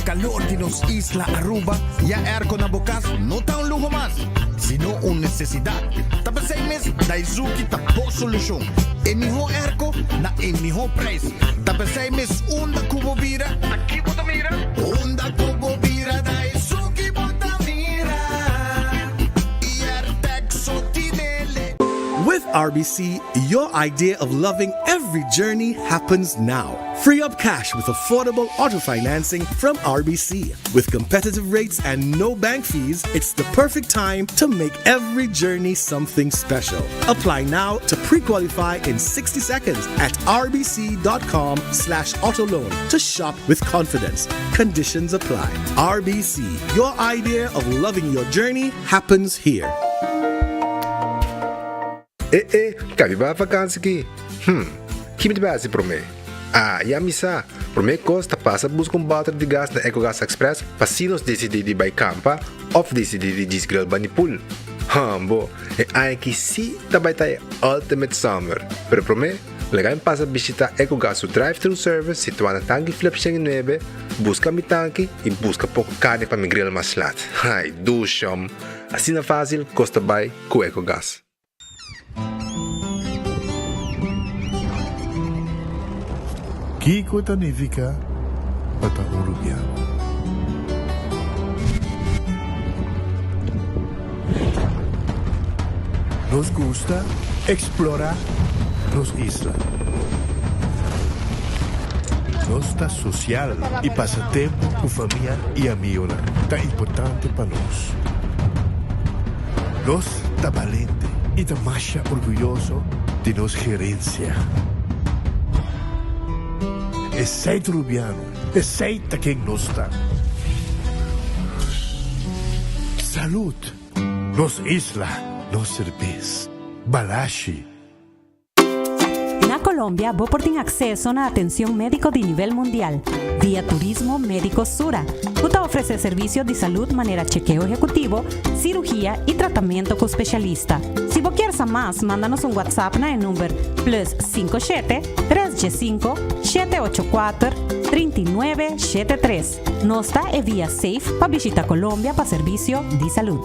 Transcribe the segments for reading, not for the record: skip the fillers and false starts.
calor di nos isla Aruba, ya airco na bo cas no ta un luho mas, sino un necesidad. Ta p'esey mes Daizuki ta bo solucion. E miho airco na e miho prijs. Ta p'esey mes unda cu bo bira, ta ki bo ta mira? Unda cu bo bira Daizuki bo ta mira. Airtec so tinele. With RBC, your idea of loving every journey happens now. Free up cash with affordable auto financing from RBC. With competitive rates and no bank fees, it's the perfect time to make every journey something special. Apply now to pre-qualify in 60 seconds at rbc.com slash autoloan to shop with confidence. Conditions apply. RBC, your idea of loving your journey happens here. E e, ka mi bai vakansi ki? Hm, ki mi ta bai hasi promé? Ah, ya mi sa! Promé kos ta pasa buska un bòter di gas na Ecogas Express pa si nos disidí di bai kampa òf disidí di djis grill bani pool. Hambo, e aña aki sí ta bai ta e ultimate summer! Pero promé, laga mi pasa bishitá Ecogas su drive-thru service situá na Tanki Flip 109, buska mi tanki i buska poko karni pa mi grill mas lat. Ai, dushom! Asina fásil kos ta bai ku Ecogas. Kiko ta nifiká pa ta un rubiano? Nos gusta eksplorá nos isla. Nos ta sosial i pasa tempu ku famia i amigonan ta importante pa nos. Nos ta balente i ta masha orguyoso di nos gerensia. Esei ta Rubiano, esei ta ken nos ta. Salud! Nos isla, nos serbes. Balashi. Na Colombia bo por tin acceso na atencion medico di nivel mundial via Turismo Medico Sura, cu ta ofrece servicio di salud manera chekeo ehecutivo, cirugia y tratamento cu specialista. Si bo kier sa mas, manda nos un WhatsApp na e number plus 57 315 784 39 73. Nos ta e via safe pa bishita Colombia pa servicio di salud.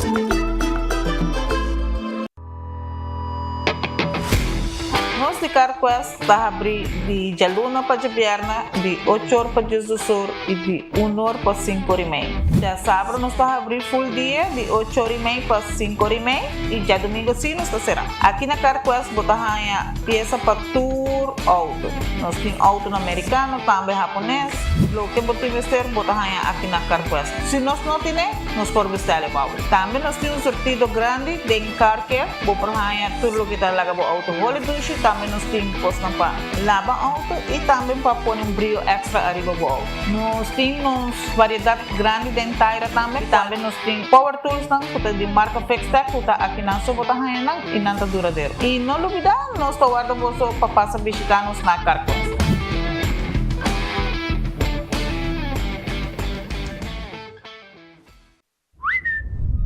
Nos di CarQuest ta habrí di djaluna pa djabièrnè di ocho or pa diesdos or i di un or pa sinku or i mei. Djasabra nos ta habrí ful dia di ocho or i mei pa sinku or i mei i djadumingu sí nos ta será. Aki na CarQuest bo ta haña piesa pa tur outo. Nos tin outonan merikano, tambe hapones. Loke bo tin mester bo ta haña aki na CarQuest. Si nos no tine, nos por bestèl e pa bo. Tambe nos tin un surtido grandi den Car Care. Bo por haña tur loke ta laga bo outo holi dushi. Tambe nos tin kosnan pa laba outo i tambe pa pone un brio èkstra ariba bo outo. Nos tin nos variedat grandi den taira tambe. Tambe nos tin power toolsnan ku ta di marka Fixtech ku ta akinan so bo ta haña nan i nan ta duradero. I no lubidá, nos ta warda boso pa pasa bishitá nos na Car Quest.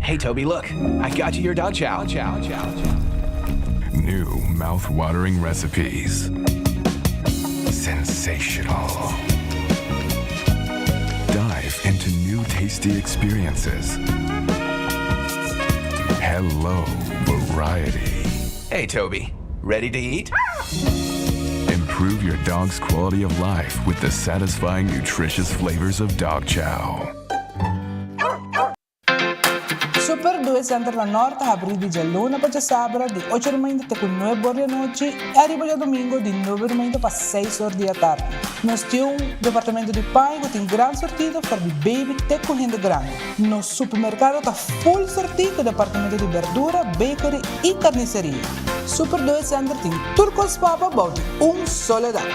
Hey Toby, look, I got you your dog chow. Chow, chow, chow. New mouth-watering recipes. Sensational. Dive into new tasty experiences. Hello, variety. Hey Toby, ready to eat? Improve your dog's quality of life with the satisfying, nutritious flavors of dog chow. Super Due Center na Nort ta habrí di djaluna pa djasabra di ocho or mainta te ku nuebe or di anochi i ariba djadumingu di nuebe or mainta pa seis or di atardi. Nos tin un departamento di paña ku tin gran sortido for di baby te ku hende grandi. Nos supermerkado ta full sortí ku departamento di berdura, bakery i karniseria. Super Due Center tin tur kos pa bo bou di un solo dak.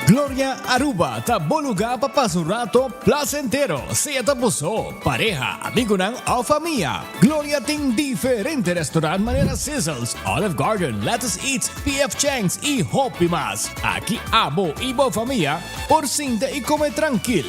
Gloria Aruba ta bo lugar pa pasa un rato placentero, sea ta bo so, pareha, amigonan of famia. Gloria tin diferente restaurant manera Sizzles, Olive Garden, Lettuce Eats, PF Chang's y hopi mas. Aki abo y bo famia por sinta y come trankil.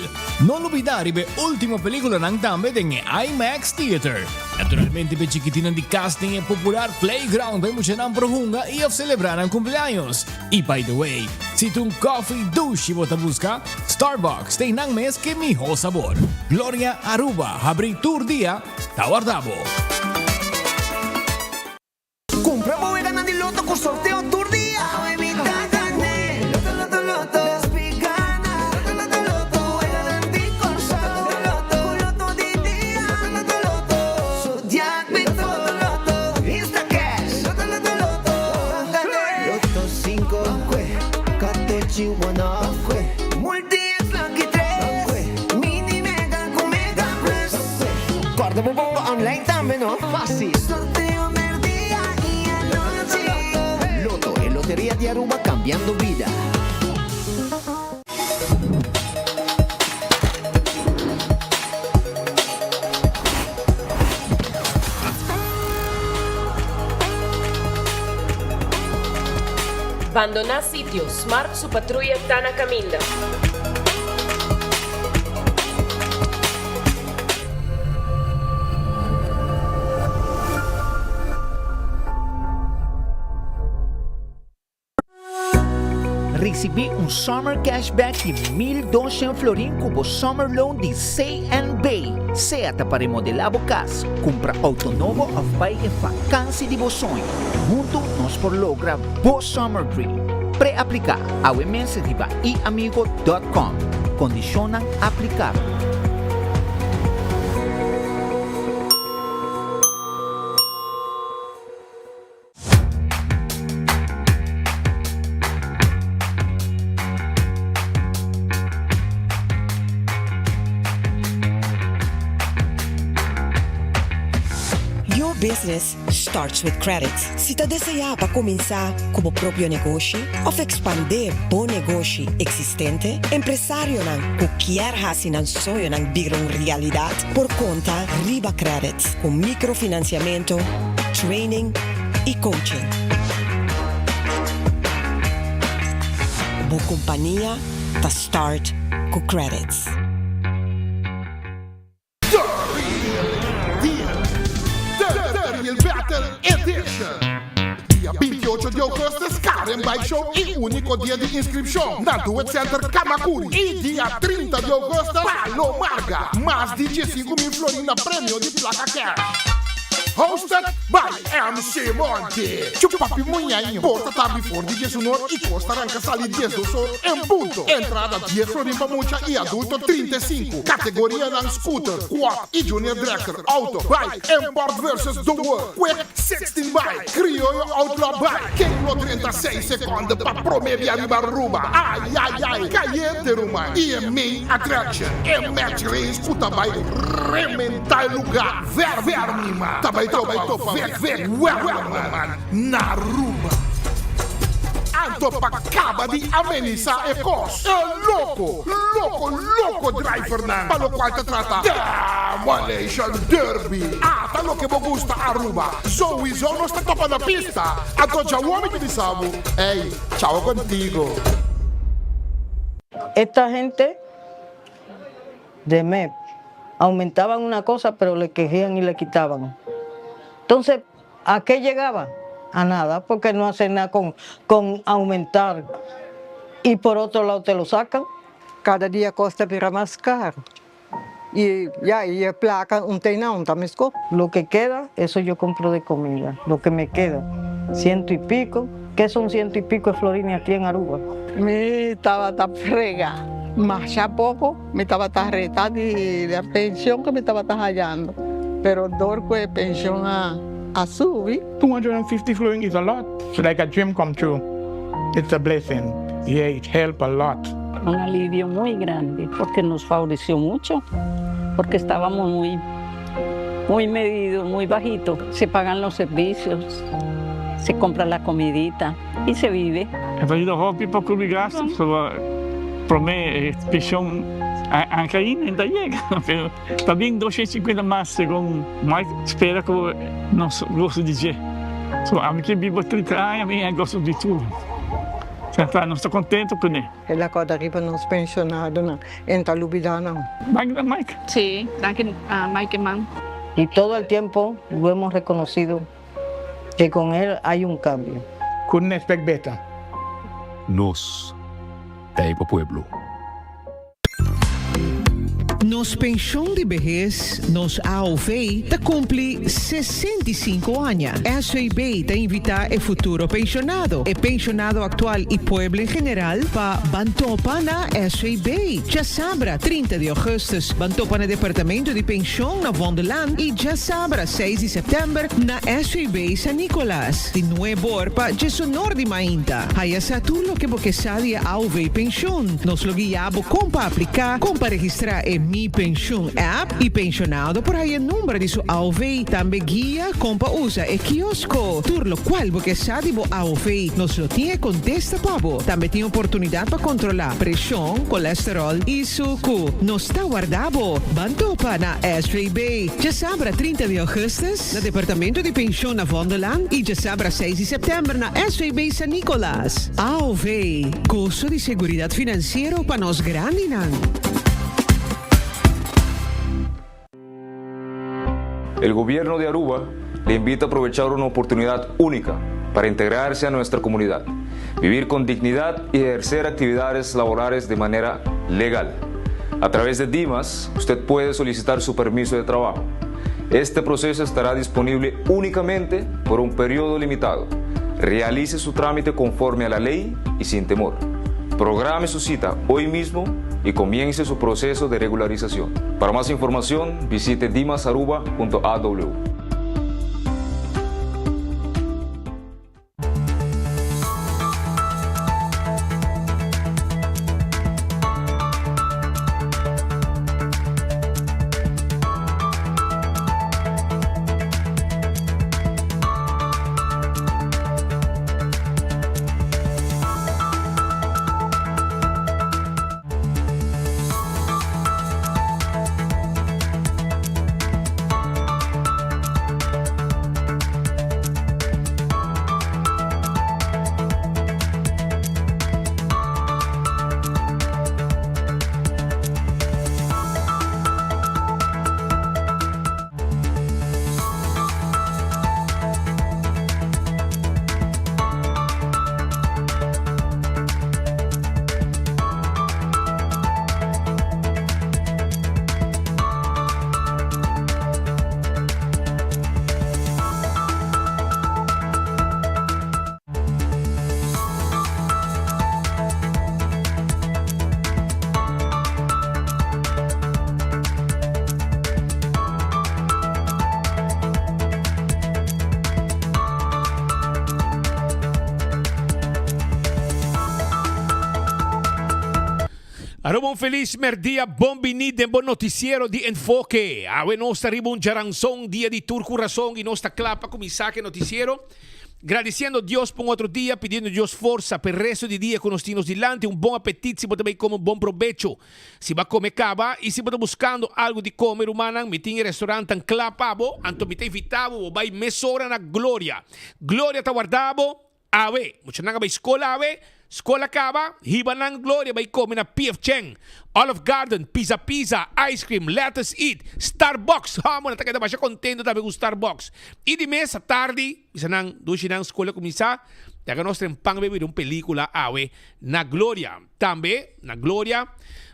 No lubida riba e ultimo peliculanan tambe den e IMAX Theater. Naturalmente p'e chikitinnan di cas tin e popular playground pa e muchanan por hunga y of celebra nan cumpleaños. Y by the way, si. Si ta un koffie dushi bo ta buska, Starbucks ta einan mes ke miho sabor. Gloria Aruba habri tur dia ta warda bo. Cumpra bo weganan di loto cu sorteo tur dia. Awe mi ta gane. Loto loto loto. Despi gana. Loto loto loto. Weganan di Corsou. Loto loto. Cu loto di dia. Loto loto loto. Zodiac Loto loto loto. Instacash. Loto loto loto. Ban gane. Loto cinco. Ban cue. Catochi one off. Ban cue. Multi X lucky tres. Ban cue. Mini mega cu mega plus. Ban cue. Corda bo bongo online tambe no. Facil. Sorteo merdia y anochi. Lotto, e loteria di Aruba cambiando bida. Bandoná sitio, Smart su patruya ta na kaminda. Risibí un Summer Cashback di 1200 florin ku bo Summer Loan di CNB. Sea ta pa remodelá bo kas, kumpra outo nobo òf bai e fakansi di bo soño. Huntu nos por logra bo Summer Dream. Pre-apliká awe mes riba iamigo dòt kòm. Kondishonnan aplikabel. Your business starts with credit. Si ta deseá pa kuminsá ku bo propio negoshi òf ekspandé bo negoshi eksistente, empresarionan ku kier hasi nan soñonan bira un realidat por konta riba Credit ku mikrofinansiamentu, training i coaching. Bo kompania ta start ku Credit. The Real Deal, The Real Battle Edition. Dia 28 di augustus Karen Bike Show y unico dia di inscripcion na Duet Center Camacuri y dia 30 di augustus Palo Marga. Mas di 15 mil florin na premio di placa cash. Hosted by MC Monty. Chupapi Muñaño. Porta ta habri for di diesunor y cos ta ranca sali diesdos or en punto. Entrada dies florin pa mucha y adulto 35. Categorianan scooter, quad y junior dragster, auto, bike, import versus the world, quick 16 bike, crioyo outlaw bike. Ken lo drenta seis seconde pa prome bia riba Aruba? Ay ay ay, cayente ruman! Y e main attraction, e match race cu ta bay rementa e lugar. Ver ver mi man, ta bay topa Vic Vic Werleman na Aruba. Anto pa caba di amenisa e cos, e loco, loco, loco drivernan pa locual ta trata Demolition Derby. Ata loke bo gusta Aruba, souiso nos ta topa na pista. Anto djawo mi ta bisa bo, ey, chao contigo. Esta gente de MEP aumentaban una cosa pero le quejían y le quitaban. Entonces, ¿a qué llegaba? A nada, porque no hacen nada con, con aumentar y por otro lado te lo sacan. Cada dia cos ta bira mas caro y ya y e placa un ta na un ta mesco. Lo que queda, eso yo compro de comida, lo que me queda, ciento y pico, ¿qué son ciento y pico de florines aquí en Aruba? Mi tabata frega masha poco, mi tabata reta di e pension cu mi tabata hayando, pero door cu e pension a a subi. 250 florin is a lot, it's like a dream come true, it's a blessing, yeah it help a lot. Un alivio muy grande porque nos favoreció mucho, porque estábamos muy muy medido, muy bajito. Se pagan los servicios, se compra la comidita y se vive. E ta yuda hopi pa cubri gasto, pasobra prome e pension a cay no ta yega, pero ta bin 250 mas segun Mike spera cu nos goso di dje. So ami ke biba 30 aña mi a goso di tur. Ta nos ta contento cune. El a corda riba nos pensionadonan, e ta lubida nan. Danki na Mike. Sí, danki Mike man. Y todo el tiempo lo hemos reconocido que con él hay un cambio. Couldn't expect better. Nos. T'ei pa pueblo. Nos penshon di behes, nos AOV, ta kumpli 65 aña. SVB ta invitá e futuro penshonado, e penshonado aktual i pueblo en general pa ban topa na SVB. Djasabra 30 di ògùstùs ban topa na Departamento di Penshon na Vondellaan i djasabra 6 di sèptèmber na SVB San Nicolas di nueb'or pa djesonor di mainta. Haya sa tur loke bo ke sa di e AOV Penshun. Nos lo guia bo kon pa apliká, kon pa registrá e Mi Penshun app i penshonado por haya number di su AOV. Tambe guia kon pa usa e kiosko. Tur lokual bo ke sa di bo AOV, nos lo tin e kontesta pa bo. Tambe tin oportunidat pa kontrolá preshon, kolesteròl i suku. Nos ta warda bo! Ban topa na SVB djasabra 30 di augustus na Departamento di Penshon na Vondellaan i djasabra 6 di sèptèmber na SVB San Nicolas. AOV, Goso di seguridat finansiero pa nos grandinan. El gobierno de Aruba le invita a aprovechar una oportunidad única para integrarse a nuestra comunidad, vivir con dignidad y ejercer actividades laborales de manera legal. A través de Dimas, usted puede solicitar su permiso de trabajo. Este proceso estará disponible únicamente por un periodo limitado. Realice su trámite conforme a la ley y sin temor. Programe su cita hoy mismo y comience su proceso de regularización. Para más información, visite dimasaruba.aw. Aruba un felis merdia, bon bini den bo noticiero di Enfoke. Awe nos ta riba un djaranson, dia di tur cu rason y nos ta cla pa cuminsa cu e noticiero. Gradiciendo Dios pa un otro dia, pidiendo Dios forsa pa e resto di dia cu nos tin nos dilanti, un bon apetit si bo ta bay come un bon probecho si bo a come caba y si bo ta buscando algo di come rumannan mi tin e restaurantnan cla pa bo anto mi ta invita bo bo bay mesora na Gloria. Gloria ta warda bo awe. Muchanan a bay scol awe, scol a caba, hiba nan Gloria bay come na PF Chang, Olive Garden, Pizza Pizza, Ice Cream, Lettuce Eat, Starbucks, hamo nan ta keda masha contento tambe cu Starbucks. Y di mesa tardi. Bisa nan, Dushi nan skol a kuminsá, laga nos tren pan bebe di un pelíkula awe na Gloria. Tambe, na Gloria,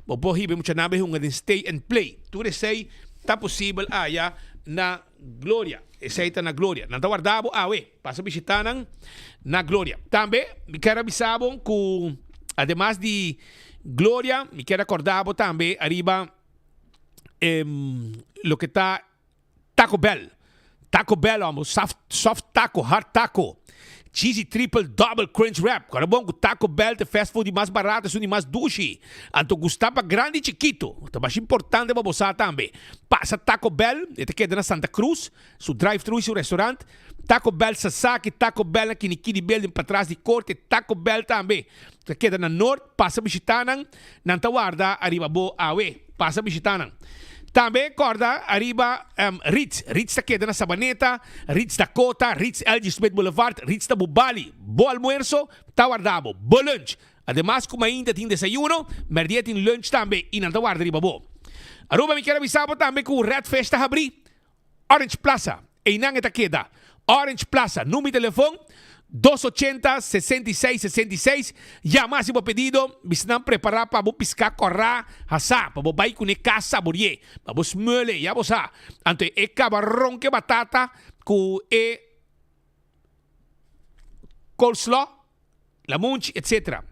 bo por hiba e muchanan bai hunga den Stay and Play. Tur esei ta posibel aya na Gloria. Esei ta na Gloria. Nan ta warda bo awe. Pasa bishitá nan na Gloria. Tambe, mi kier a bisa bo ku ademas di Gloria, mi kier a kòrda bo tambe ariba loke ta Taco Bell Taco Bell amo soft soft taco hard taco cheesy triple double crunch wrap Kòrda bon ku Taco Bell ta e fast food di mas barato esun di mas dushi anto gusta pa grandi i chikito ta masha importante pa bo sa tambe pasa Taco Bell e ta keda na Santa Cruz su drive thru i su restaurant Taco Bell Sasaki Taco Bell na Kinikini building patras di korte Taco Bell tambe ta keda na Noord pasa bishita nan Nan ta warda ariba bo awe. Pasa bishita nan. Tambe kòrda ariba Ritz. Ritz ta keda na Sabaneta, Ritz Dakota, Ritz LG. Smith Boulevard, Ritz ta Bubali. Bo almuerso ta warda bo. Bo lunch. Ademas ku mainta tin desayuno, mèrdia tin lunch tambe i nan ta warda riba bo. Aruba mi kier a bisa bo tambe ku Red Fish ta habrí. Orange Plaza, einan e ta keda. Orange Plaza. Number di telefon, dos ochenta, 66, 66. Yama hasi bo pedido, bisnan prepara pa bo piská kòrá hasá, pa bo bai kuné kas saborié, pa bo smele, ya bo sa. Anto e kabaron ku e batata ku e coleslaw, lamunchi, etc.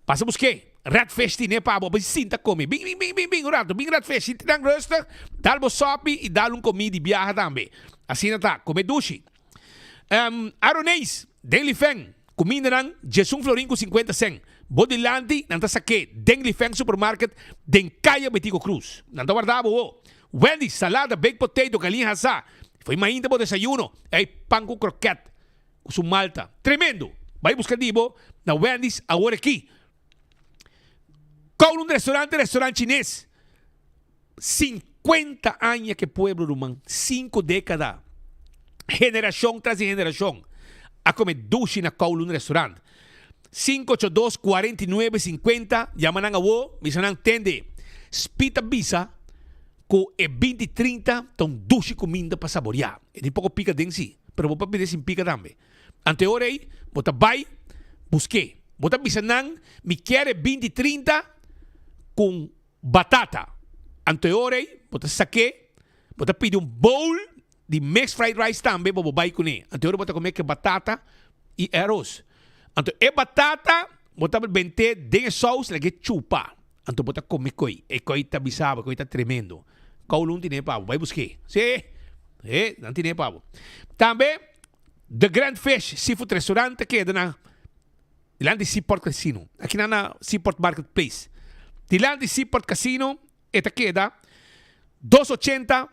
Pasa busk'é. Redfish tine pa bo, bo sinta kome. Bin, bin, bin, bin, bin un rato. Bin Redfish, sinti nan rustig, dal bo sòpi i dal un komí di biaha tambe. Asina ta, kome dushi. Um, Aroneis, den Lifeng, kumindanan djesun florin ku sinkuenta sèn. Bo dilanti nan ta sak'é den Lifeng Supermarket den Kaya Betico Cruz. Nan ta warda bo ho. Wendy's, salada, baked potato, galiña hasá. Fo'i mainta bo desayuno, ei pan ku krokèt. Ku su malta. Tremendo! Bai buska di bo na Wendy's awor aki. Kowloon Restaurante, restaurant chines. 50 aña ke pueblo ruman, 5 dékada, generashon tras di generashon a kome dushi na Kowloon Restaurant. 582 49 50, yama nan awo, bisa nan tende. Speed ta bisa Ku e 20 30 ta un dushi kuminda pa saboriá. E tin poko pika den si, pero bo por pidi sin pika tambe. Anto e ora ei bo ta bai busk'é. Bo ta bisa nan, Mi kier e 20 30 ku batata. Anto e ora ei bo ta sak'é, bo ta pidi un bowl di mixed fried rice tambe bo bo bai kuné. Anto e ora bo ta kome ku e batata i e aros. Anto e batata bo ta bent'é den e sous lag'é chupa. Anto bo ta come coi. E coi ta bisa bo, e coi ta tremendo. Kowloon tine pa bo, bai busk'é. Sí, e, nan tine pa bo. Tambe, The Grand Fish Seafood Restaurant ta keda na dilanti Seaport Casino. Aki nan na Seaport Market Place. Dilanti Seaport Casino e ta keda dos ochenta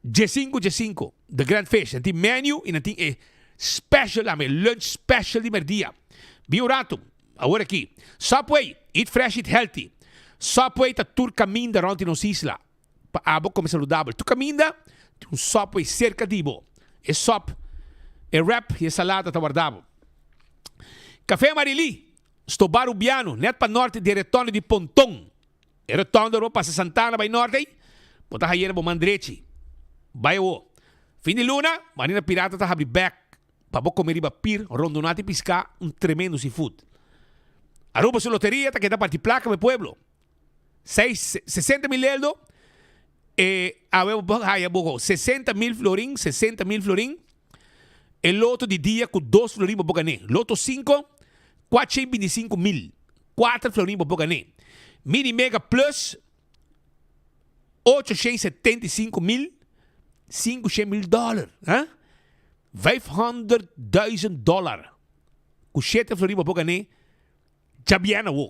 Djesinku djesinku, The Grand Fish, nan tin menu y nan tin e special tambe, lunch special di merdia. Bin un rato, awor aki. Subway, eat fresh, eat healthy. Subway ta tur caminda rond di nos isla pa abo come saludabel. Tur caminda tin un Subway cerca di bo. E sop, e wrap y e salada ta warda bo. Café Amarili, Stoba Rubiano, net pa norte di e retorno di Ponton. E rotonde ora bo pasa Santana bai norte ei, bo ta hayera bo man drechi. Bai awo. Fin di luna, Marina Pirata ta habri bek pa bo come riba pir rondona ti pisca un tremendo seafood. Aruba su loteria ta keda parti placa pa e pueblo. Seis, 60 mil eldo, e awe bo haya bo 60 mil florin, 60 mil florin. E loto di dia cu dos florin bo por gane. Loto cinco, 425 mil. Cuater florin bo por gane. Mini Mega Plus, 875 mil, 500 mil dollar. Huh? 500.000 dollar. Cu shete florin bo por gane. Djabièrnè awo.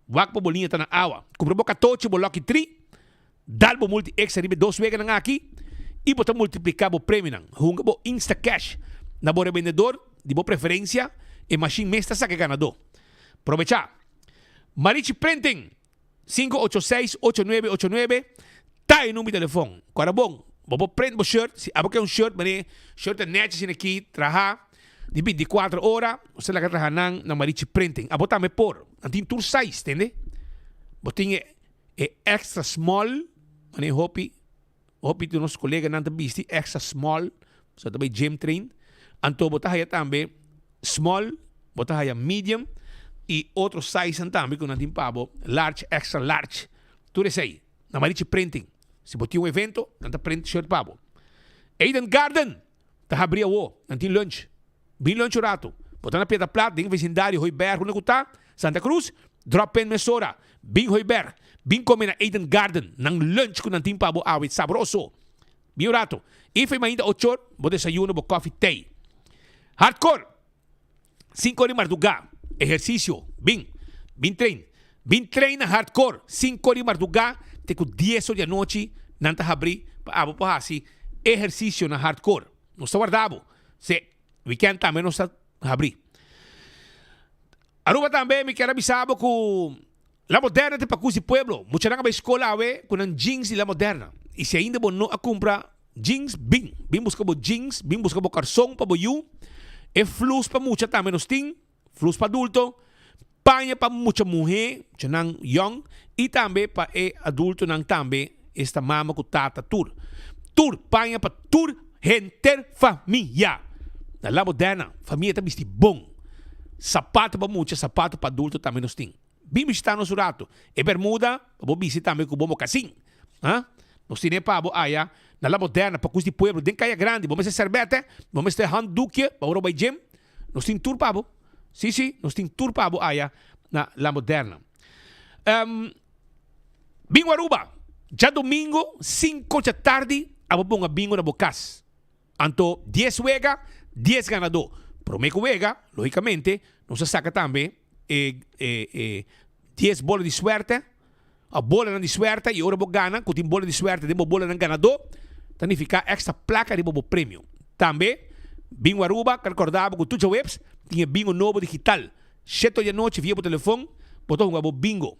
Wak pa bo liña ta na awa. Kumpra bo katochi, bo lucky tree, dal bo multi extra riba e dos weganan aki i bo ta multipliká bo premionan. Hunga bo Instacash na bo rebendedor di bo preferensia, e mashin mes ta saka e ganadó. Probechá! Marichi Printing, sinku ocho seis, ocho nuebe ocho nuebe ta e number di telefon. Kòrda bon, bo por print bo shirt, si abo ke un shirt manera shirt ta nèchi asina aki traha di bintikuater ora, bo sa laga traha nan na Marichi Printing. Abo tambe por, nan tin tur size, tende? Bo tin e e extra small, manera hopi hopi di nos koleganan ta bisti extra small, so ta bai gym train. Anto bo ta haya tambe small, bo ta haya medium y otro sizenan tambe ku nan tin pa bo, large, extra large, tur esei na Marichi Printing. Si bo tin un evento, nan ta print shirt pa bo. Eden Garden ta habri awo, nan tin lunch. Bin lunch un rato. Bo ta na Piedra Plat, den vecindario Hooiberg unda ku ta, Santa Cruz, drop in mesora. Bin Hooiberg, bin come na Eden Garden, nan lunch ku nan tin pa bo awe, sabroso. Bin un rato. If e mainta ochor, bo desayuno, bo koffie, tei. Hardcore! Sinku or di mardugá, ehersisio, bin. Bin train. Bin train na Hardcore, sinku or di mardugá te ku dies or di anochi nan ta habrí pa abo por hasi ehersisio na Hardcore. Nos ta warda bo. Se, weekend tambe nos ta habrí. Aruba tambe mi kier a bisa bo ku La Moderna ta pa kusi pueblo. Muchanan a bai skol awe ku nan jeans di La Moderna. I si ainda bo no a kumpra jeans, bin. Bin buska bo jeans, bin buska bo karson pa bo yu. E flus pa mucha tambe nos tin, flus pa adulto, paña pa mucha muhé, muchanan yòn, i tambe pa e adultonan tambe, esta mama ku tata tur. Tur, paña pa tur. Henter famia! Na La Moderna, famia ta bisti bon. Sapato pa mucha, sapato pa adulto tambe nos tin. Bin bishita nos un rato. E bermuda pa bo bisti tambe ku bo mokasin. Ha? Nos tine pa bo aya na La Moderna, pa Kus di Pueblo, den Kaya Grandi. Bo mester serbete, bo mester handdoekje pa ora bo bai gym. Nos tin tur pa bo. Si, si, nos tin tur pa bo aya na La Moderna. Um, Bingo Aruba, djadomingo cinco djatardi abo ponga bingo na bo cas. Anto dies wega, dies ganadó. Prome cu wega, logicamente, nos a saca tambe e e e dies bola di suerte, of bolanan di suerte, y ora bo gana, cu tin bola di suerte den bo bolanan ganadó, ta nifica extra placa riba bo premio. Tambe, Bingo Aruba ta recorda bo cu tur djaweps tin e bingo nobo digital. Shete di anochi via bo telefon bo ta hunga bo bingo.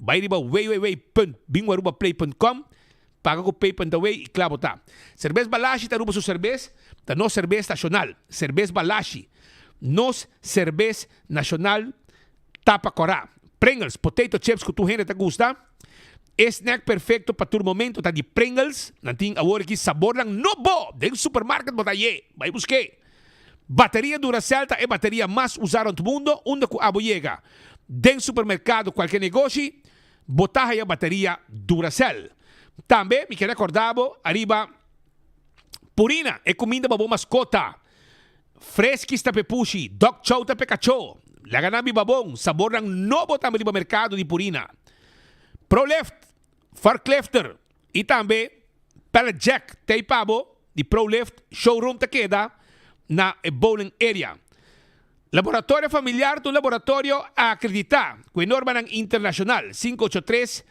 Bai riba www.bingoarubaplay.com, paga ku pay.away i kla bo ta. Serbes Balashi ta Aruba su serbes, ta nos serbes nashonal. Serbes Balashi, nos serbes nashonal tapa kòrá. Pringles, potato chips ku tur hende ta gusta. E snack perfecto pa tur momento ta di Pringles. Nan tin awor aki sabornan nobo den supermarket bo ta haye. Bai busk'é. Bateria Duracell ta e bateria mas usa rond mundo unda cu abo yega. Den supermercado cualke negoshi bo ta haya bateria Duracell. Tambe mi kier recorda bo ariba Purina, e cuminda pa bo mascota. Friskies ta p'e pushi, Dog Chow ta p'e cacho. Laga nan biba bon, sabornan nobo tambe riba mercado di Purina. Prolift, Forklifter y tambe Pallet Jack t'ey pa bo di Prolift showroom ta keda na e bowling area. Laboratorio Familiar ta un laboratorio acredita cu e normanan internacional. 583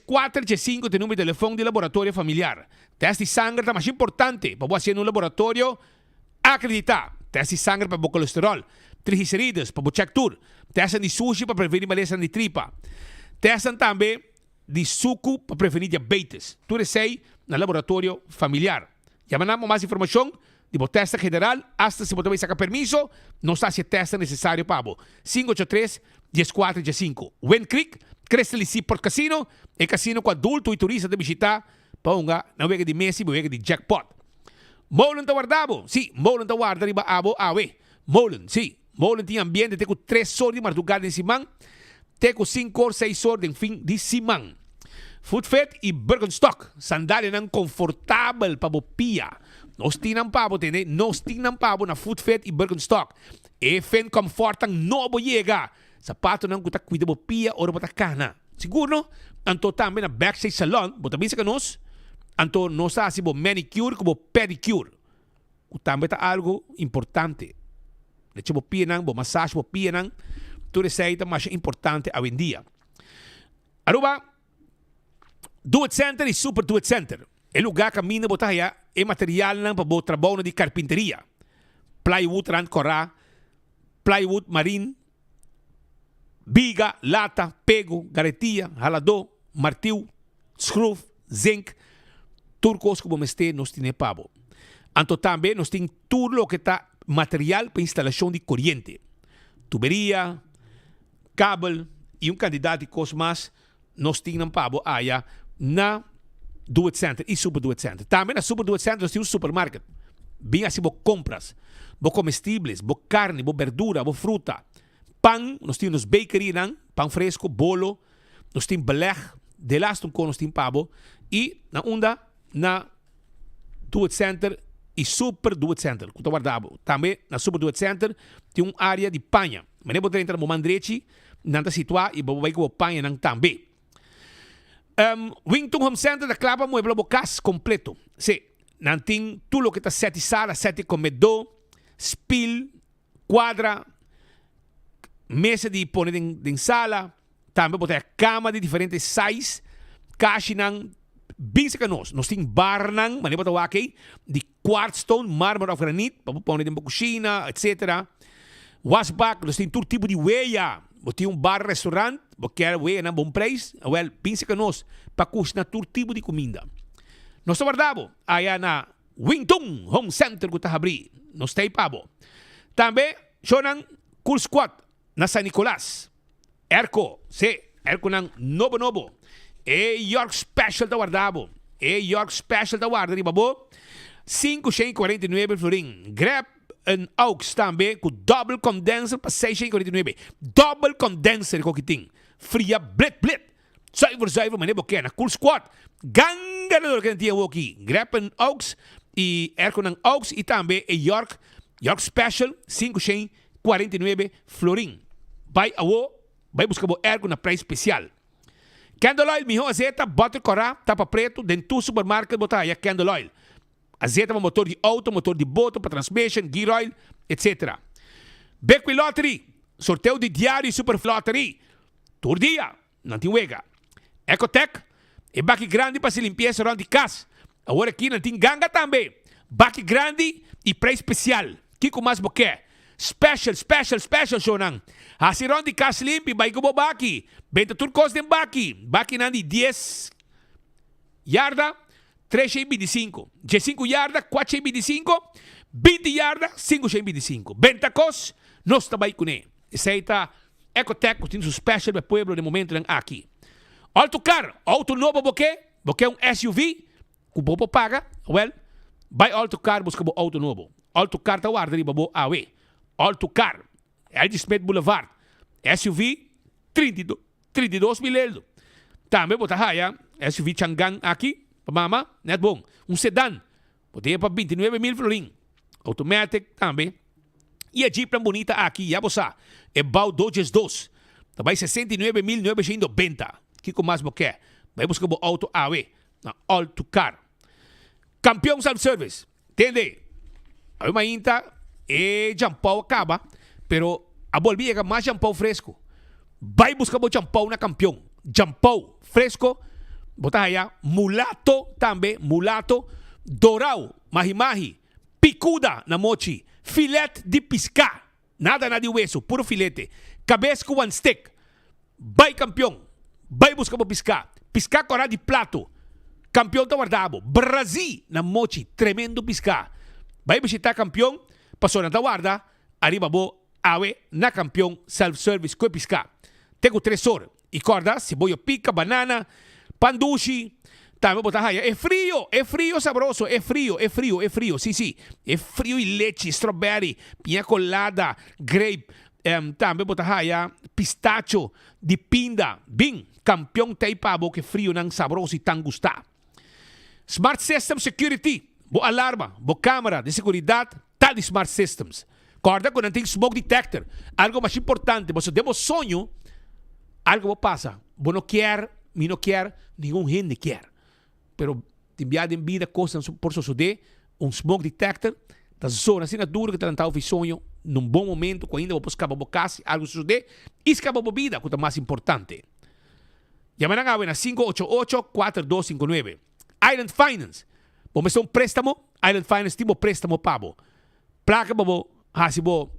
14 5 ta e numero di telefon di Laboratorio Familiar. Test di sanger ta masha importante pa bo hacié na un laboratorio acredita. Test di sanger pa bo colesterol, triglicerides pa bo check tur. Testnan di sushi pa preveni malesanan di tripa. Testnan tambe di suku pa preveni diabetes. Tur esei na Laboratorio Familiar. Yama nan pa mas informashon di bo tèstnan general, asta si bo ta bai saka permiso, nos ta hasi e tèstnan nesesario pa bo. 583 14 15. Wind Creek, Crystal y Seaport Casino, e kasino ku adulto y turista ta bishita pa hunga nan wega di mesa y bo wega di jackpot. Molen ta warda bo? Sí, Molen ta warda riba abo awe. Molen, sí. Molen tin ambiente te ku tres or di mardugá den siman te ku sinku or, seis or den fin di siman. Footfit i Birkenstock, sandalianan konfortabel pa bo pia. Nos tin nan pa bo, tende? Nos tin nan pa bo na Footfit i Birkenstock. E fin comfortnan nobo yega. Sapatonan ku ta kuida bo pia ora bo ta kana. Sigur no? Anto tambe na Backstage Salon bo ta bisa ku nos, anto nos ta hasi bo manicure ku bo pedicure. Ku tambe ta algu importante. Lecha bo pianan, bo massage bo pianan, tur esei ta masha importante awendia. Aruba, Do It Center y Super Do It Center, e lugar kaminda bo ta haya e materialnan pa bo trabounan di karpinteria, plywood rand kòrá, plywood marin, biga, lata, pego, garetia, haladó, martiu, skruf, zink, tur kos ku bo mester nos tine pa bo. Anto tambe nos tin tur loke ta material pa instalashon di koriente, tuberia, kabel i un kantidat di kos mas nos tin nan pa bo aya na Do It Center i Super Do It Center. Tambe na Super Do It Center nos tin un supermarket. Bin hasi bo kompras, bo komestibles, bo karni, bo berdura, bo fruta, pan, nos tin nos bakerynan, pan fresko, bolo, nos tin beleg, delaste un kos nos tin pa bo i na unda na Do It Center i Super Do It Center ku ta warda bo. Tambe na Super Do It Center tin un area di paña. Manera bo drenta na bo man drechi nan ta situá i bo por bai ku bo pañanan tambe. Wington Home Center ta kla pa muebla bo kas kompleto. Sí, nan tin tur loke ta sèt di sala, sèt di komedó, spil, kuadra, mesa di pone den sala, tambe bo ta haya kama di diferente size, kashinan, bin serka nos. Nos tin barnan, manera bo ta wak ei, di quartzstone, marmer of granit, pa bo pone den bo kushina, etcetera. Wasbak, nos tin tur tipo di weya. Bo tin un bar, restaurant, bo kier weyanan bon prijs, awel, bin serka nos pa kushina tur tipo di kuminda. Nos ta warda bo aya na Wington Home Center ku ta habrí. Nos ta ei pa bo. Tambe shownan Cool Squad na San Nicolas. Airco, sí, airconan nobo nobo. E York Special ta warda bo. E York Special ta warda riba bo. 549 florin. Grab un Aux tambe ku double condenser pa 649. Double condenser ku tin. Fria blit blit. Zuiver zuiver manera bo ke na Cool Squad. Ganga na loke nan tin awoki. Grab un Aux y airconan Aux y tambe e York York Special 549 florin. Bai awo bai buska bo airco na prijs special. Candle oil miho azeta, butter kora, tapa preto, den tur supermarket bo ta haya candle oil. Azeta pa motor di auto, motor di boto, pa transmission, gear oil, etc. Bekwin Lottery, sorteo di diario y super lottery. Tur dia nan tin wega. Ecotec, e baki grandi pa haci limpieza rond di cas. Awor aki nan tin ganga tambe. Baki grandi y prijs special. Kico mas bo ke? Special, special, special shownan. Haci rond di cas limpi, bay cu bo baki. Benta tur cos den baki. Bakinan di dies yarda, 325. Diescinco yarda, 425. 20 yarda, 525. Benta cos, nos ta bay cune. Esey ta Ecotec cu tin su special pa e pueblo den momentonan aki. Auto car, auto nobo bo ke? Bo ke un SUV? Ku bo por paga? Wèl, bai Alto Car buska bo outo nobo. Alto Car ta warda riba bo awe. Alto Car, LG Smith Boulevard, SUV 32 mil eldo. Tambe bo ta haya SUV Changan aki pa mama, nèt bon. Un sedan, bo ta haya pa 29 mil florin. Automatic tambe. I e jeepnan bunita aki, ya bo sa, e bou 202, ta bai 69.990. Kiko mas bo ke? Bai buska bo outo awe. Na All to Car. Campeon Self Service. Tende, awe mainta e jampou a caba, pero a bolbe yega mas jampou fresco. Bay busca bo jampou na Campeon. Jampou fresco, bo ta haya mulato tambe, mulato, dorao, mahi mahi, picuda na mochi, filet di pisca, nada na di weso, puro filete, cabes cu one stick. Bai kampion! Bai buska bo piská! Piská kòrá di plato! Kampion ta warda bo! Brazí na mochi! Tremendo piská! Bai bishitá kampion pasobra nan ta warda ariba bo awe na kampion self service ku e piská. Te ku tres or. I kòrda si bo yo pika banana, pan dushi, tambe bo ta haya e frio! E frio sabroso! E frio! E frio! E frio! Si si! E frio i lechi, strawberry, piña colada, grape, Tambe bo ta haya pistacho di pinda. Bin, kampion t'ei pa bo ke frionan sabroso i tan gustá. Smart System Security, Bo alarma, bo kamera di seguridat ta di Smart Systems. Kòrda ku nan tin smoke detector, algu mas importante, pasobra den bo soño algu bo pasa, bo no kier, mi no kier, ningun hende kier. Pero tin bia den bida kosnan por sosodé, un smoke detector ta zona asina duro ku ta lanta ofi soño na un bon momento ku ainda bo por skapa bo kas si algu sosodé i skapa bo bida ku ta mas importante. Yama nan awe na 588 4259. Island Finance, Bo mester un préstamo? Island Finance tin bo préstamo pa bo. Plaka pa bo hasi bo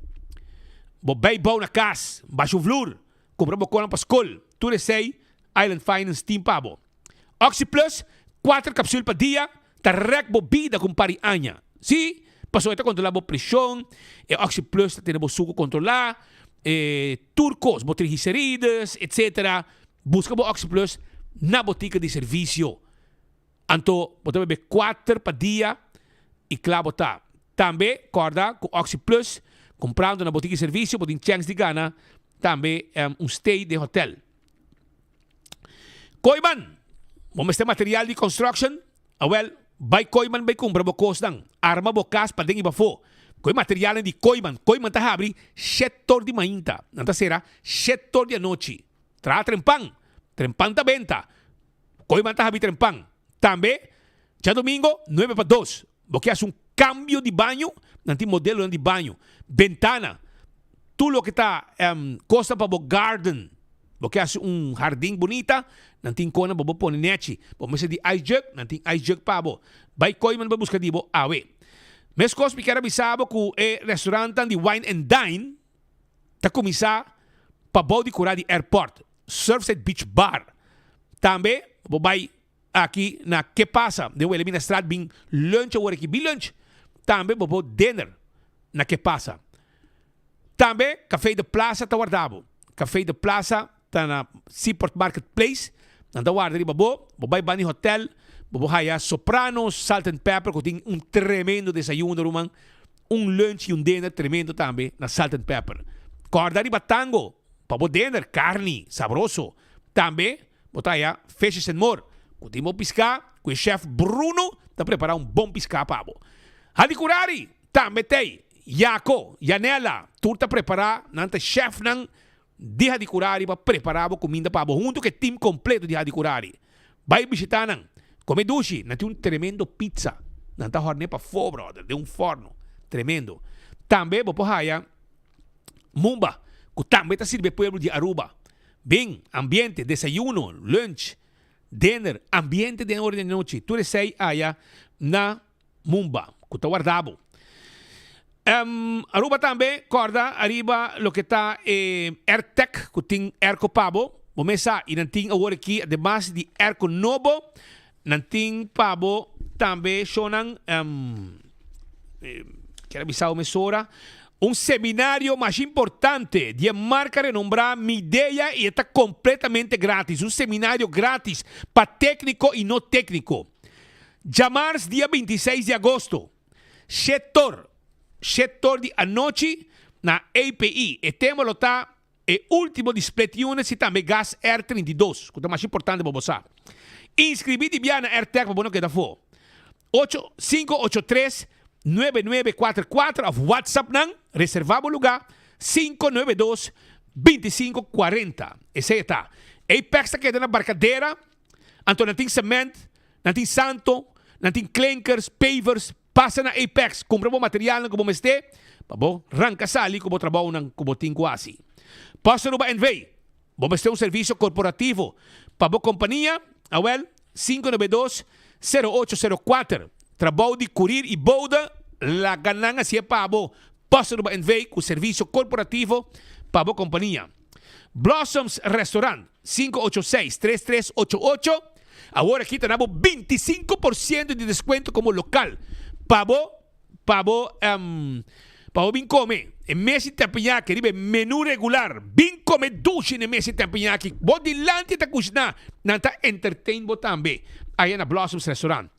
bo bijbouw na kas, basha un vloer, kumpra bo konan pa skol, tur esei Island Finance tin pa bo. Oxi Plus, kuater kapsul pa dia, ta rèk bo bida ku un par di aña. Sí, pasobra e ta kontrolá bo preshon, e Oxi Plus ta tene bo suku kontrolá, e tur kos, bo triglicerides, etcetera. Buska bo Oxi Plus na botika di servisio. Anto bo ta bebe kuater pa dia i kla bo ta. Tambe kòrda ku Oxi Plus, kumprando na botika di servisio, bo tin chèns di gana tambe un stay den hotèl. Kooiman, bo mester material di construction? Awel, bai Kooiman bai kumpra bo kosnan. Arma bo kas paden i pafó ku e materialnan di Kooiman. Kooiman ta habri shetor di mainta, nan ta sera shetor di anochi. Traha trempan, trempan ta benta. Kooiman ta habri trempan. Tambe, djadomingo nuebe pa dos, bo ke hasi un kambio di baño, nan tin modelonan di baño, bentana, tur loke ta kosnan pa bo garden. Bo ke hasi un hardin bunita, nan tin konan pa bo pone nechi. Bo mester di ice jug, nan tin ice jug pa bo. Bai Kooiman bai buska di bo awe. Meskos mi kier a bisa bo ku e restaurantnan di Wine and Dine ta kuminsá pabou di kurá di airport, Surfside Beach Bar. Tambe bo bai aki na Ke Pasa den Wilhelminastraat bin lunch awor aki. Bin lunch. Tambe bo por dinner na Ke Pasa. Tambe Café de Plaza ta warda bo. Café de Plaza ta na Seaport Market Place. Nan ta warda riba bo. Bo bai bani hotel. Bo por haya Sopranos Salt and Pepper ku tin un tremendo desayuno ruman. Un lunch y un dinner tremendo tambe na Salt and Pepper. Corda riba Tango pa bo dinner, carni sabroso. Tambe bo ta haya Fishes and More cu tin bo pisca cu e chef Bruno ta prepara un bon pisca pa bo. Hadicurari tambe t'ey, Jaco, Janella tur ta prepara, nan ta chefnan di Hadicurari pa prepara bo cuminda pa bo hunto cu e team completo di Hadicurari. Bai bishita nan, come dushi, nan tin un tremendo pizza, nan ta horne pafó brother, den un forno, tremendo. Tambe bo por haya Mumba, cu tambe ta sirbi e pueblo di Aruba. Bin, ambiente, desayuno, lunch, dinner, ambiente den ora di anochi, tur esey aya na Mumba, cu ta warda bo. Aruba tambe corda ariba loke ta e Airtec cu tin airco pa bo. Bo mes sa y nan tin awor aki ademas di airco nobo nan tin pa bo tambe shownan kier a bisa bo mesora un seminario mas importante di e marca renombra Midea y e ta completamente gratis un seminario gratis pa tecnico y no tecnico. Djamars dia 26 di agosto. Shetor, Shetor di anochi na API. E tema lo ta e ultimo di split units y tambe gas R 32, cu ta mas importante pa bo sa. Inscribi di bia na Airtec pa bo no keda afo. Ocho, 583 9944 of WhatsApp nan, reserva bo luga, 592 2540. Esey e ta. Apex ta keda na Barcadera, anto nan tin cement, Nan tin santo, nan tin klinkers, pavers, pasa na Apex, kumpra bo materialnan ku bo mester pa bo ranka sali ku bo trabounan ku bo tin ku hasi. Post Aruba NV, bo mester un servisio korporativo pa bo kompania? Awel, 592 0804. Trabou di kurir i bouda, laga nan hasié pa bo. Post Aruba NV ku servisio korporativo pa bo kompania. Blossoms Restaurant, 586 3388. Awor aki ta na bo 25% di descuento como local pa bo pa bo pa bo bin come e mes di teppanyaki riba e menu regular. Bin come dushi na e mes di teppanyaki. Bo dilanti ta cushna, nan ta entertain bo tambe aya na Blossoms Restaurant.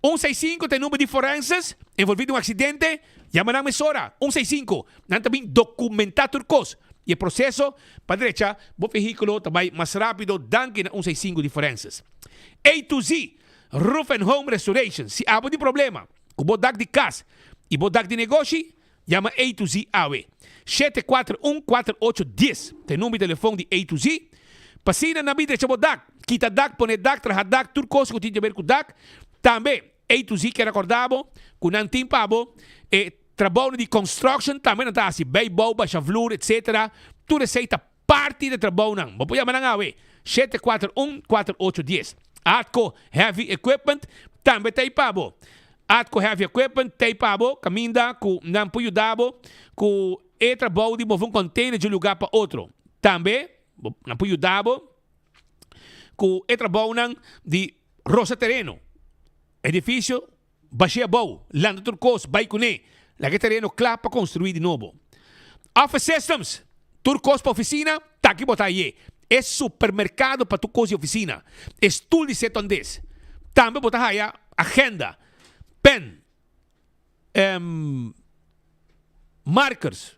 Un seis sinku ta e number di forenses envolvi den un accidente, yama nan mesora, un seis sinku. Nan ta bin documenta tur cos y e proceso pa drecha bo vehiculo ta bay mas rapido danki na un seis sinku di forenses. A to Z Roof and Home Restoration Si abo tin problema cu bo dak di cas y bo dak di negoshi, yama A to Z awe. 741 4810 ta e number di telefon di A to Z. Pa asina nan bin drecha bo dak, kita dak, pone dak, traha dak, tur cos cu tin di haber cu dak. Tambe A to Z kier acorda bo cu nan tin pa bo e Trabounan di construction tambe nan ta hasi, bijbouw, basha vloer etc. Tur esei ta parti di trabounan. Bo por yama nan awe, 741 4810. Atco Heavy Equipment tambe ta ei pa bo. Atco Heavy Equipment ta ei pa bo kaminda ku nan por yuda bo ku e trabou di move un container di un lugar pa otro. Tambe nan por yuda bo ku e trabounan di rosa tereno, edificio Bash'é abou, lanta tur kos, bai kuné. Laga e tereno kla pa konstruí di nobo. Office Systems, Tur kos pa ofisina, ta aki bo ta haye. E supermerkado pa tur kos di ofisina. E stul di setondes. Tambe bo ta haya agenda, pen, markers,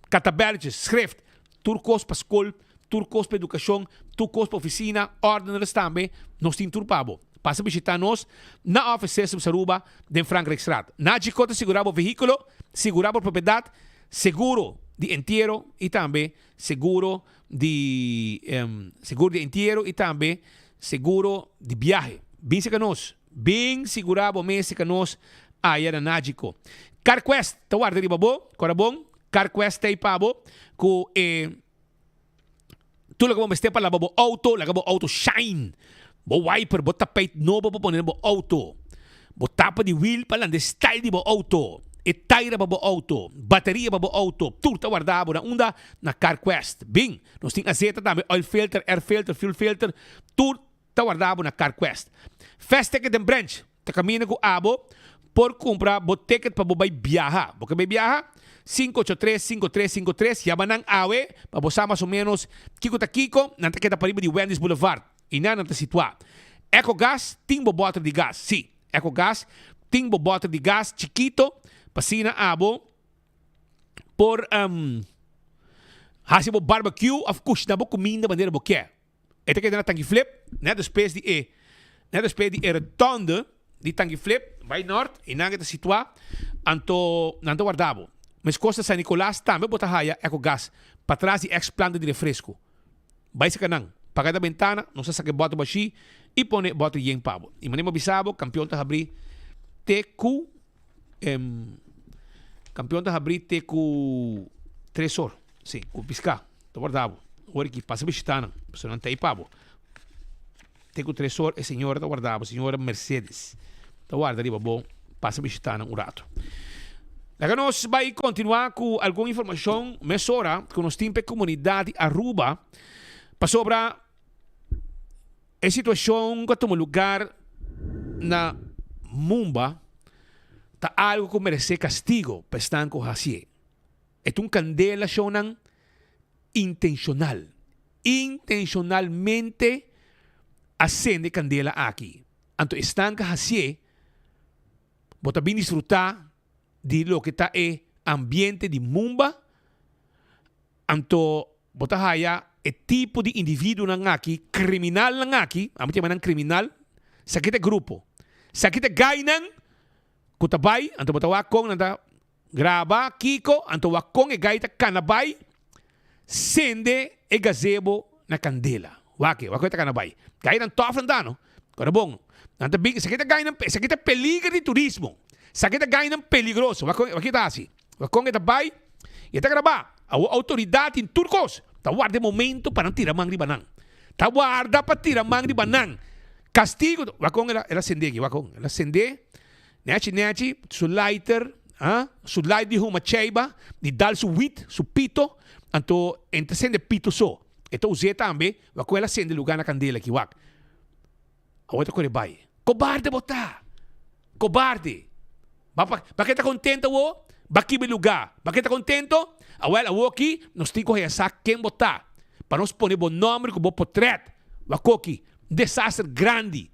katabeltjes, schrift, tur kos pa skol, tur kos pa edukashon, tur kos pa ofisina, ordeners tambe, nos tin tur pa bo. Pasa bishita nos na Office Systems Aruba den Frankrijkstraat. Nagico ta sigura bo vehíkulo, sigura bo propiedat, seguro di entiero i tambe seguro di seguro di entiero i tambe seguro di biahe. Bin seka nos. Bin sigura bo mes seka nos aya na Nagico. CarQuest ta warda riba bo, kora bon, CarQuest ta ei pa bo ku e tur loke bo mester pa laba bo auto, laga bo auto shine. Bo wiper, bo tapijt nobo pa pone na bo auto. Bo tapa di wiel pa landa e style di bo auto. E taira pa bo auto, bateria pa bo auto, tur ta warda bo na unda? Na CarQuest. Bin, nos tin azeta tambe, oil filter, air filter, fuel filter, tur ta warda bo na CarQuest. Fast Ticket den Branch ta kaminda ku abo por kumpra bo ticket pa bo bai biaha. Bo ke bai biaha? 583 5353 Yama nan awe pa bo sa mas o menos kiko ta kiko. Nan ta keda pariba di Wendy's Boulevard. I nan nan ta situá. Ecogas tin bo bòter di gas. Sí, Ecogas tin bo bòter di gas chikito pa asina abo por hasi bo barbecue òf kushina bo kuminda manera bo ke. E ta keda na Tanki Flip, net despues di e net despues di e rotonde di Tanki Flip bai nort, einan e ta situá, anto nan ta warda bo. Meskos na San Nicolas tambe bo ta haya Ecogas patras di ex planta di refresco. Bai saka nan, paga ta bentana, nos ta saka e bòter bashí i pone e bòter yen pa bo. I manera bo bisa bo, Kampion ta habrí te ku Kampion ta habrí te ku tres or. Sí, ku piská. Ta warda bo. Ora ki pasa bishitá nan, pasobra nan ta ei pa bo. Te ku tres or e señora ta warda bo, señora Mercedes ta warda riba bo pasa bishitá nan un rato. Laga nos bai kontinuá ku algun informashon mesora ku nos tin pa e komunidat di Aruba pasobra e situashon ku a tuma lugar na Mumba ta algu ku meresé kastigo pa esnan ku hasié. E ta un kandela shownan intenshonal. Intenshonalmente a sende kandela aki. Anto esnan ka hasié, bo ta bin disfrutá di loke ta e ambiente di Mumba, anto bo ta haya e tipo di individuonan aki, kriminalnan aki, ami ta yama nan kriminal, esaki ta e grupo, esaki ta e gainan ku ta bai, anto bo ta wak kon nan ta Graba kiko anto wak kon e gai ta kana bai sende e gazebo na kandela. Wak e, wak kon e ta kana bai. Gainan tòf nan ta no. Ora bon, nan ta bin, esaki ta gainan, esaki ta peliger di turismo. Esaki ta gainan peligroso. Wak kon, wak ke ta hasi. Wak kon e ta bai i e ta graba. Awor outoridat tin tur kos ta warda e momento pa nan tira man riba nan. Ta warda pa tira man riba nan. Kastigo, wak kon el a sende aki, wak kon el a sende. Nechi nechi, su lighter, ha, su light di huma cheiba, di dal su wit, su pito, anto e ta sende pito so. E ta us'é tambe, wak ku el a sende lugá na kandela aki, wak. Awor e ta kore bai. Kobarde bo ta! Kobarde! Ba pa, ba ke ta kontento awor? Ba kiba e lugá. Ba ke ta kontento? Awèl, awor aki nos tin ku haya sa ken bo ta, pa nos pone bo nòmber ku bo potrèt. Wak koki, un desaster grandi.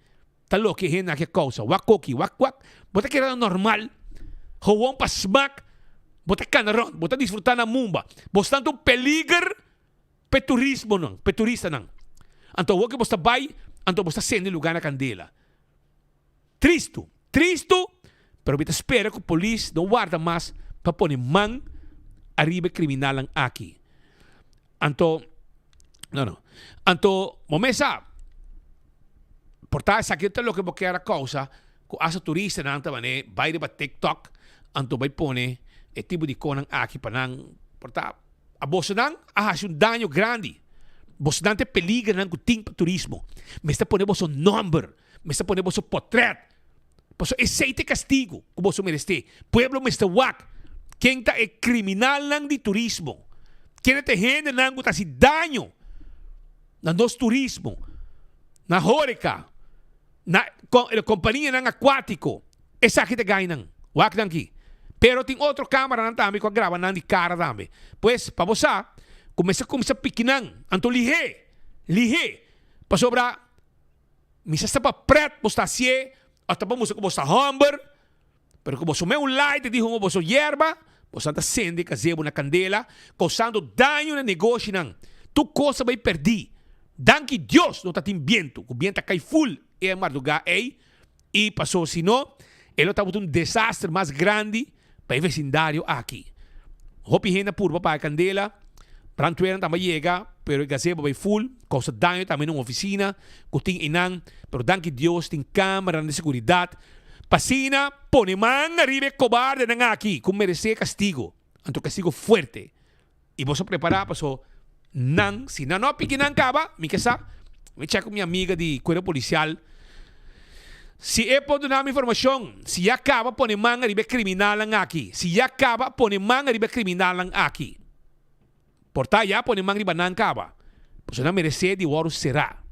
Ta loke hende aki a kousa. Wak koki, wak wak. Bo ta kere normal. Gewoon pa smak. Bo ta kana rond. Bo ta disfruta na Mumba. Bo sta un peliger p'e turismonan, p'e turistanan. Anto awor ke bo sta bai, anto bo sta sende luga na kandela. Tristu, tristu, pero mi ta spera ku polis no warda mas pa pone man ariba e kriminalnan aki. Anto, no, no. Anto, bo mes sa, por ta esaki ta loke bo kier a kousa ku asta turistanan ta manera bai riba TikTok, anto bai pone e tipo di konan aki pa nan por ta a bosonan a hasi un daño grandi. Bosonan ta e peligernan ku tin pa turismo. Mester pone boso nòmber, mester pone boso potrèt. Pasobra esei ta e kastigu ku boso meresté. Pueblo mester wak ken ta e kriminalnan di turismo, ken ta e hendenan ku ta hasi daño na nos turismo, na horeka, na kompanianan akuátiko. Esaki ta e gainan. Wak nan aki. Pero tin otro kameranan tambe ku a graba nan di kara tambe. Pues, pa bo sa ku mester kuminsá piki nan, anto lihé, lihé, pasobra. Mi sa sta pa pret bo sta hacié of ta pa mustra cu bo sta homber, pero cu boso me un lighter di hunga boso yerba, boso ta cende gazebo na candela, causando daño na negoshinan. Tur cos a bay perdí. Danki Dios no ta tin biento, cu biento a cay full e mardugá ey y paso si no e lo tabata un desaster mas grandi pa e vecindario aki. Hopi hende a purba paga candela, brandweernan tambe a yega, pero e gazebo a bay full, causa daño tambe na un oficina cu tin eynan, pero danki Dios tin cameranan di seguridad pa asina pone man ariba e cobardenan aki cu merece castigo, anto castigo fuerte. Y boso prepara paso nan, si nan no a piki nan caba, mi ke sa, mi check cu mi amiga di cuerpo policial, si e por duna mi informacion, si ya caba pone man ariba e criminalnan aki, si ya caba pone man ariba e criminalnan aki, por ta ya pone man riba nan caba, paso nan merece di worde cera,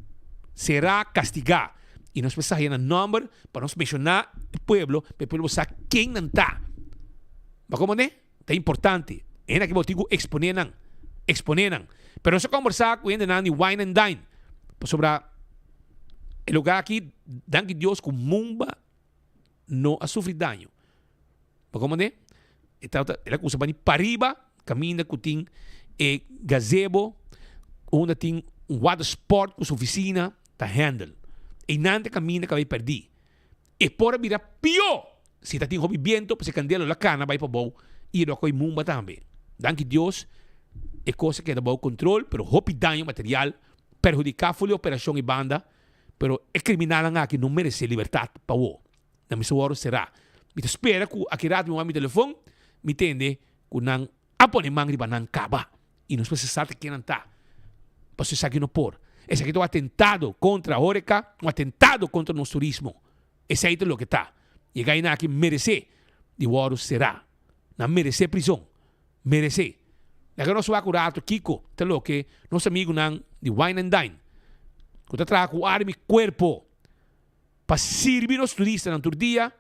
cera, castiga, y nos mester haya nan nomber pa nos menciona e pueblo, pa e pueblo sa ken nan ta. Bo a comprende? Ta importante. E hende aki bo tin ku eksponé nan. Eksponé nan. Pero nos a kombersá ku hendenan di Wine and Dine. Pasobra E lugá aki, danki Dios ku Mumba no a sufri daño. Bo komprendé? E tabata, el a kusa bani pariba, kaminda ku tin e gazebo unda tin un watersport ku su ofisina ta handle. Einan ta kaminda ku a bai pèrdí. E por a bira pió si ta tin hopi biento, pasobra e kandela lo a kana bai pabou i e lo a koi Mumba tambe. Danki Dios e kos a keda bou kontrol, pero hopi daño material perhudiká for di operashon e banda, pero e kriminalnan aki no meresé libertat pa wou. Nan mester wòrdu será. Mi ta spera ku aki rato mi wak mi telefon, mi tende ku nan a pone man riba nan kaba i nos mester sa ta ken nan ta. Pasobra esaki no por. Esaki ta un atentado kontra horeca, un atentado kontra nos turismo. Esei ta loke ta. I e gainan aki meresé di wòrdu será. Nan meresé prizon. Meresé. Laga nos wak un rato kiko ta loke nos amigunan di Wine and Dine ku ta traha ku arma i kuerpo pa sirbi nos turistanan tur dia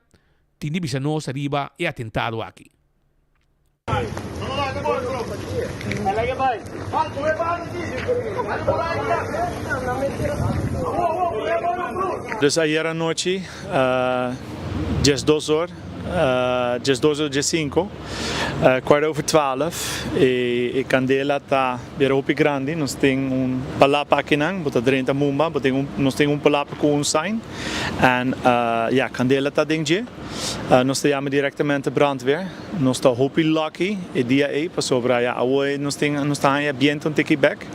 tin di bisa nos ariba e atentado aki. Dus ayer anochi 12 or, 12 or 15, kwart over 12, e candela ta bira hopi grandi, nos tin un palapa akinan, bo ta drenta Mumba, bo tin un, nos tin un palapa cu un sign, en ya, candela ta den dje. Nos ta yama directamente brandweer. Nos ta hopi lucky e dia ey pasobra ya awo nos tin nos ta haña biento un tiki bek,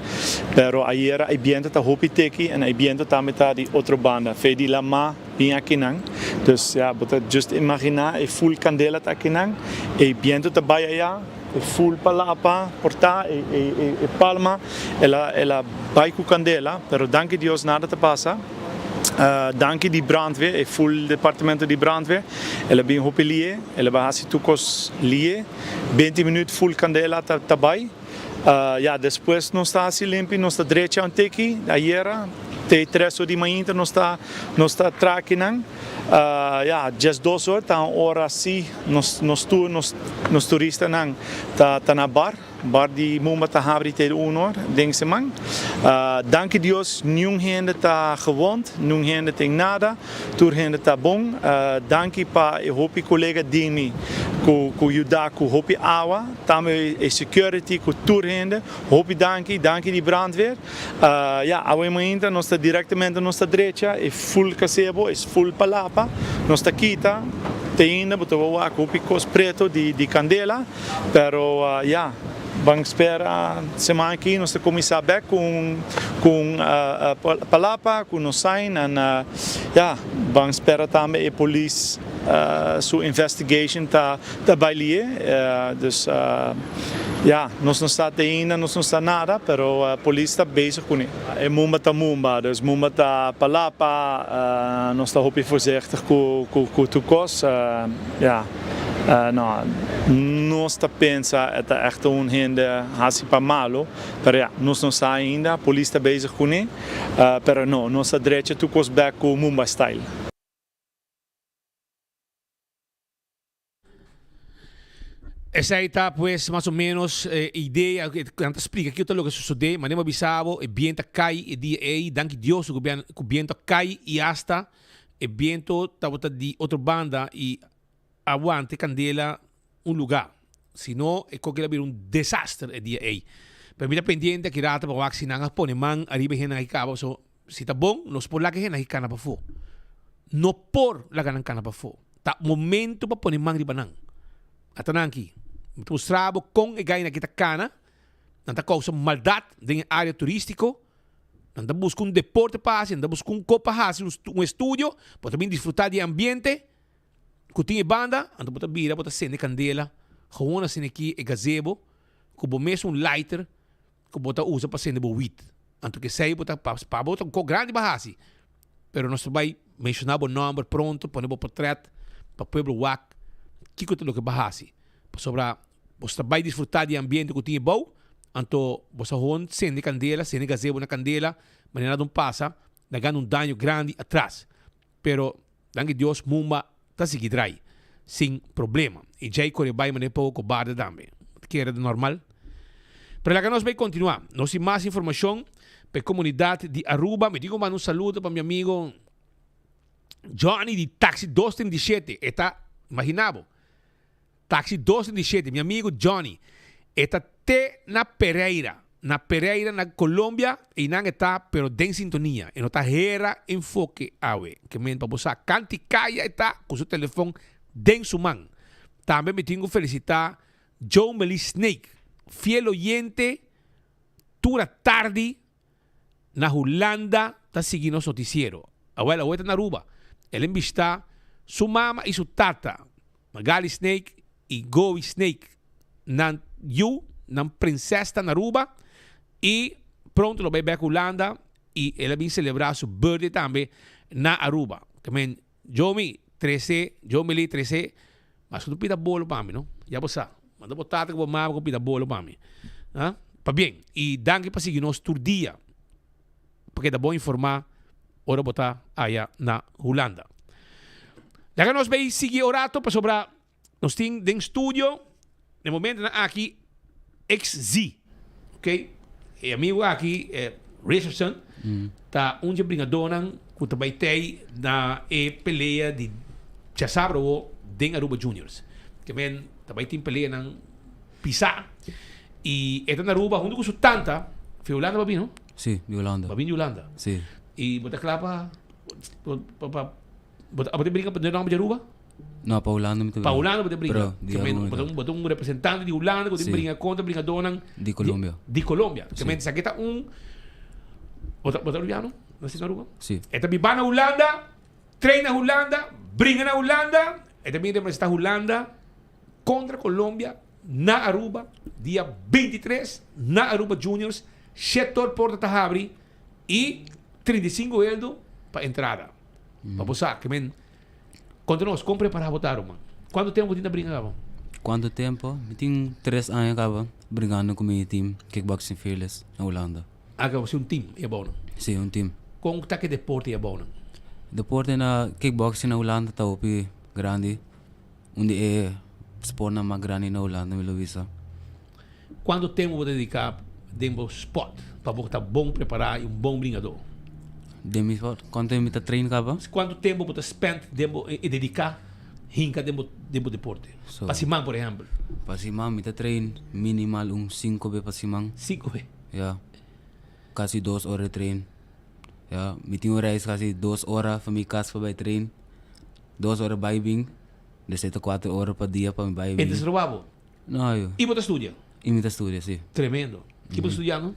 pero ayera e biento ta hopi tiki en e biento tambe ta di otro banda, fe di lama bin akinan. Dus ya bo ta just imagina e full candela ta akinan, e biento ta bay aya, e full palapa por ta e e e palma el a el a bay cu candela, pero danki Dios nada ta pasa. Danki di brandweer, e full departamento di brandweer. El a bin hopi lie, el a bai hasi tur kos lie. Beinti minuut full kandela ta ta bai. Ya despues nos ta hasi limpi, nos ta drecha un tiki. Ayera te tres or di mainta nos ta nos ta traha kinan. Ya diesdos or ta un ora si nos nos tur nos nos turistanan ta ta na bar. Bar di Mumba ta habri te un or den siman. Danki Dios niun hende ta gewond, niun hende tin nada, tur hende ta bon. Danki pa e hopi kolega di mi ku ku yuda ku hopi awa, tambe e security ku tur hende. Hopi danki, danki di brandweer. Ya, awe mainta nos ta directamente nos ta drecha e full casebo, e full palapa, nos ta kita, te ainda bo ta wak hopi kos preto di di candela. Pero ya, ban spera seman aki nos ta kuminsá bèk ku un ku un palapa ku nos sign en ya, ban spera tambe e polis su investigation ta ta bai lié. Dus ya, nos no sa te ainda, nos no sa nada, pero polis ta bezig kuné. E mumba ta mumba, dus mumba ta palapa, nos ta hopi voorzichtig ku ku tur kos, ya. No, nos ta pensa e ta echt un hende hasi pa malo, pero ya, nos no sa ainda, polis ta bezig kuné, pero no, nos ta drecha tur kos bek ku Mumbai style. Esei ta pues mas o menos e idea ku nan ta splika kiko ta loke sosodé. Manera bo a bisa bo, e biento a kai e dia ei, danki Dios ku biento a kai i asta e biento tabata di otro banda i a wanta e kandela un lugá. Si no, e koki lo a bira un desaster e dia ei. Pero mi ta pendiente aki rato pa wak si nan a pone man ariba e hendenan aki kaba pasobra si ta bon nos por laga e hendenan aki kana pafó. No por laga nan kana pafó. Ta momento pa pone man riba nan. Ata nan aki. Mi ta mustra bo kon e gainan aki ta kana. Nan ta kousa maldat den e área turístiko. Nan ta buska un deporte pa hasi, nan ta buska un kos pa hasi, un estudio, bo ta bin disfrutá di e ambiente ku tin e banda, anto bo ta bira bo ta sende kandela, gewoon asina aki e gazebo ku bo mes un lighter ku bo ta usa pa sende bo wit. Anto kesei bo ta pa bo ta un kos grandi pa hasi, pero nos ta bai menshoná bo nòmber pronto, pone bo portrèt pa pueblo wak kiko ta loke bo a hasi. Pasobra Bo ta bai disfrutá di e ambiente ku tin ebou, anto bo sa hon sende kandela, sende gazebo na kandela, manera nan pasa, nan gana un daño grandi atras. Pero, danki Dios, Mumba ta sigui drai sin problema. I djei kore bai manera poko kobarde tambe. Bo ta kere ta normal? Pero laga nos bai kontinuá. Nos tin mas informashon. Pa e comunidad di Aruba. Mi tin cu manda un saludo pa mi amigo Johnny di Taxi 237. E ta, imagina bo, Taxi 237, mi amigo Johnny. E ta te na Pereira, na Pereira na Colombia, einan e ta pero den sintonia. E no ta hera enfoke awe. Ke men pa bo sa, kanti kaya e ta ku su telefon den su man. Tambe mi tin ku felisitá Joe Meli Snake, fiel oyente tur atardi na Hulanda ta sigui nos noticiero. Awel awe ta na Aruba. El a bishita su mama y su tata, Magali Snake y Goey Snake. Nan yu, nan prinses ta na Aruba y pronto lo bay bek Hulanda y el a bin celebra su birthday tambe na Aruba. Tamen Jomi trece, Jomily trece, mas ku no pida bolo pa mi no, ya bo sa, manda bo tata ku bo mama ku pida bolo pa mi, ha, pabien y danki pa sigui nos tur dia pa keda bon informa ora bo ta aya na Hulanda. Laga nos bay sigui e rato pasobra Nos tin den studio den momentonan aki XZ. Ok, e amigo aki Richardson ta un dje bringadónan ku ta bai tei na e pelea di djasabra awo den Aruba Juniors. Ke men ta bai tin peleanan pisá i e ta na Aruba huntu ku su tanta fi Hulanda bo a bin no? Sí, di Hulanda. Bo a bin di Hulanda. Sí. I bo ta kla pa pa bo ta bringa pa den nòmber di Aruba? No, pa Hulanda mi ta Pa bringa. Hulanda bo ta bringa. Pero, di Ke men, Aruba bo ta mi un, bo ta un representante di Hulanda ku tin Sí. bringa kontra bringadónan Di Colombia. di Colombia. Ke Sí. men esaki ta un, bo ta, bo ta Arubiano? Nací na Aruba? Sí. E ta biba na Hulanda, train na Hulanda, bringa na Hulanda. E ta bin representá Hulanda kontra Colombia na Aruba dia 23 na Aruba Juniors. Shetor porta ta habri i 35 eldo pa entrada. Pa bo sa, ke men Konta nos, kon prepará bo ta, ruman? Kuantu tempu bo tin ta bringa kaba? Kuantu tempu? Mi tin tres aña kaba bringando ku mi team Kickboxing Fearless na Hulanda. Ah, kaba si un team e abou nan? Si, un team. Kon ta ke deporte e abou nan? Deporte na kickboxing na Hulanda ta hopi grandi. Un di e sportnan mas grandi na Hulanda mi lo bisa. Kuantu tempu bo ta dediká den bo spòrt pa bo ta bon prepará i un bon bringadó? Den mi spòrt? Kuantu tempu mi ta train kaba? Kuantu tempu bo ta spend den bo i dediká hinka den bo den bo deporte? Pa siman por ehèmpel. Pa siman mi ta train minimal un sinku be pa siman. Sinku be? Ya. Kasi dos ora di train. Ya. Mi tin un reis kasi dos ora for mi kas pa bai train. Dos ora bai bin. Desei ta kuater ora pa dia pa mi bai bin. E ta stroba bo? No, yo. Y bo ta studia? Y mi ta studia, si. Tremendo. Ki bo ta studiando?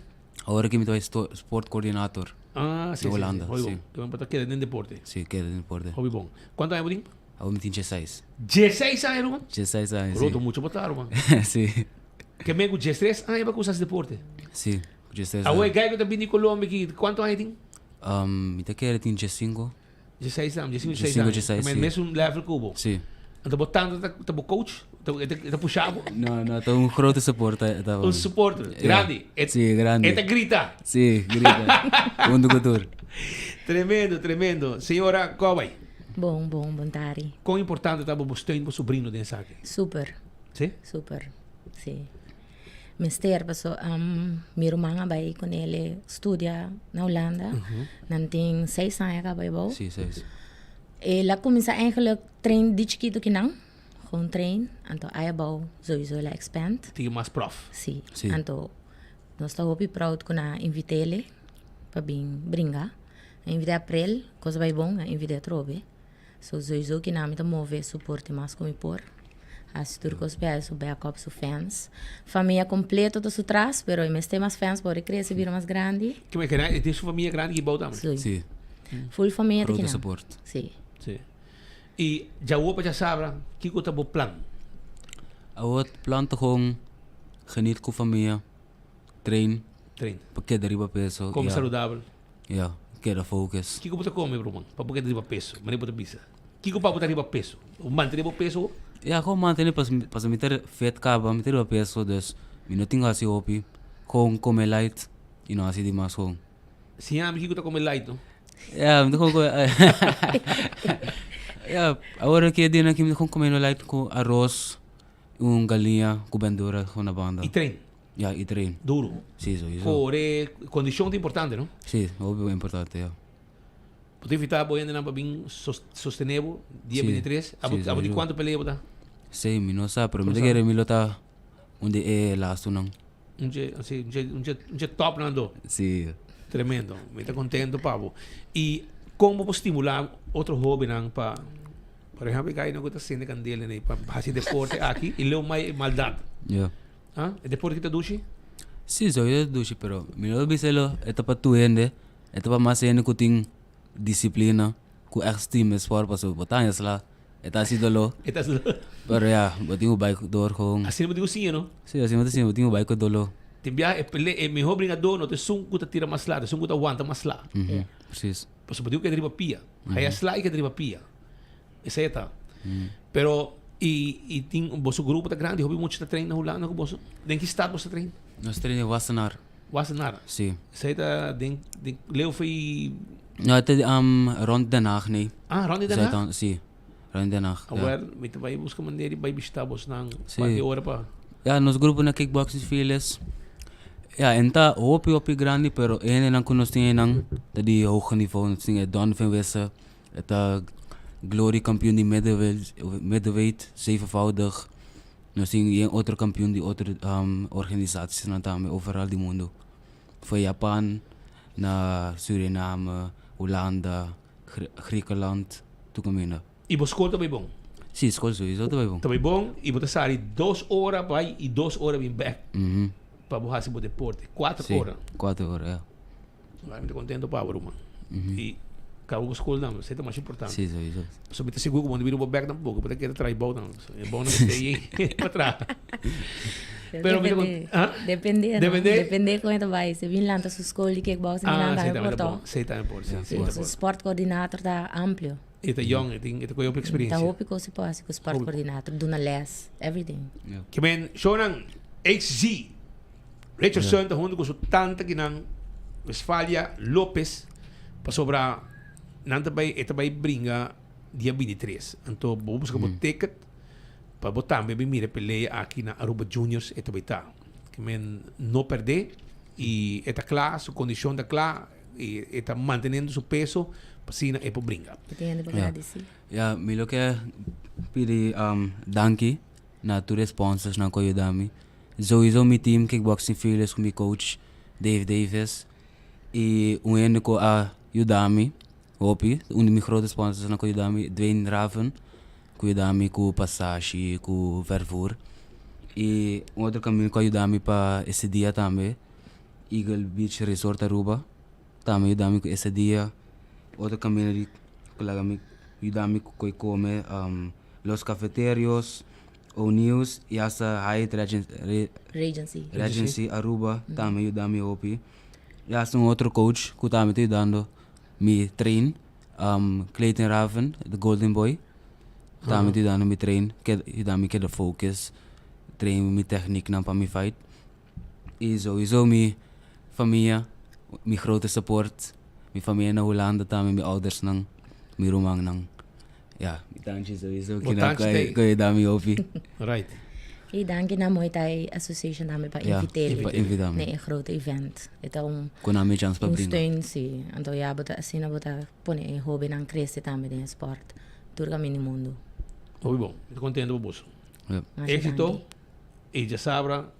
Awor aki mi ta bay sport coordinator. Ah, si, Na Hulanda, si. si. Hopi bon. Bo ta keda den deporte? Si, keda den deporte. Hopi bon. Cuanto aña bo tin? Awor mi tin diesseis. Diesseis aña, ruman? Diesseis aña, si. Roto mucho bo ta, ruman. Si. Ke men cu diestres aña bo a cuminsa haci deporte? Si, cu diestres aña. Awor e guy cu ta bini di Colombia aki, cuanto aña e tin? Mi ta kere tin diescinco. 16 aña, 15, 16 aña. 16, Men si. mesun level ku bo. Si. Anto bo tanta ta, ta bo coach? Ta, e ta, e ta pusha bo? No, no, ta un grote supporter. Ta Un supporter, Ja. grandi. E, Si, grandi. E ta grita. Si, grita. Hunto ku tur. Tremendo, tremendo. Señora Coway. Bon, bon, bon tardi. Kon importante ta bo bo steun bo sobrino den esaki? Super. Si? Super, si. Mester paso mi ruman a bai con el studia na Hulanda. Nan tin seis aña caba e bou. Sí, seis. El a cuminsa eigenlijk train di chikito kinan. Gewoon train. Anto aya bou sowieso el a expand. Tin mas prof. Sí. Sí. Anto nos ta hopi proud cu nan a invit'ele pa bin bringa. A invit'e april, cos a bai bon, a invit'e atrobe. So sowieso kinan mi ta move soporte mas cu mi por. Haci tur cos pa su back up su fans. Famia completo ta su tras, pero e mester mas fans pa ora e crece bira mas grandi. Ke men keda e tin su famia grandi ki bou tambe? Si. Si. Full famia ta Grote kinan. support. Si. Si. Y djawo pa djasabra, kico ta bo plan? Awor plan ta gewoon geniet cu famia, train. Train. Pa keda riba peso. Come ya. saludabel. Ya, keda focus. Kiko bo ta come, ruman, pa bo keda riba peso? Manera bo ta bisa. Kiko pa bo ta riba peso? Bo mantene bo peso? Ya, gewoon mantene pas pasobra mi ta vet kaba, mi ta riba peso, dus mi no tin hasi hopi. Gewoon come light y no hasi dimas gewoon. Siña mi kiko ta come light, no? Ya, mi ta gewoon come Ya, awor ki e dianan aki mi ta gewoon comiendo light cu aros, un galiña cu bendura gewoon na banda. Y train? Ja, y train. Duro. Si, sowieso. Core, condicion ta importante, no? Si, hopi importante, ja. Bo ta invita bo hendenan pa bin sostene bo dia Si, 23? Abo, si, abo di sowieso. cuanto pelea bo ta? Si, mi no sa, pero mi No ta sa. kere mi lo ta un di e lastonan. Un dje, si, un dje, un dje, un dje topnan anto. Si. Tremendo. Mi ta contento pa bo. Y con bo por stimula otro hobennan pa, por ehempel, e gainan cu ta sende candela n'e pa haci deporte aki y leu mai e maldad. Ja. Ah, e deporte ki ta dushi? Si, sowieso ta dushi, pero mi no ta bisa lo e ta pa tur hende, e ta pa mas hende ku tin disiplina, ku ègt stima e sport pasobra bo ta haña sla, e ta hasi doló. E ta hasi doló. Pero ya, bo tin ku bai dor gewoon. Asina bo tin ku siña, no? Si, asina bo ta siña, bo tin ku bai ku doló. Tin biaha e pelea, e mihó bringadó no ta esun ku ta tira mas sla, ta esun ku ta wanta mas sla. Precies. Pasobra bo tin ku keda riba pia. Haya sla i keda riba pia. Esei e ta. Pero y y tin boso grupo ta grandi, hopi mucha ta train na Hulanda cu boso? Den ki stad boso ta train? Nos train den Wassenaar. Wassenaar? Si. Esei ta den den leu fo'i. No, e ta um, rond Den Haag nee. Ah, rond di Den Haag? Si, rond Den Haag. A wer, mi ta bai busca manera di bai bishita bosnan Si. par di ora pa. Ja, nos grupo na kickboxing Fearless. Ja, en ta hopi hopi grandi, pero e hendenan ku nos tin einan ta di hoge niveau. Nos tin e Donovan Wisse, E ta Glory kampioen di middleweight, zevenvoudig. Nos tin yen otro kampioen di otro organisatiesnan tambe overal di mundo. For Japan na Suriname, Hulanda, Griekenland, tur kaminda. I bo skol ta bai bon? Si, skol sowieso ta bai bon. Ta bai bon i bo ta sali dos ora bai i dos ora bin bek pa bo hasi bo deporte. Kuater ora. Si, kuater ora, ya. Mi ta contento pa bo ruman. Y cabo bo school nan, esey ta mas importante. Sí, sowieso. So mi ta sigur cu bo no bira bo bek tampoco, bo ta keda traha bou nan. E bou nan mester ey pa traha. Pero mi ta con- ah? Depende, no? Depende? Depende con e ta bay. Si bin lanta su school di kickboxing, Ah, lanta sí, e tambe por ta to. bon. Sí, tambe por, sí, Sí, sí, ta su por. sport coordinator ta amplio. E ta young, e tin, e ta coge hopi experiencia. Ta hopi cos si por haci cu sport coordinator, duna les, everything. Ke men, shownan HZ. Richardson ta hunto ku su tanta kinan Westfalia Lopez pasobra nan ta bai e ta bai bringa dia 23. Anto bo buska bo ticket pa bo tambe bin mira e pelea aki na Aruba Juniors e ta bai ta. Ke men no perde y e ta kla, su kondishon ta kla y e ta manteniendo su peso pa asina e por bringa. Bo tin hende pa gradisi? Ya, mi lo ke pidi danki na tur e sponsorsnan ku a yuda mi. Sowieso mi team Kickboxing Fearless ku mi coach Dave Davis y un hende ku a yuda mi hopi, un di mi grote sponsorsnan ku a yuda mi, Dwayne Raven, ku yuda mi ku pasashi, ku vervoer. Y un otro kaminda ku a yuda mi pa ese dia tambe, Eagle Beach Resort Aruba, tambe a yuda mi ku ese dia. Otro kaminda di ku laga mi yuda mi ku koe kome, Los Cafeterios. O-News y hasta Hyatt Regency. Regency Aruba tambe yuda mi hopi. Y hasta un otro coach cu tambe ta yudando mi train, Clayton Raven, the Golden Boy, tambe ta yudando mi train, yuda mi keda focus, train mi technieknan pa mi fight. Y sowieso mi famia, mi grote support, mi famia na Hulanda tambe, mi oudersnan, mi rumannan. Ja, mi tanchi sowieso Bo kina tanchi ku t'ei. ku yuda mi hopi. Right. Y danki na Muay Thai Association tambe pa Ja, invit'é pa invita mi. na e grote event. E ta un Ku nan mi chans pa un bringa. steun, si. Anto ya bo ta asina bo ta pone e hobennan krese tambe den e sport tur kaminda di mundu. Hopi bon. Mi ta kontento pa boso. Ja. Masha Éxito danki. y djasabra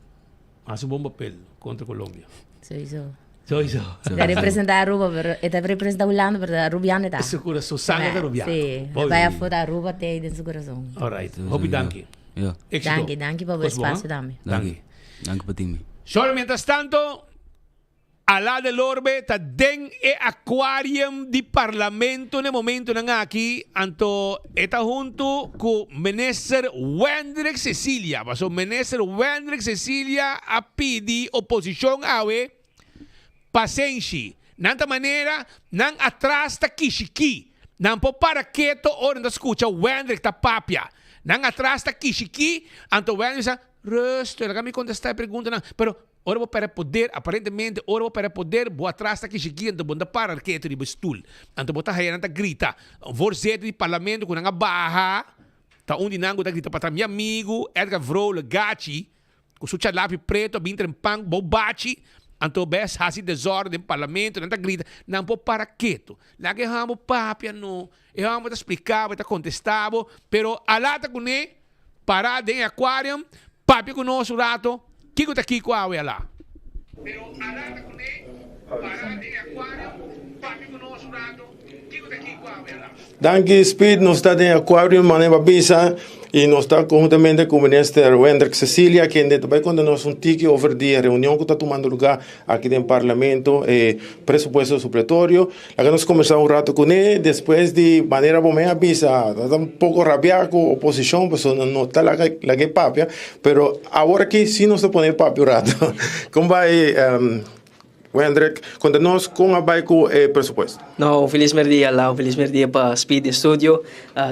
Haci un bon papel contra Colombia. Sowieso. Sowieso. Ta representa Aruba, pero e ta representa Hulanda, pero ta Arubiano e ta. Su curason, su sangre ta Arubiano. Sí. Mooi. Bai afo ta Aruba te den su curason. All right. Hopi danki. Ja. Éxito. Danki, danki pa bo Cos bon, espacio ha? tambe. Danki. Danki pa tin mi. Shorty, mientras tanto, Alá del Orbe ta den e aquarium di Parlamento n'e momentonan aki, anto e ta hunto cu Minister Wendrick Cecilia. Paso Minister Wendrick Cecilia a pidi oposicion awe pasenshi. Nan ta manera nan atras ta kishiki. Nan por para keto ora nan ta scucha Wendrick ta papia. Nan atras ta kishiki, anto Wendrick sa, Rustig, laga mi contesta e preguntanan. Pero Ora bo perde poder, aparentemente ora bo perde poder, bo atras ta kishiki anto bo no ta para ketu riba e stul. Anto bo ta haya nan ta grita. Un voorzitter di parlamento ku nan a baha ta un di nan ku ta grita patras. Mi amigu Edgar Vrolijk Gachi. Ku su chalapi preto a bin trempan bou bachi, anto bes hasi desorden den parlamento, nan ta grita, nan por para ketu. Laga e hòmber papia no, e hòmber ta splika bo, e ta kontestá bo, pero alá ta kuné pará den e aquarium, papia ku nos un rato, kiko ta kiko awe alá? Pero alá ta kuné pará den e aquarium, papia ku nos un rato, kiko ta kiko awe alá? Danki Speed, nos ta den Aquarium manera bo a bisa y nos ta conhuntamente cu Minister Wendrick Cecilia kende ta bay conta nos un tiki over di e reunion cu ta tumando lugar aki den Parlamento e presupuesto supletorio. Laga nos combersa un rato cune despues di manera bo men a bisa ta un poco rabia cu oposicion pasobra nan no ta laga e papia pero awor aki si nos ta pone e papia un rato. Con bay Wendrick, konta nos kon a bai ku e presupuesto. No, un felis merdia la, un felis merdia pa Speed den studio,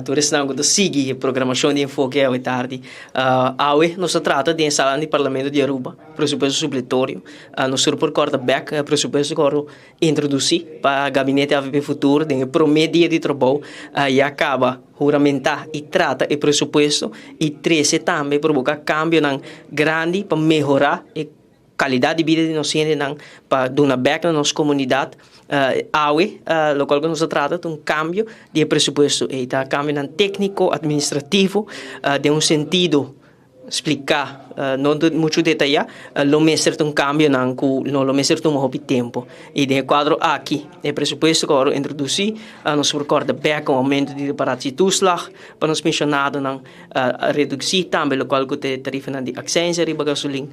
tur esnan ku ta sigui e programashon di Enfoke awe tardi. Awe nos ta trata den e sala di Parlamento di Aruba, presupuesto supletorio. Nos tur por kòrda bèk e presupuesto ku a introdusí pa Gabinete avp Futuro den e promé dia di trabou ya kaba huramentá i trata e presupuesto i trese tambe proboká kambionan grandi pa mehorá e Kalidat di bida di nos hendenan pa duna bèk na nos komunidat. Awe lokual ku nos ta trata ta un kambio di e presupuesto ei. Ta kambionan tékniko, atministrativo, den un sentido spliká, no muchu detayá, lo mester ta un kambionan ku no lo mester tuma hopi tempu. I den e kuadro aki e presupuesto ku a wòrdu introdusí nos por kòrda bèk un oumento di reparatietoeslag pa nos penshonadonan, reduksí tambe lokual ku ta e tarifanan di aksensia riba gasolin.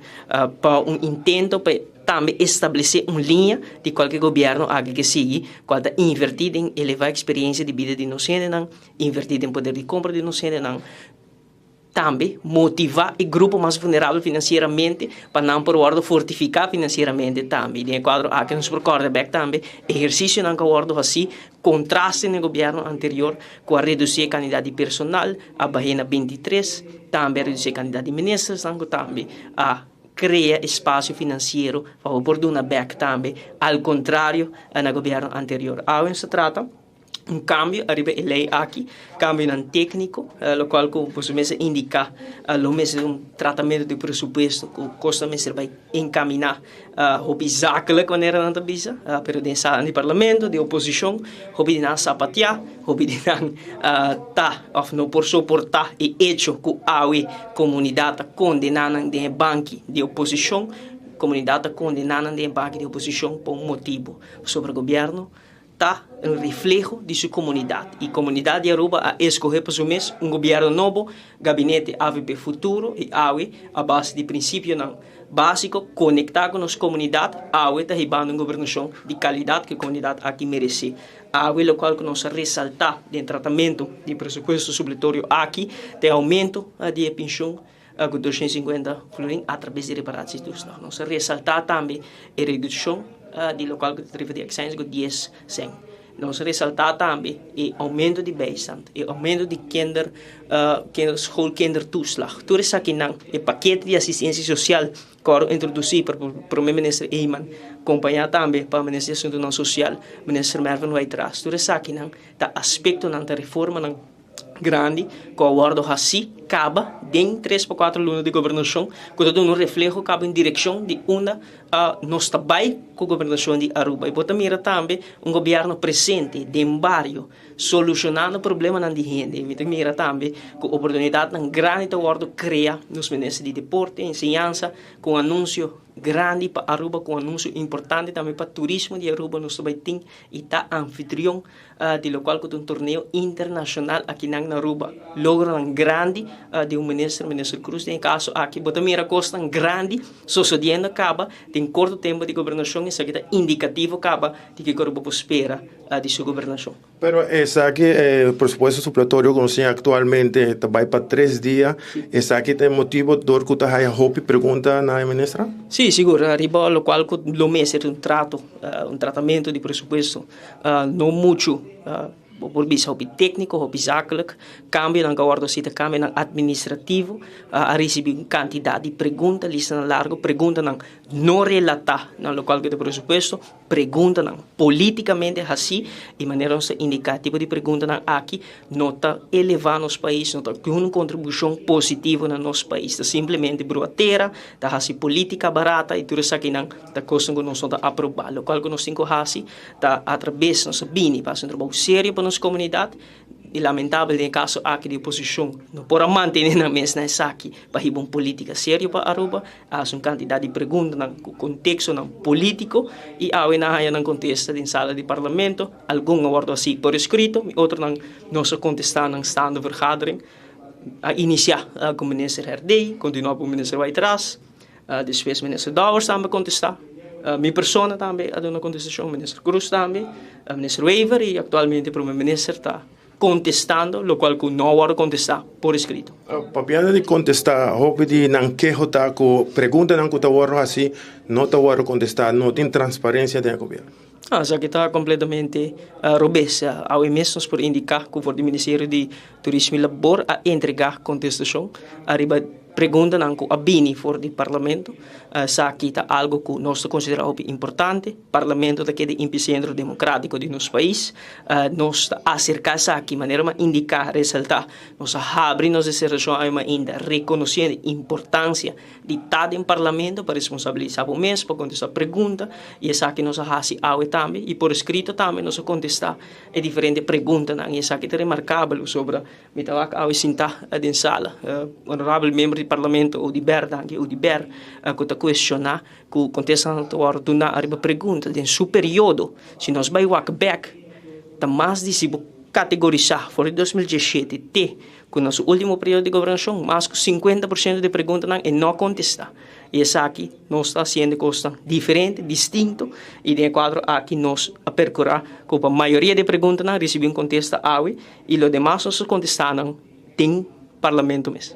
Pa un intento pa tambe establesé un liña di kualke gobièrnu aki ke sigui, kual ta invertí den elevá eksperensia di bida di nos hendenan, invertí den poder di kompra di nos hendenan, tambe motivá e grupo mas vulnerabel finansieramente pa nan por wòrdu fortifiká finansieramente tambe. I den e kuadro aki nos por kòrda bèk tambe ehersisionan ku a wòrdu hasí kontraste na e gobièrnu anterior ku a redusí e kantidat di personal, a bah'é na 23, tambe a redusí e kantidat di ministersnan ku tambe a krea espasio finansiero pa bo por duna bèk tambe, al kontrario na gobièrnu anterior. Awe nos ta trata un kambio ariba e lei aki, kambionan tékniko, lokual ku boso mester indiká lo mester un tratamentu di presupuesto ku kos ta mester bai enkaminá Hopi zakelijk manera nan ta bisa, pero den sala di parlamento di oposicion hopi di nan sapatia, hopi di nan ta of no por soporta e hecho cu awe comunidad ta condena nan den e banki di oposicion, comunidad ta condena nan den e banki di oposicion pa un motibo, pasobra gobierno ta un refleho di su comunidad y comunidad di Aruba a escoge pa su mes un gobierno nobo, Gabinete avp Futuro y awe a base di principionan basico conecta cu nos comunidad awe ta hibando un gobernacion di calidad cu e comunidad aki merece. Awe locual cu nos a resalta den tratamento di presupuesto supletorio aki ta e aumento di e pension cu 250 florin atrabes di reparatietoeslag. Nos a resalta tambe e reduccion di locual cu ta tarifa di accijns cu 10 cent. Nos a resalta tambe e aumento di bijstand, e aumento di kinder, schoolkindertoeslag. Tur esakinan, e pakete di asistencia social cu a introduci pa Prome Minister Eman, compaña tambe pa Minister di Asuntonan Social, Minister Mervin Weyt-Ras. Tur esakinan ta aspectonan, ta reformanan grandi ku a wòrdu hasí kaba den tres pa kuater luna di gobernashon ku ta duna un refleho kaba un direkshon di unda nos ta bai ku gobernashon di Aruba. I bo ta mira tambe un gobièrnu presente den bario solushonando problemanan di hende. Mi ta mira tambe ku oportunidatnan grandi ta wòrdu krea nos minister di deporte, enseñansa ku un anunsio grandi pa Aruba ku un anunsio importante tambe pa turismo di Aruba nos ta bai tin i ta anfitrion di locual cu ta un torneo internacional akinan na Aruba. Logronan grandi di un minister, minister Croes den e caso aki. Bo ta mira cosnan grandi sosodiendo caba den corto tempo di gobernacion, esaki ta indicativo caba di kico Aruba por spera di su gobernacion. Pero esaki e presupuesto supletorio cu nos tin actualmente ta bay pa tres dia, esaki ta e motibo dor cu ta haya hopi pregunta na e minister? Si, sigur, riba locual cu lo mester un trato, un tratamento di presupuesto. No muchu Bo por bisa hopi tékniko, hopi zakelijk. Kambionan ku a wòrdu hasi ta kambionan atministrativo. A risibí un kantidat di pregunta, listanan largu, preguntanan no relatá na lokual ku ta presupuesto, preguntanan polítikamente hasí i manera nos ta indiká tipo di preguntanan aki no ta elevá nos pais, no ta duna un kontribushon positivo na nos pais. Ta simplemente brua tera, ta hasi polítika barata i tur esakinan ta kosnan ku nos no ta aprobá. Lokual ku nos tin ku hasi ta atrabes nos a bini pa hasi un trabou serio pa nos komunidat i lamentabel den e kaso aki di oposishon no por a mantene nan mes na esaki pa hiba un polítika serio pa Aruba, a hasi un kantidat di preguntanan ku kontekstonan polítiko i awe nan a haña nan kontesta den sala di parlamento, algun a wòrdu hasi por eskrito i otronan nos a kontestá nan staande vergadering. A inisiá ku minister Herdé, kontinuá ku minister Waitraas. Despues minister Dowers tambe a contesta, mi persona tambe a duna contestacion, minister Croes tambe, minister Wever y actualmente prome minister ta contestando locual cu no a wordo contesta por escrito. Papiando di contesta, hopi di nan keho ta cu preguntanan cu ta wordo haci no ta wordo contesta, no tin transparencia den e gobierno. Esaki ta completamente robes. Awe mes nos por indica cu for di Ministerio di Turismo y Labor a entrega contestacion ariba Preguntanan ku a bini for di Parlamento, Esaki ta algu ku nos ta konsiderá hopi importante. Parlamento ta keda epicentro demokratiko di nos pais. Nos ta aserká esaki manera mi a indiká, resaltá, nos a habri nos disertashon awe mainta rekonosiendo e importansia di ta den Parlamento pa responsabilisá bo mes, pa kontestá pregunta i esaki nos a hasi awe tambe i por eskrito tambe nos a kontestá e diferente preguntanan i esaki ta remarkabel pasobra Mi ta wak awe sintá den sala. Honorabel miembro di Parlamento Oduber, danki Oduber, ku ta kuestioná ku kontestanan ta wòrdu duná ariba pregunta den su periodo. Si nos bai wak bèk, ta mas di si bo kategorisá for di 2017 te ku na su último periodo di gobernashon, mas ku 50 por siento di preguntanan e no a kontestá. I esaki nos ta hasiendo kosnan diferente, distinto, i den e kuadro aki nos a perkurá ku pa mayoria di e preguntanan risibí un kontesta awe. Y lo demas nos a contesta nan den Parlamento mes.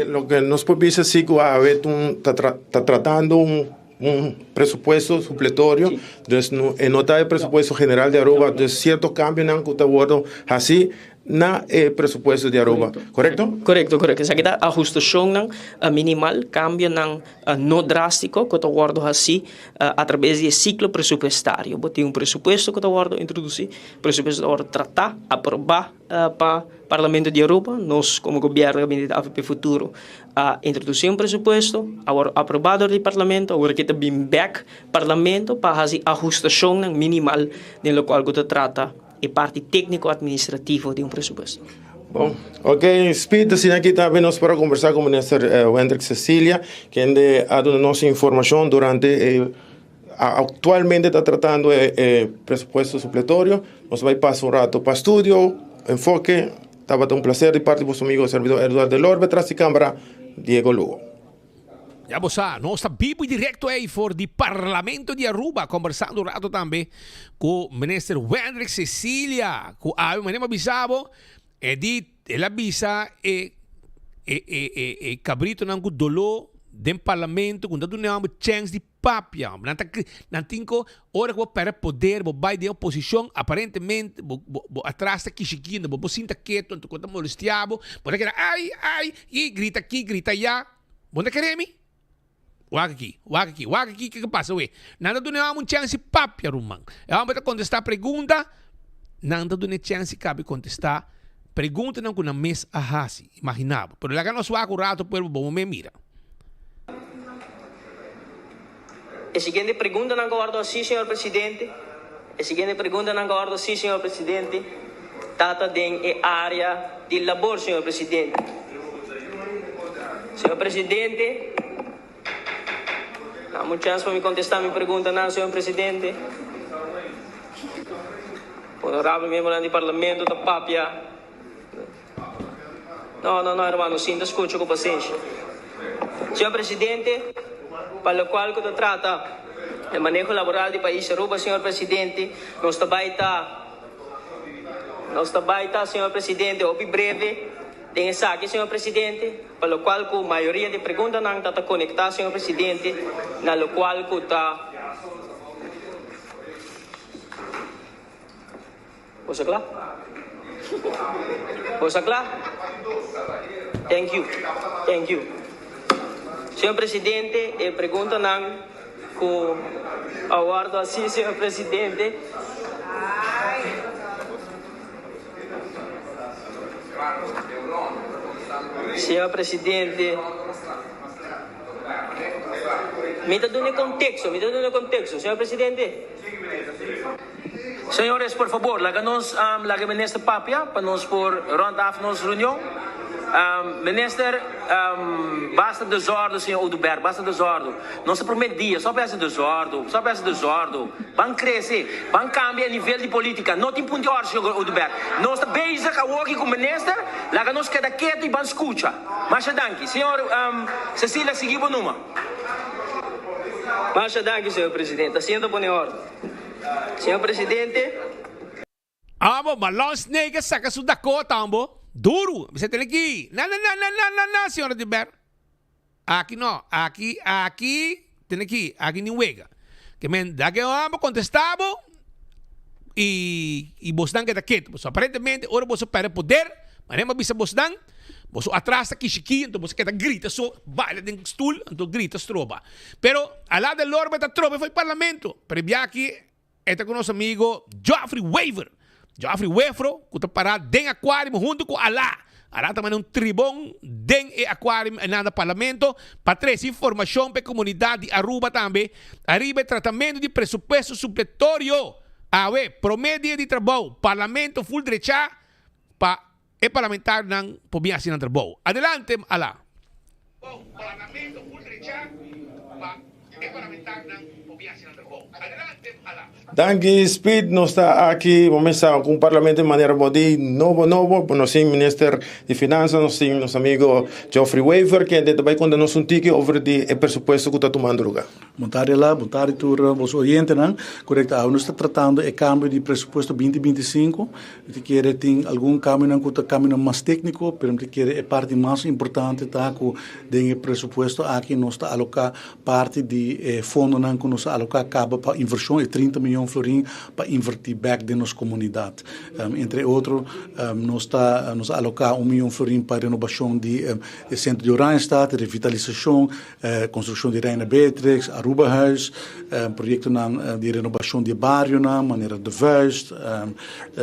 Loke nos por bisa si cu awe ta ta tratando un un presupuesto supletorio, dus no e no ta e presupuesto general di Aruba, dus cierto cambionan cu ta wordo haci na e presupuesto di Aruba, corecto? Corecto, corecto. Esaki ta ahustacionnan minimal, cambionan no drástiko ku ta wòrdu hasí atrabes di e siklo presupuestario. Bo tin un presupuesto ku ta wòrdu introdusí, presupuesto ta wòrdu tratá, aprobá pa Parlamento di Aruba. Nos komo gobièrnu gabinete di avp Futuro a introdusí un presupuesto, a wòrdu aprobá dor di Parlamento, awor aki ta bin bèk Parlamento pa hasi ahustashonnan minimal den lokual ku ta trata e parti tékniko atministrativo di un presupuesto. Bon, ok, Speed, asina aki tambe nos por a kombersá ku Minister Wendrick Cecilia, kende a duna nos informashon durante e aktualmente ta tratando e presupuesto supletorio. Nos bai pasa un rato pa studio, Enfoke, tabata un plaser di parti di boso amigo servidor Eduardo Delorbe, tras di cámara Diego Lugo. Ya bo sa, nos ta bibu y directo ey for di Parlamento di Aruba, conversando un rato tambe cu Minister Wendrick Cecilia, cu awe manera mi a bisa bo, e di, el a bisa e, e, e, e, e cabritonan cu doló den Parlamento, cu no ta duna bo chance di papia. Nan ta, nan tin cu, ora cu bo perde poder, bo bay den oposicion, aparentemente bo, bo, bo atras ta kishikindo, bo por sinta keto, anto cu ta molestia bo, bo ta keda ay, ay, y grita aki, grita aya. Bo ta kere mi? Wak aki, wak aki, wak aki kiko pasa we. Nan ta duna e hòmber un chèns di papia, ruman. E hòmber ta kontestá pregunta, nan ta duna e chèns di kabi kontestá preguntanan ku nan mes a hasi. Imaginá bo. Pero laga nos wak un rato pueblo bo bo mes mira. E siguiente preguntanan ku a wòrdu hasí, señor presidente, E siguiente preguntanan ku a wòrdu hasí, señor presidente, ta ta den e área di labor, señor presidente. Señor presidente, dame un chèns pa mi kontestá mi preguntanan, señor presidente. Honorabel miembronan di Parlamento ta papia. No, no, no, hermano, sinta scucha cu pasenshi. Señor Presidente, pa locual cu ta trata e maneho laboral di pais Aruba, Señor Presidente, nos ta bay ta, nos ta bay ta, Señor Presidente, hopi breve den esaki, Señor Presidente, pa locual cu mayoria di preguntanan ta ta conecta, Señor Presidente, na locual cu ta. Boso kla? Boso kla? Thank you. Thank you. Señor Presidente, e preguntanan ku a wòrdu hasi, señor Presidente. Señor Presidente, mi ta duna e konteksto, mi ta duna e konteksto, señor Presidente. Señores, por fabor, laga nos laga e minister papia pa nos por rond af nos reunion. Minister, basta desordo, señor Oduber, basta desordo. Nos ta prome dia, stop hasi desordo, stop hasi desordo. Ban crece, ban cambia e nivel di politica. No tin punti orde, señor Oduber. Nos ta bezig awoki cu minister, laga nos keda keto y ban scucha. Masha danki. Señor Cecilia, sigui bo numa. Masha danki, señor Presidente. Asiento pone orde. Señor Presidente. Amo, ma Lon Snake a saca su Dakota, ambo. Duro. Bisa tene ki. Na, na, na, na, na, na, na, señor Oduber. Aki no, aki, aki, tene ki, aki ni wega. Ke men da ke amo kontestá bo i i bosnan keda ketu. Pasobra aparentemente ora boso pèrdè poder, manera mi a bisa bosnan, boso atras ta kishikí, anto boso keda grita so, baila den stul, anto grita stroba. Pero alá de lorbe ta trobe for e parlamento. Pero e biaha aki E ta ku nos amigo Geoffrey Wever. Geoffrey Wefro ku ta pará den akuarium huntu ku Alá. Alá ta manda un tribon den e akuarium einan na Parlamento pa trese informashon pa e komunidat di Aruba tambe ariba e tratamentu di presupuesto supletorio. Awe, promé dia di trabou, Parlamento ful drechá pa e parlamentarionan por bin hasi nan trabou. Adelante, Alá. Danki Speed, nos ta aki bo mesa ku un parlamento di manera bo di nobo nobo, nos tin minister di finansa, nos tin nos amigo Geoffrey Wever kende ta bai konta nos un tiki over di e presupuesto ku ta tumando luga. Bon tardi Alá, bon tardi tur boso oyentenan. Korekto, awe nos ta tratando e kambio di presupuesto binti 25. Mi ta kere tin algun kambionan ku ta kambionan mas tékniko, pero mi ta kere e parti mas importante ta ku den e presupuesto aki nos ta aloká parti di e fondonan ku nos a aloká kaba pa invershon, e 30 miyon florin pa invertí bèk den nos komunidat. Entre otro nos ta nos a aloká un miyon florin pa renobashon di e sentro di Oranjestad, revitalisashon, Konstrukshon di Reina Beatrix, Arubahuis, proyektonan di renobashon di e barionan manera De Vuist,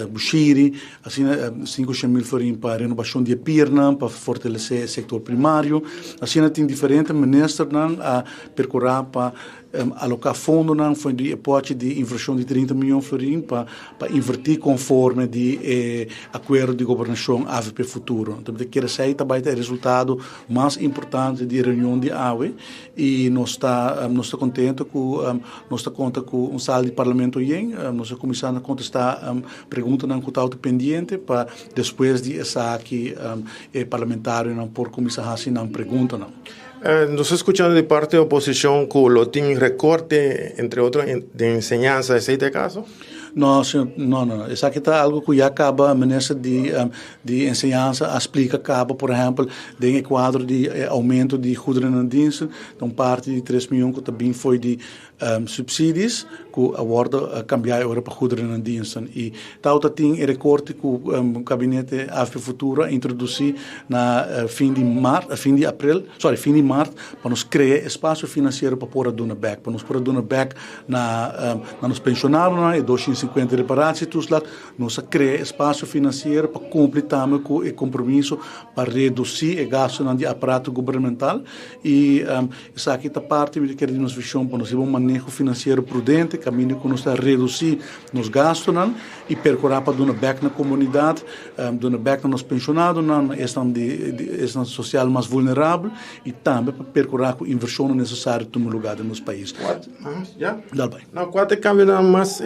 Bushiri, asina 500 mil florin pa renobashon di e pirnan pa fortalesé e sektor primario. Asina tin diferente ministernan a perkurá pa aloká fondonan for di e pòchi di invershon di 30 miyon florin pa pa invertí konforme di e akuerdo di gobernashon avp Futuro. Anto mi ta kere esei ta bai ta e resultado mas importante di e reunion di awe i nos ta nos ta kontento ku nos ta konta ku un sala di parlamento yen. Nos a kuminsá na kontestá preguntanan ku tabata pendiente pa despues di esaki e parlamentarionan por kuminsá hasi nan preguntanan. Nos ta skuchando di parti oposishon ku lo tin rekorte entre otro den enseñansa, esei ta e kaso? No, señor, no, no, no. Esaki ta algo ku ya kaba minister di di enseñansa a splika kaba, por ehèmpel, den e kuadro di e oumento di goederendiensten, ta un parti di tres mion ku ta bin fo'i di Subsidies ku a wòrdu kambiá e ora pa goederendiensten i tawata tin e rekorte ku Gabinete AFP Futuro a introdusí na fin di mart, fin di aprel, sorry, fin di mart pa nos krea espasio finansiero pa por a duna bèk, pa nos por a duna bèk na na nos penshonadonan e 250 reparatietoeslag, nos a krea espasio finansiero pa kumpli tambe ku e kompromiso pa redusí e gastunan di aparato gubernamental i Esaki ta parti mi ta kere di nos vision pa nos hiba un maneho financiero prudente caminda cu nos ta reduci nos gastonan y percura pa duna bek na comunidad, duna bek na nos pensionadonan, na esnan di esnan social mas vulnerabel y tambe pa percura cu inversionnan necesario tuma lugar den nos pais. Dal bai. Cua ta e cambionan mas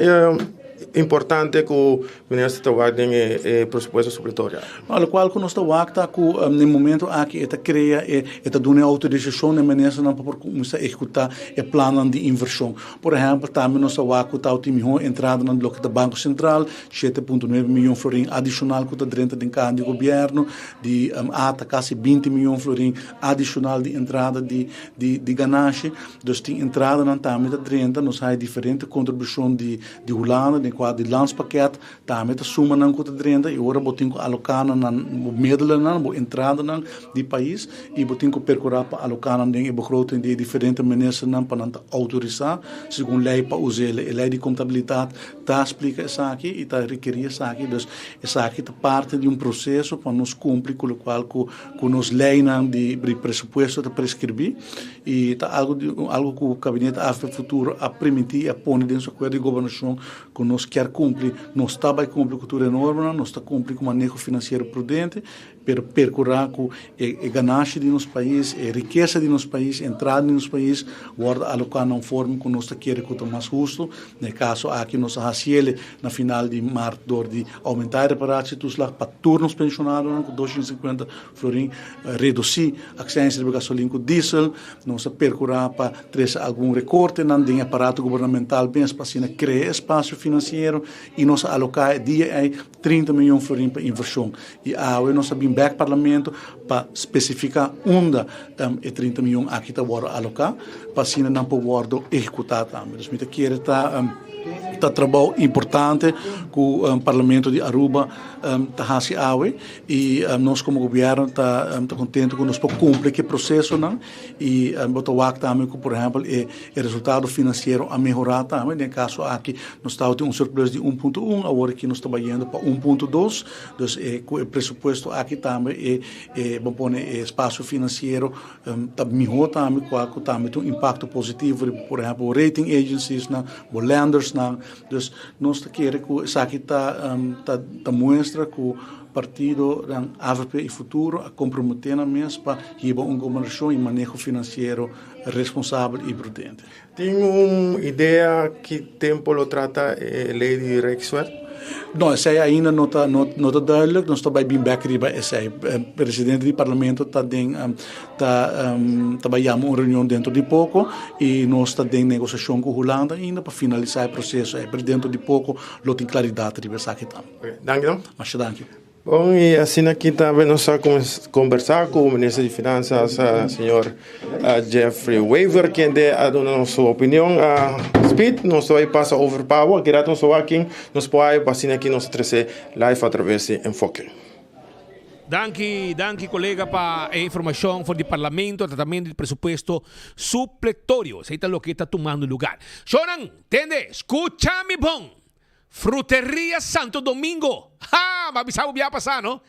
importante cu Minister ta wak den e presupuesto supletorio. No, lokual ku nos ta wak ta ku na e momento aki e ta krea e e ta duna e outorisashon na e ministernan pa por kuminsá ehekutá e plannan di invershon. Por ehèmpel, tambe nos ta wak ku tabatin mihó entradanan di loke ta Banko Sentral, 7.9 miyon florin adishonal ku ta drenta den kaha di gobièrnu, di ata kasi 20 miyon florin adishonal di entrada di di ganashi. Dus tin entradanan tambe ta drenta, nos haya diferente kontribushon di di Hulanda den. Den kua di landspakket tambe ta sumanan ku ta drenta i ora bo tin ku aloká nan na bo medelennan, bo entradanan di pais i bo tin ku perkurá pa aloká nan den e begroting di e diferente ministernan pa nan ta outorisá segun lei pa us'el. E lei di kontabilidat ta splika esaki i ta rekerí esaki. Dus esaki ta parti di un proseso pa nos kumpli ku lokual ku ku nos leinan di presupuesto ta preskribí i ta algu di algu ku Kabinet Avp Futuro a primintí i a pone den su akuerdo di gobernashon ku nos kier kumpli. Nos ta bai kumpli ku tur e normanan, nos ta kumpli ku maneho finansiero prudente, pero perkurá ku e e ganashi di nos pais, e rikesa di nos pais, e entrada di nos pais wòrdu aloká na un forma ku nos ta kere ku ta mas hustu. Na e kaso aki nos a hasiel na final di mart dor di oumentá e reparatietoeslag pa tur nos penshonadonan ku 250 florin, redusí aksensia riba gasolin ku diesel. Nos a perkurá pa trese algun rekortenan den e aparato gubernamental mes pa asina krea espasio finansiero i nos a aloká e dia ei 30 miyon florin pa invershon. I awe nos a bin bèk parlamento pa spesifiká unda e 30 miyon aki ta wòrdu aloká pa asina nan por wòrdu ehekutá tambe. Dus mi ta kere ta ta trabou importante ku parlamento di Aruba ta hasi awe i nos komo gobièrnu ta ta kontento ku nos por kumpli ku e prosesonan i bo ta wak tambe ku por ehèmpel e E resultado finansiero a mehorá tambe. Den e kaso aki nos tabatin un surplus di 1.1, awor aki nos ta bayendo pa 1.2. Dus e ku e presupuesto aki tambe e e bo pone e espasio finansiero ta mihó tambe kua ku tambe tin un impakto positivo riba por ehèmpel bo rating agenciesnan, bo lendersnan. Dus nos ta kere ku esaki ta ta ta muestra ku partidonan avp i Futuro a komprometé nan mes pa hiba un gobernashon i maneho finansiero responsabel y prudente. Tin un idea ki tempo lo trata e ley di Rijkswet? No, esey ainda no ta no ta duidelijk. Nos ta bay bin bek riba esey. Presidente di Parlamento ta den ta ta bay yama un reunion dentro di poco y nos ta den negociacion cu Hulanda ainda pa finalisa e proceso ey. Pero dentro di poco lo tin claridad riba esaki tambe. Danki no. Masha danki. Bon, y asina aki tambe nos a conversa cu Minister di Finanzas, señor Geoffrey Wever, kende a duna nos su opinion. Speed, nos ta bay pasa over pa awo, aki rato nos ta wak kin nos por haya pa asina aki nos ta trece live a traves di Enfoke. Danki, danki colega pa e informacion for di Parlamento, tratamento di presupuesto supletorio. Esey ta loke ta tumando lugar. Shownan, tende, scucha mi bon! Fruteria Santo Domingo! Ha! M'a bisa bo bia pasá, no?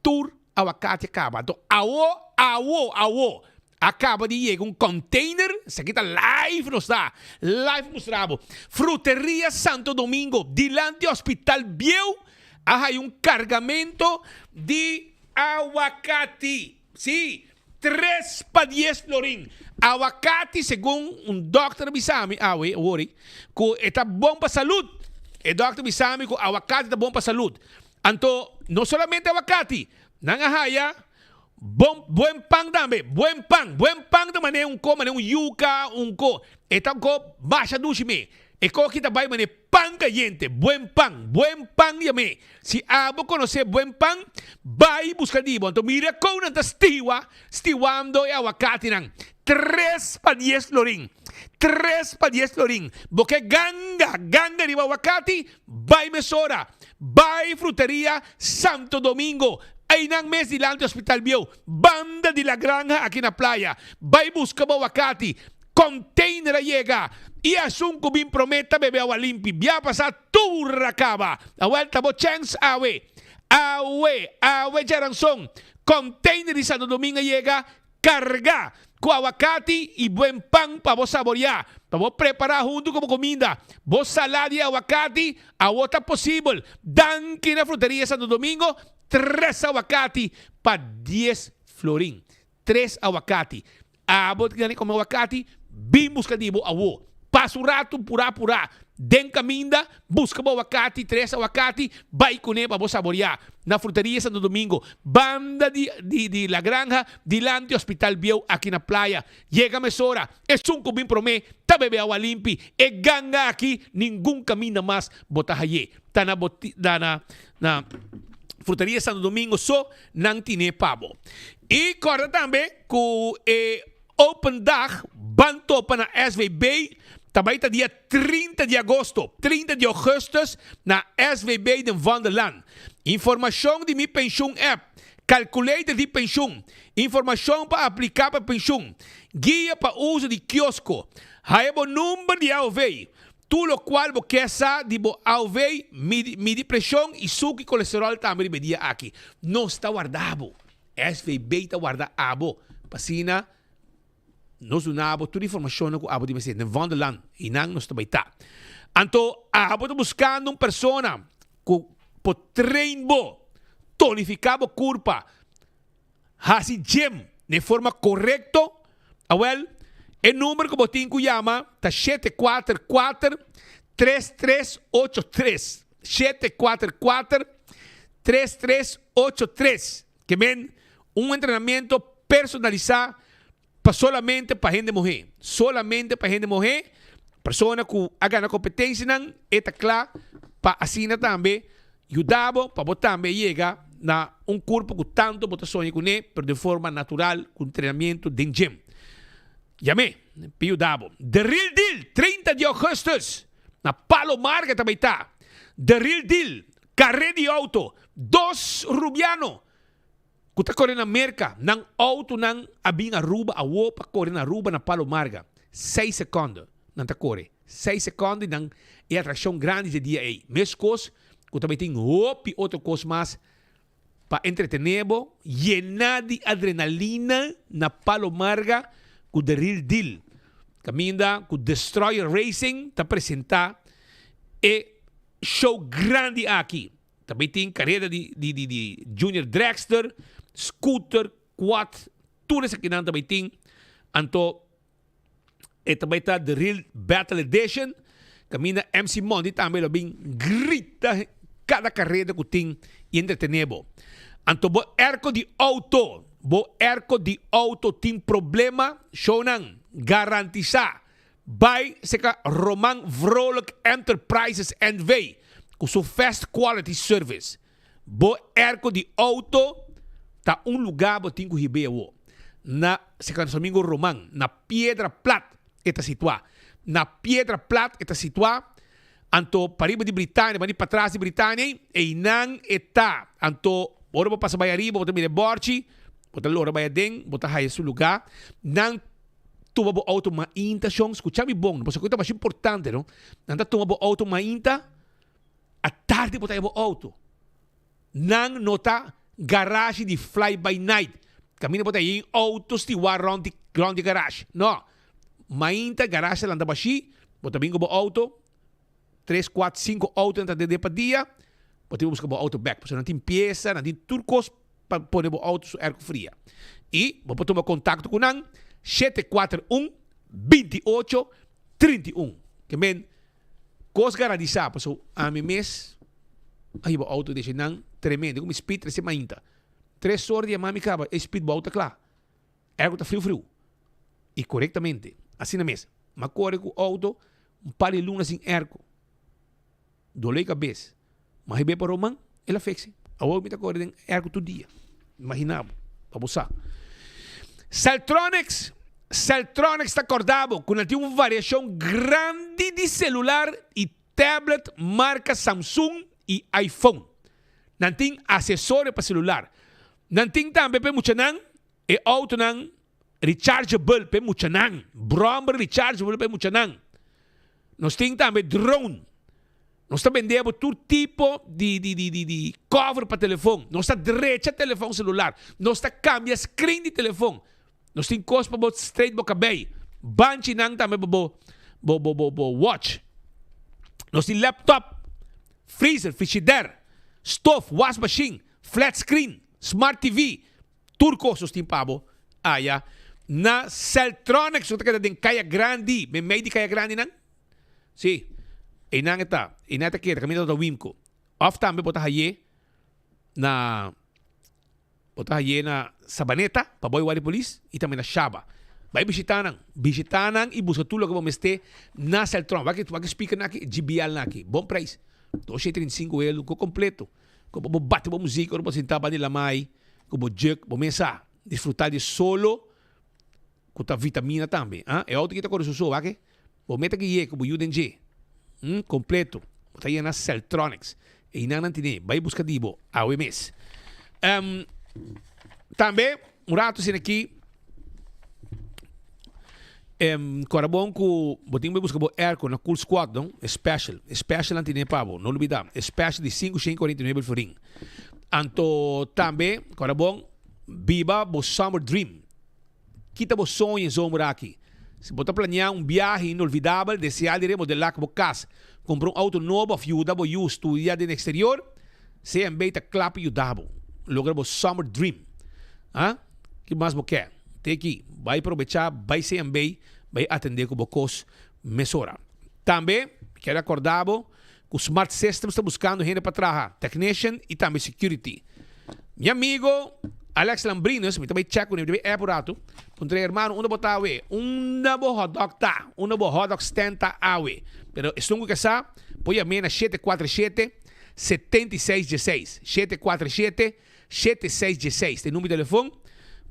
Tur awakati a kaba. Anto awo, awo, awo a kaba di yega un container, esaki ta live nos ta, live mustra bo. Fruteria Santo Domingo, dilanti Hospital Bieu, a haya un kargamento di awakati. Sí, tres pa dies florin. Awakati segun un dòkter a bisa mi awe, awor, ku e ta bon pa salud. E dòkter a bisa mi ku awakati ta bon pa salud. Anto, no solamente awakati, nan a haya bon, buen pan tambe. Buen pan, buen pan ta manera un ko, manera un yuka, un ko. E ta un ko masha dushi me. E koki ta bai manera pan kayente, buen pan, buen pan yam'é. Si abo konosé buen pan, bai buska di bo. Anto mira kon nan ta stiwa, stiwando e awakatinan. Tres pa dies florin, tres pa dies florin. Bo ke ganga, ganga riba awakati? Bai mesora. Bai Fruteria Santo Domingo, einan mes dilanti Hospital Bieu, banda di La Granja aki na Playa. Bai buska bo awakati. Container a yega y asun cu bin prome ta bebe awa limpi. Bia pasa tur a caba. Awel ta bo chens awe. Awe, awe djaranson. Container di Santo Domingo a yega carga cu awacati y buen pan pa bo saboria. Pa bo prepara hunto cu bo cuminda. Bo salad di awacati awo ta posibel. Danki na Fruteria Santo Domingo, tres awacati pa dies florin. Tres awacati. Abo ta kende kome awakati, bin buska di bo awo. Pasa un ratu purá purá den kaminda, buska bo awakati, tres awakati, bai kuné pa bo saboriá na Fruteria Santo Domingo, banda di di di La Granja, dilanti Hospital Bieu aki na Playa. Yega mesora, esun ku bin promé ta bebe awa limpi. E ganga aki ningun kaminda mas bo ta hay'é. Ta na bo na na na Fruteria Santo Domingo so nan tine pa bo. I kòrda tambe ku e Open Dag ban topa na SVB. Ta bai ta dia 30 di agosto, 30 di augustus, na SVB den Vondellaan. Informashon di Mi Penshun App, Calculator di penshun, informashon pa apliká pa penshun, guia pa uso di kiosko, haya bo number di AOV, tur lokual bo ke sa di bo AOV, midi midi preshon i suku i kolesteròl tambe riba e dia aki. Nos ta warda bo. SVB ta warda abo pa asina Nos duna abo tur informashonnan ku abo tin mester den Vondelland, einan nos ta bai ta. Anto abo ta buskando un persona ku por train bo, tonifiká bo kurpa, hasi gym den forma korekto? Awèl, e number ku bo tin ku yama ta 744 3383, 744 3383. Ke men un entrenamiento personalisá pa solamente pa hende muhé. Solamente pa hende muhé, persona ku a gana kompetensianan e ta kla pa asina tambe yuda bo pa bo tambe yega na un kurpo ku tantu bo ta soña kuné pero den forma natural ku entrenamiento den gym. Yam'é pa yuda bo. The Real Deal 30 di augustus na Palo Marga ta bai ta. The Real Deal Karé di outo, Dos rubiano ku ta kore na Merka, nan outonan a bin Aruba awo pa kore na Aruba na Palo Marga. Seis sekònde nan ta kore. Seis sekònde nan e atrakshon grandi dje dia ei. Meskos ku ta bai tin hopi otro kos mas pa entretené bo, yená di adrenalina na Palo Marga ku The Real Deal. Kaminda ku Destroyer Racing ta presentá e Show grandi aki. Tambe tin kareda di di di di Junior Dragster, scooter, quad, tur esakinan ta bay tin. Anto e ta bay ta The Real Battle Edition. Kaminda MC Mondy tambe lo bin grita kada kareda ku tin i entretene bo. Anto bo airco di auto, bo airco di auto tin problema, shownan garantisa Bai serka Roman Vrolijk Enterprises NV. Ku su Fast Quality Service. Bo airco di auto ta un lugar bo tin ku hib'é awo. Na serka nos amigo Roman, na Piedra Plat e ta situá. Na Piedra Plat e ta situá, anto pariba di Britania, bani patras di Britania ei, einan e ta. Anto ora bo pasa bai ariba bo ta mira e bòrchi, bo ta lora bai aden, bo ta haya su lugar. Nan. Tuma bo auto mainta shon, scucha mi bon, pasobra cu ta masha importante no. Nan ta tuma bo auto mainta, a tardi bo ta haya bo auto. Nan no ta garage di fly by night, caminda bo ta haya auto stiwa rond di rond di garage. No, mainta garage ta lanta bashi, bo ta bin cu bo auto, tres, cuatro, cinco auto nan ta dende pa dia, bo tin busca bo auto bek, pasobra nan tin pieza, nan tin tur cos pa pone bo auto su airco fria. Y bo por tuma contacto cu nan 741 28 31. Ke men cos garantisa, pasobra ami mes a hiba auto desha nan tremendo, cu mi speed trece mainta. Tres ora di a mami caba e speed bo auto ta cla. Airco ta friu friu y corectamente. Asina mes. M'a core cu auto un par di luna sin airco. Dole di cabes. M'a hib'é pa Roman, el a fix'e. Awor mi ta core den airco tur dia. Imagina bo, pa bo sa. Celtronics, Celtronics ta corda bo cu nan tin un variacion grandi di celular y tablet marca Samsung y iPhone. Nan tin acesorio pa celular. Nan tin tambe pa e muchanan e autonan rechargeable pa e muchanan, brommer rechargeable pa e muchanan. Nos tin tambe drone. Nos ta bende bo tur tipo di di di di di cover pa telefon. Nos ta drecha telefon celular. Nos ta cambia screen di telefon. Nos tin cos pa bo straight bo cabey. Banchinan tambe pa bo bo bo bo bo watch. Nos tin laptop, freezer, frigidaire, stof, wasmachine, flat screen, smart TV. Tur kos nos tin pa bo aya na Celtronics. Nos ta keda den Kaya Grandi, meimei di Kaya Grandi nan. Sí, einan e ta. Einan e ta keda, kaminda ta Wimco. Òf tambe bo ta haye na, bo ta haye na Sabaneta, pa bo igual di polis, i tambe na Shaba. Bai bishita nan, bishita nan i buska tur loke bo mester na Celtron. Wak wak e speaker nan aki, JBL nan aki, bon prijs. 235 euro, ku kompleto. Ku bo bati bo muzik ora bo sinta banda di lamai. Ku bo juk bo mes a disfruta di solo ku ta vitamina tambe. Ah, e auto ki ta kore su so, wak e? Bo meta ki ye ku bo yu den dje. Hm, kompleto. Bo ta yena Celtronics. Einan nan tine. Bai buska di bo awe mes. Um, tambe, un rato asina aki, um, kora bon ku bo tin bai buska bo airco na Cool Squad, no? E special. E special nan tine pa bo. No lubida. E special di 549 florin. Anto, tambe, kora bon, biba bo summer dream. Kita bo soño e zomer aki. Si bo ta planea un biahe inolvidabel, deseá di remodelá ku bo kas, kumpra un outo nobo òf yuda bo yu studia den eksterior, CMB ta kla pa yuda bo logra bo summer dream. Ha? Ki mas bo ke? Te aki, bai probechá, bai CMB, bai atendé ku bo kos mesora. Tambe, mi kier akordá bo ku Smart Systems ta buskando hende pa traha, technician i tambe security. Mi amigo Alex Lambrinus, mi ta bai check cune, mi ta bai app un rato, puntra e hermano unda bo ta awe, unda bo hotdog ta, unda bo hotdog stand ta awe. Pero esun cu ke sa, por yam'e na 747 7616, 747 7616 ta e numero di telefon,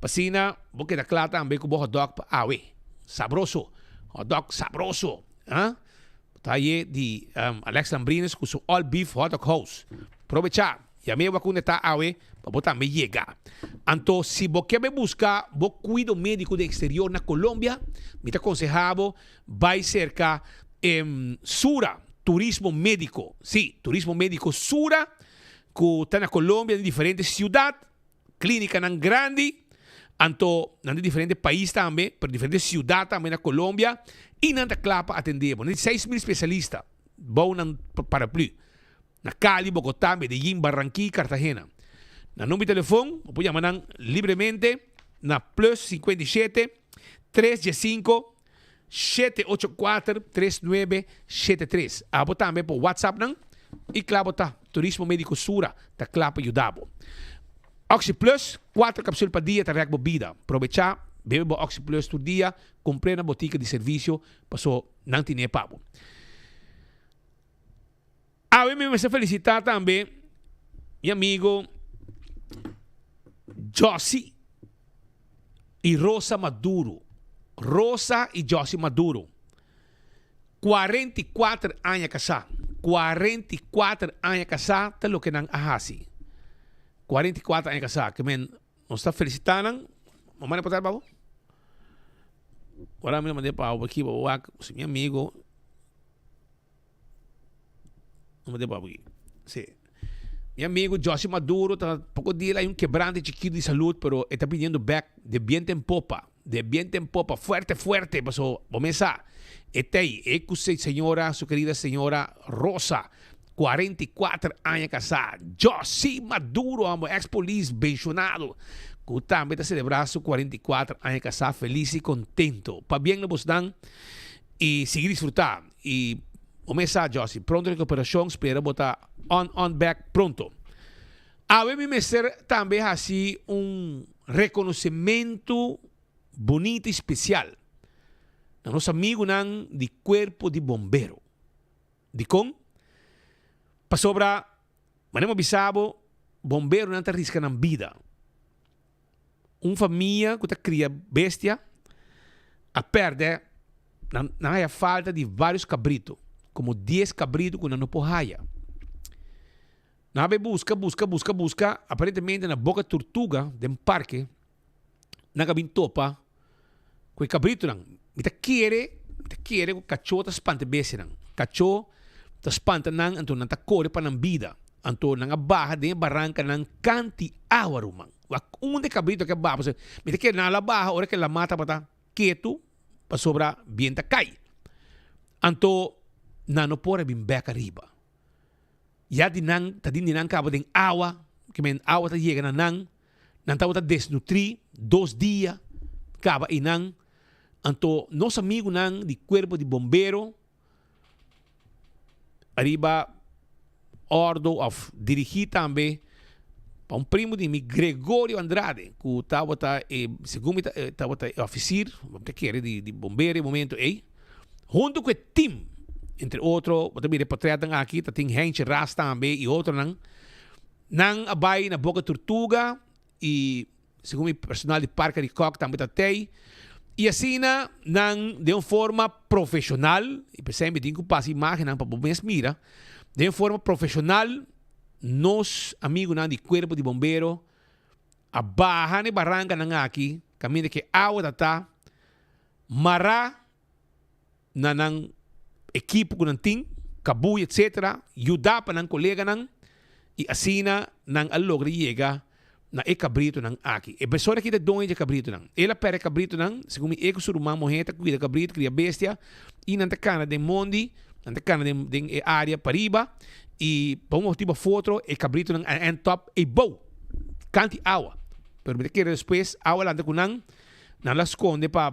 pa asina bo keda cla tambe cu bo hotdog pa awe. Sabroso, hotdog sabroso, ha. Ta ye di Alex Lambrinus cu su All Beef Hotdog House. Probecha! Yam'é wak unda ta awe pa bo tambe yega. Anto si bo ke bai buska bo kuido médiko den eksterior na Colombia, mi ta konsehá bo bai serka Sura Turismo Médiko. Sí, Turismo Médiko Sura ku ta na Colombia den diferente siudat, klínikanan grandi, anto nan den diferente pais tambe, pero diferente siudat tambe na Colombia i nan ta kla pa atendé bo. Nan tin 6000 spesialista bou nan paraplü. Na Cali, Bogotá, Medellín, Barranquilla y Cartagena. Na number di telefon, bo por yama nan libremente na plus 57 315 784 3973. Abo tambe por WhatsApp nan y kla bo ta. Turismo Medico Sura ta kla pa yuda bo. Oxi Plus, cuatro capsul pa dia ta rek bo bida. Probecha, bebe bo Oxi Plus tur dia, cumpr'e na botica di servicio paso nan tine pa bo. Awe mi mester felicita tambe mi amigo Jossy y Rosa Maduro. Rosa y Jossy Maduro. 44 aña casá. 44 aña casá ta loke nan a haci. 44 aña casá. Ke men nos ta felicita nan. Mama na portal pa bo? Ora mi a manda pa bo aki pa bo wak. Si mi amigo. Sí. Mi amigo Josie Maduro ta poco dia hay un quebrante chiquito de salud, pero está viniendo back de viento en popa, de viento en popa, fuerte, fuerte, paso, bomesa. Etei, e cu señora, su querida señora Rosa, 44 años casada. Josie Maduro, amo ex police pensionado, cu tambe ta celebra su 44 años casada, feliz y contento. Pa bien lo bos dan y sigui disfruta. Y bo mes sa Jossy, pronto recuperacion, spera bo ta on on back pronto. Awe mi mester tambe haci un reconocimento bonito y special na nos amigunan di Cuerpo di Bombero. Dicon? Pasobra, manera mi a bisa bo, bomberonan ta risca nan bida. Un famia ku ta kria bestia a pèrdè, nan nan haya falta di vários kabritu, komo dies kabritu ku nan no por haya. Nan a bai buska, buska, buska, buska, aparentemente na Boca Tortuga den parke nan a bin topa ku e kabritunan. Mi ta kere, mi ta kere ku kachó ta spanta e bestianan. Kachó ta spanta nan, anto nan ta kore pa nan bida. Anto nan a baha den e barankanan kanti awa, ruman. Wak unda e kabrito ke baha, pasobra mi ta kere nan a la baha ora ke lama tabata ketu pasobra bien ta kai. Anto nan no por a bin bek ariba. Ya di nan ta din di nan kaba den awa, ke men awa ta yega na nan, nan tabata desnutrí dos dia kaba einan. Anto nos amigunan di kuerpo di bombero ariba ordo of dirigí tambe pa un primo di mi Gregorio Andrade ku tabata e segun mi ta tabata e ofisir bo ta kere di di bombero e momento ei hunto ku e team entre otro bo ta mira e potretnan aki ta tin Hentje Ras tambe i otronan nan a bai na Boca Tortuga i segun mi personal di Parke di Kok tambe ta tei. I asina nan den un forma profeshonal, i p'esei mi tin ku pasa imágennan pa bo mes mira, den un forma profeshonal nos amigunan di Kuerpo di Bombero a baha na e barankanan aki kaminda ku e awa ta ta mará na nan ekipo ku nan tin, kabuya etcetera, yuda pa nan koleganan i asina nan a logra yega na e kabritonan aki. E persona ki ta doño dje kabritonan. El a pèrdè kabritonan, segun mi e ku su ruman muhé ta kuida kabrito, kria bestia, i nan ta kana den mondi, nan ta kana den den e área pariba, i pa un motibu òf otro e kabritonan a end up eibou, kanti awa. Pero mi ta kere despues awa lanta ku nan, nan lo a skonde pa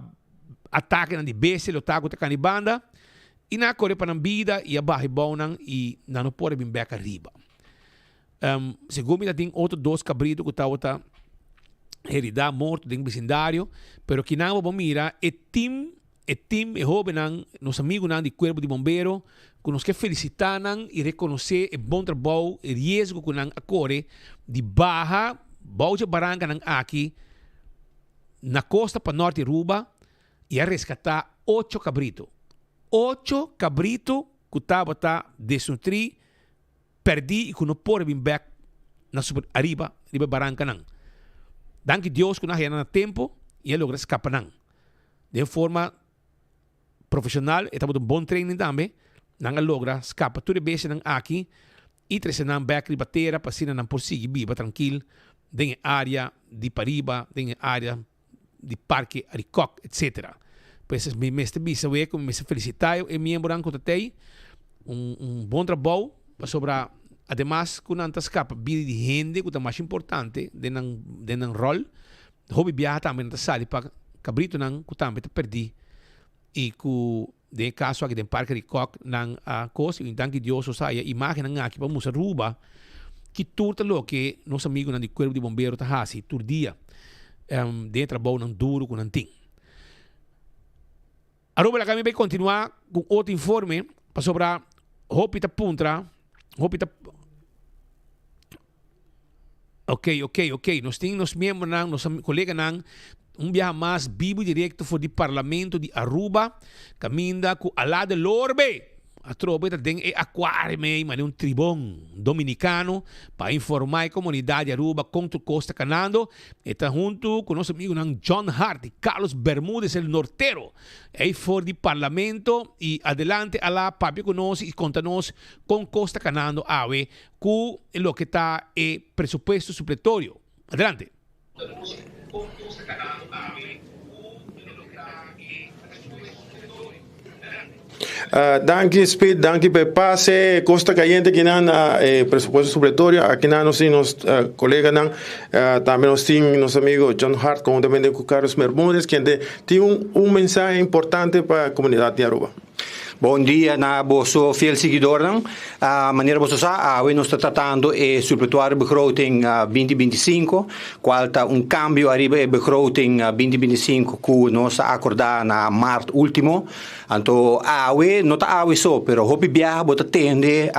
atakenan di bestia, lo ta ku ta kana di banda, i nan a kore pa nan bida i a baha ebounan i nan no por a bin bèk ariba. Segun mi ta tin otro dos kabrito ku tabata heridá, morto den bisindario, pero kinan bo por mira e tim, e tim, e hóbennan, nos amigunan di kuerpo di bombero ku nos ke felisitá nan i rekonosé e bon trabou, e riesgo ku nan a kore di baha bou dje barankanan aki na kosta pa nòrt di Aruba i a reskatá ocho kabrito. Ocho kabrito ku tabata desnutrí. Perdí i ku no por bin bèk na su ariba riba e barankanan. Danki Dios ku nan a haña nan na tempu i a logra skapa nan. Den forma profeshonal, e tabata un bon training tambe, nan a logra skapa tur e bestianan aki i trese nan bèk riba tera pa asina nan por sigui biba trankil den e área di pariba, den e área di Parke Arikok etc. Pues mi mester bisa wee ku mi mester felisitá e miembronan ku ta tei un un bon trabou pasobra ademas ku nan ta skapa bida di hende ku ta mas importante den nan den nan ròl hopi biaha tambe nan ta sali pa kabritonan ku tambe ta pèrdí i ku den e kaso aki den Parke Arikok nan a kos i danki Dios nos a haya imágennan aki pa mustra Aruba ki tur ta loke nos amigunan di Kuerpo di Bombero ta hasi tur dia. den e trabounan duru ku nan tin. Aruba laga mi bai kontinuá ku otro informe pasobra hopi ta puntra, hopi ta Ok, ok, ok, nos tin nos miembronan, nos koleganan un biaha mas bibu i direkto for di Parlamento di Aruba kaminda ku Alá de Lorbe. Atrobe ta den e aquarium ei manera un tribon dominicano pa informa e comunidad di Aruba con tur cos ta canando. E ta hunto cu nos amigonan John Hart y Carlos Bermudez el Nortero ei for di Parlamento y adelante ala papia cu nos y conta nos con cos ta canando awe cu loke ta e presupuesto supletorio. Adelante. Danki Speed, danki pa e pase. Kos ta kayente akinan na e presupuesto supletorio. Akinan nos tin nos koleganan, tambe nos tin nos amigo John Hart konhuntamente ku Carlos Bermudez kende tin un mensahe importante pa komunidat di Aruba. Bon dia na boso fiel siguidornan. Manera boso sa, awe nos ta tratando e supletuario begroting 2025, cual ta un cambio ariba e begroting 2025 cu nos a acorda na maart ultimo. Anto awe, no ta awe so, pero hopi biaha bo ta tende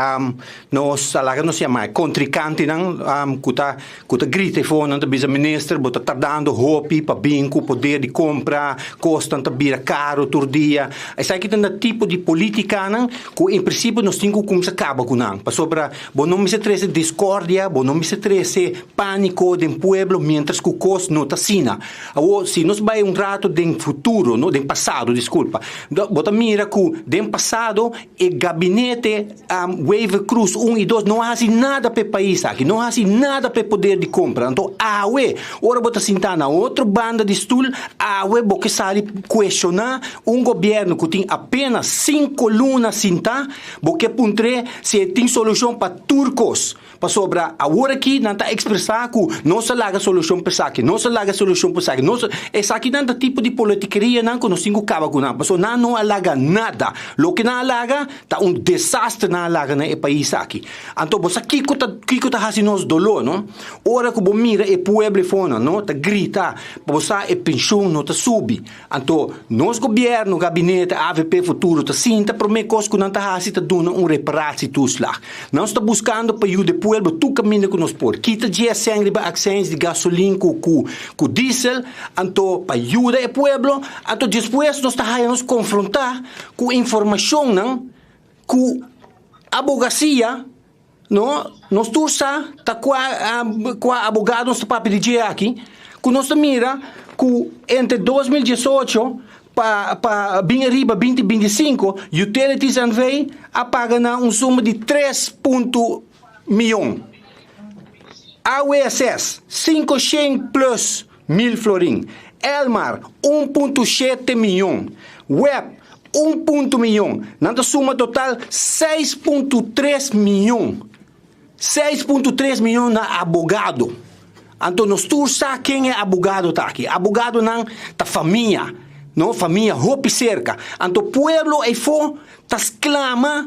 nos, laga nos yama e contricantenan cu ta Ku ta grita e fonan ta bisa minister bo ta tardando hopi pa bin ku poder di kompra, kosnan ta bira karo tur dia. Esaki ta na tipo di politikanan ku en prinsipio nos tin ku kumsa kaba ku nan pasobra bo no mester trese diskordia, bo no mester trese paniko den pueblo mientras ku kos no ta asina. Awor si nos bai un rato den futuro, no den pasado diskulpa, bo ta mira ku den pasado e gabinete Wever Croes un i dos no a hasi nada pa e pais aki, no a hasi nada pa e poder di kompra. Anto awe, ora bo ta sintá na otro banda di stul, awe bo ke sali kuestioná un gobièrnu ku tin apenas sinku luna sintá, bo ke puntr'é si e tin solushon pa tur kos. Pasobra awor aki nan ta ekspresá ku nos a laga solushon pa esaki, nos a laga solushon pa esaki, nos a. Esakinan ta tipo di politikerianan ku nos tin ku kaba ku nan, pasobra nan no a laga nada. Loke nan a laga ta un desaster nan a laga na e pais aki. Anto bo sa kiko ta kiko ta hasi nos doló, no? Ora ku bo mira e pueblo efonan, no, ta grita pa bo sa e penshon no ta subi. Anto nos gobièrnu, gabinete, avp Futuro ta sinti. sinta promé kos ku nan ta hasi ta duna un reparatietoeslag. Nos ta buskando pa yuda e pueblo tur kaminda ku nos por. Kita GSM riba akseins di gasolin ku ku ku diesel anto pa yuda e pueblo anto despues nos ta haya nos konfrontá ku informashonnan ku abogasia no nos tur sa ta kua kua abogado nos ta papia di dje aki ku nos ta mira ku entre 2018 pa pa bin ariba binti 25 Utilities NV a paga nan un suma di tres punto miyon AWSS 500 plus mil florin Elmar un punto shete miyon web un punto miyon nan ta suma total 6.3 miyon 6.3 miyon na abogado. Anto nos tur sa ken e abogado ta aki. Abogadonan ta famia, no? Famia hopi serka. Anto pueblo eyfo ta sklama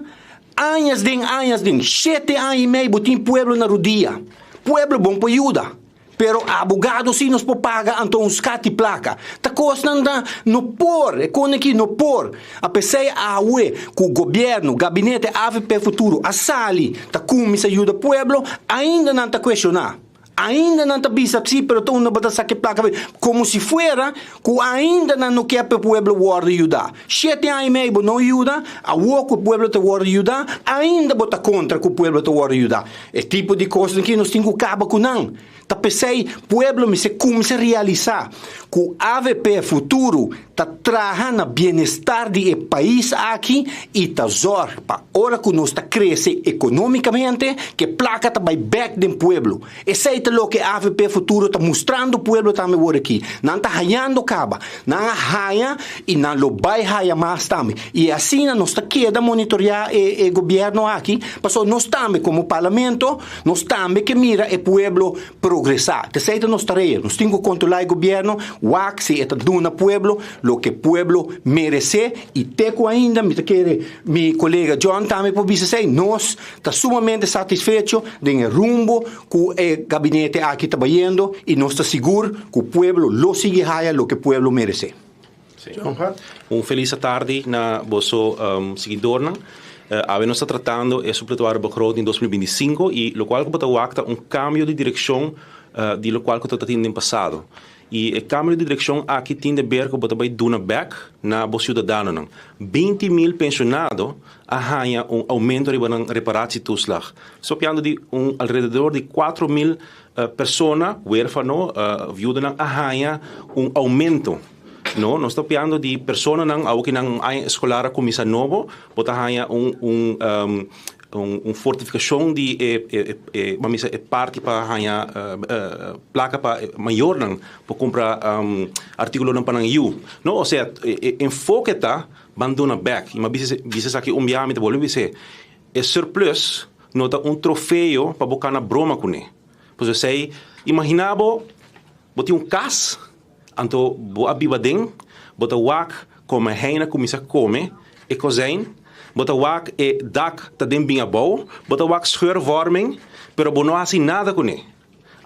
añas den añas den. Shete aña y mei bo tin pueblo na rudia. Pueblo bon por yuda. Pero abogado si nos por paga anto un skat di plaka. Ta kosnan ta no por, e kon aki no por. A pesey awe ku gobierno, gabinete avp Futuro a sali ta kuminsa yuda pueblo, ainda nan ta kueshoná. Ainda nan ta bisa si pero ta unda bo ta saka e plaka komo si fuera ku ainda nan no ke pa e pueblo wòrdu yudá. Shete aña i mei bo no yuda, awor ku e pueblo ta wòrdu yudá, ainda bo ta kontra ku pueblo ta wòrdu yudá. E tipo di kosnan aki nos tin ku kaba ku nan. Ta p'esei pueblo mester kuminsá realisá ku avp Futuro ta traha na bienestar di e pais aki i ta zòrg pa ora ku nos ta krese ekonómikamente ku e plaka ta bai bèk den pueblo. Esei ta loke avp Futuro ta mustrando pueblo tambe wor aki. Nan ta hañando kaba. Nan a haña i nan lo bai haña mas tambe. I asina nos ta keda monitoreá e gobièrnu aki pasobra nos tambe komo parlamento Nos tambe ke mira e pueblo progresá. T'esei ta nos tarea. Nos tin ku kontrolá e gobièrnu, wak si e ta duna pueblo loke pueblo meresé i te ku ainda mi ta kere mi kolega John tambe por bisa esei, nos ta sumamente satisfecho den e rumbo ku e gabinete aki ta bayendo i nos ta sigur ku pueblo lo sigui haya loke pueblo meresé. Un felis atardi na boso siguidornan. Awe nos ta tratando e supletuario begroting 2025 y locual cu bo ta wak ta un cambio di direccion di locual cu ta tin den pasado. Y e cambio di direccion aki tin de ber cu bo ta bay duna bek na bo ciudadanonan. 20 mil pensionado a haya un aumento riba nan reparatietoeslag. Sopiando di un alrededor di 4 mil Persona, huerfano, viudanan a haña un aumento. No, nos ta piando di personanan awo ki nan aña eskolar a kuminsá nobo, bo ta haña un un un fortifikashon di e e e ban bisa e parti pa haña plaka pa mayornan por kumpra artíkulonan pa nan yu. No, osea e enfoke ta ban duna bèk. I mi a bisa bisa esaki un biaha mi ta bolbe bis'é. E surplus no ta un trofeo pa bo kana broma kuné. Pues esei, imaginá bo, bo tin un kas, anto bo a biba aden, bo ta wak kome hein a kuminsá kome e kozijn, bo ta wak e dak ta den bin abou, bo ta wak scheurvorming, pero bo no hasi nada kuné.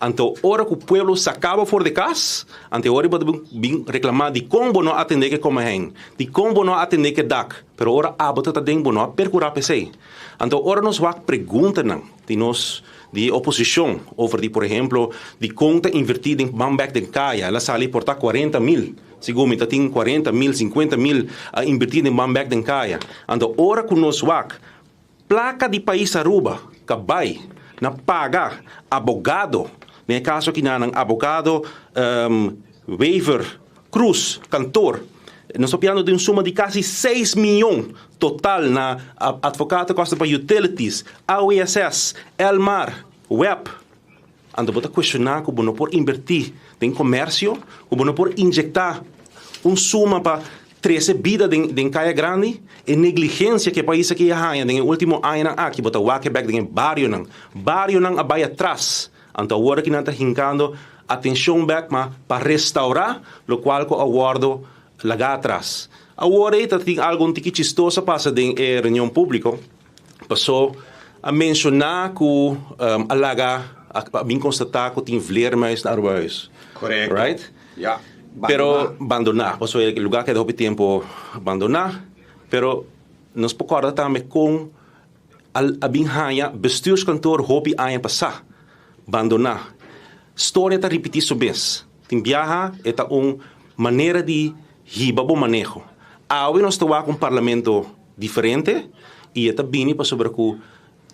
Anto ora ku pueblo saka bo for di kas, anto e ora bo ta bin reklamá dikon bo no a atendé ku e komehein, dikon bo no a atendé ku e dak, pero ora abo ta ta den bo no a perkurá pa esei. Anto ora nos wak preguntanan di nos di e oposishon over di por ehemplo dikon ta invertí den ban bèk den kaya, el a sali por ta 40 mil, segun mi ta tin 40 mil, 50 mil a invertí den ban bèk den kaya. Anto ora ku nos wak Placa di pais Aruba ta bay na paga abogado, den e caso aki nan abogado Wever Croes kantoor. Nos ta piando di un suma di casi seis miyon total na advocaten kosten pa utilities, AWSS, Elmar, web. Anto bo ta cuestiona cu bo no por inverti den comercio, cu bo no por inyecta un suma pa trece bida den den Caya Grandi? E negligencia cu e pais aki a haya den e ultimo añanan aki, bo ta wak e bek den e barionan. Barionan a bay atras. Anto awor aki nan ta hincando atencion bek ma pa restaura locual cu a wordo laga atras. Awor ey ta tin algo un tiki chistoso a pasa den e reunion publico. Paso a menciona cu a laga a bin constata cu tin vleermuis na Arubahuis. Correcto. Right? Ja. Pero bandona. Paso e lugar keda hopi tempo bandona. Pero. Nos por kòrda tambe kon a bin haña bestuurskantoor hopi aña pasá bandoná. Storia ta ripití su mes. Tin biaha e ta un manera di hiba bo maneho. Awe nos ta wak un parlamento diferente i e ta bini pasobra ku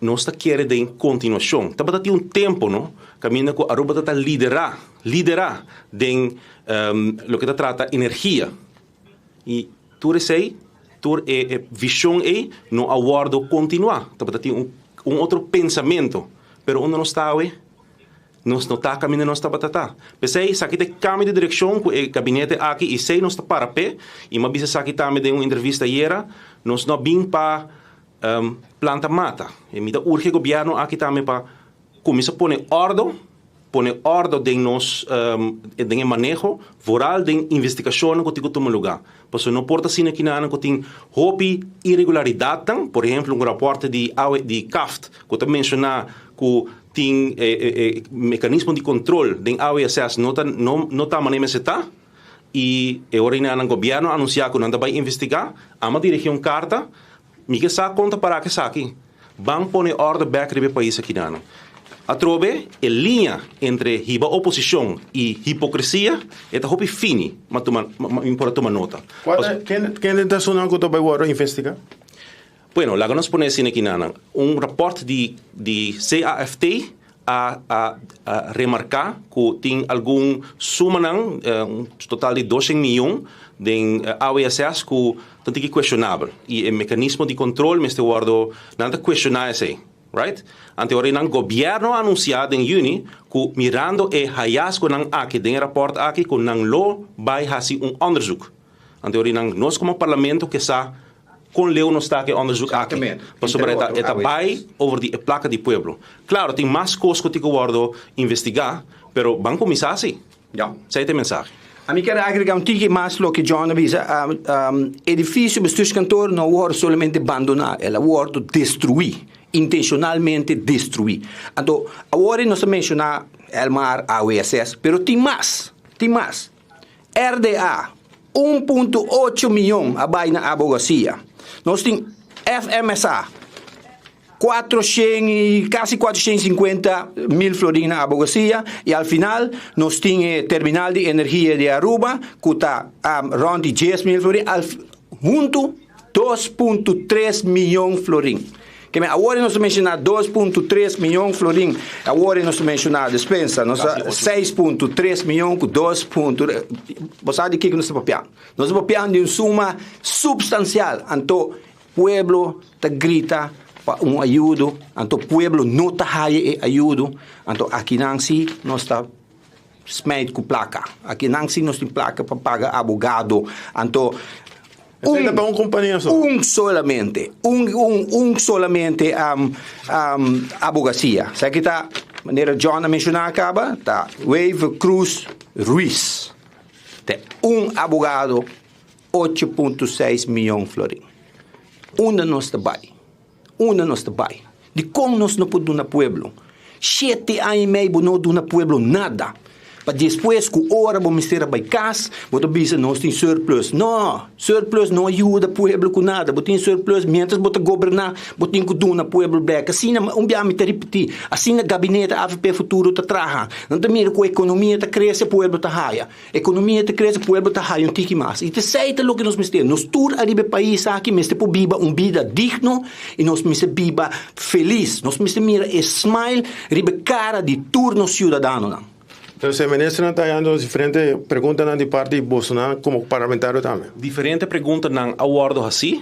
nos ta kere den kontinuashon. Tabata tin un tempo no kaminda ku Aruba ta ta liderá, liderá den loke ta trata energia. I tur esei, tur e e vishon ei no a wòrdu kontinuá. Tabata tin un un otro pensamentu. Pero unda nos ta awe? Nos no ta kaminda nos tabata ta. P'esei esaki ta e kambio di direkshon ku e gabinete aki i esei nos ta para p'e. I mi a bisa esaki tambe den un entrevista ayera, nos no a bin pa planta mata. I mi ta urgi e gobièrnu aki tambe pa kuminsá pone òrdu, pone òrdu den nos den e maneho, vooral den investigashonnan ku tin ku tuma lugá. Pasobra no por ta asina kinanan ku tin hopi iregularidatnan, por ehempel un rapòrt di awe di CAFT ku ta menshoná ku tin e mekanismo di kontrol den AWSS no ta no no ta manera mester ta i e ora nan gobièrnu a anunsiá ku nan ta bai investigá, amo a dirigí un karta, mi ke sa kon ta pará ku esaki, ban pone òrdu bèk riba e pais akinanan. Atrobe e liña entre hiba oposishon i hipokresia e ta hopi fini, ma tuma mi por a tuma nota. Kende ta esunnan ku ta bai wòrdu investigá? Bueno, laga nos pone asina aki nan. Un raport di di CAFT a a a remarca cu tin algun sumanan, un total di doshen miyon den AWSS cu ta un tiki cuestionabel y e mecanismo di control mester wordo, nan ta cuestiona esey, right? Ante ora nan gobierno a anuncia den juni cu mirando e hallazgonan aki den e raport aki cu nan lo bay haci un onderzoek. Ante ora nan nos como parlamento ke sa Kon leu nos ta ku e onderzoek aki? Pasobra e ta e ta bai over di e plaka di pueblo. Klaro, tin mas kos ku tin ku wòrdu investigá, pero ban kuminsá si. Ya. Esei ta e mensahe. Ami kier agrega un tiki mas loke John a bisa. Edifisio Bestuurskantoor no a wòrdu solamente bandoná, el a wòrdu destruí, intenshonalmente destruí. Anto, awor nos ta menshoná Elmar, AWSS, pero tin mas, tin mas. RDA, un punto ocho miyon a bai na abogacia. Nos tin FMSA, cuatrocientos y casi cuatrocientos y cincuenta mil florin na abogacia. Y al final nos tin e terminal di energia di Aruba cu ta rond di dies mil florin. Al hunto dos punto tres miyon florin. Ke men awor nos ta menshoná dos punto tres miyon florin, awor nos ta menshoná despensa, nos ta seis punto tres miyon ku dos punto, bo sa di kiko nos ta papiando? Nos ta papiando di un suma supstansial, anto pueblo ta grita pa un ayudo, anto pueblo no ta haya e ayudo, anto akinan si nos ta smijt ku plaka. Akinan si nos tin plaka pa paga abogado. Anto un, ta pa un kompania so? Un solamente. Un, un, un solamente um, um, abogacia. Sa ki ta, manera John a menshoná kaba, ta Wever Croes Ruiz. Te un abogado, 8.6 miyon florin. Unda nos ta bai? Unda nos ta bai? Dikon nos no por duna pueblo? Shete aña i mei bo no duna pueblo nada. Pa despues ku ora bo mester a bai kas, bo ta bisa nos tin surplus. No! Surplus no a yuda pueblo ku nada. Bo tin surplus mientras bo ta goberná, bo tin ku duna pueblo bek. Asina, un bia mi ta ripití, asina gabinete avp Futuro ta traha. Nan ta mira ku ekonomia ta krese, pueblo ta haya. Ekonomia ta krese, pueblo ta haya un tiki mas. I t'esei ta loke nos mester. Nos tur ariba e pais aki mester por biba un bida digno i nos mester biba felis. Nos mester mira e smile riba e kara di tur nos siudadanonan. Entonces e ministernan ta hayando diferente preguntanan di parti di bosonan komo parlamentario tambe. Diferente preguntanan a wòrdu hasí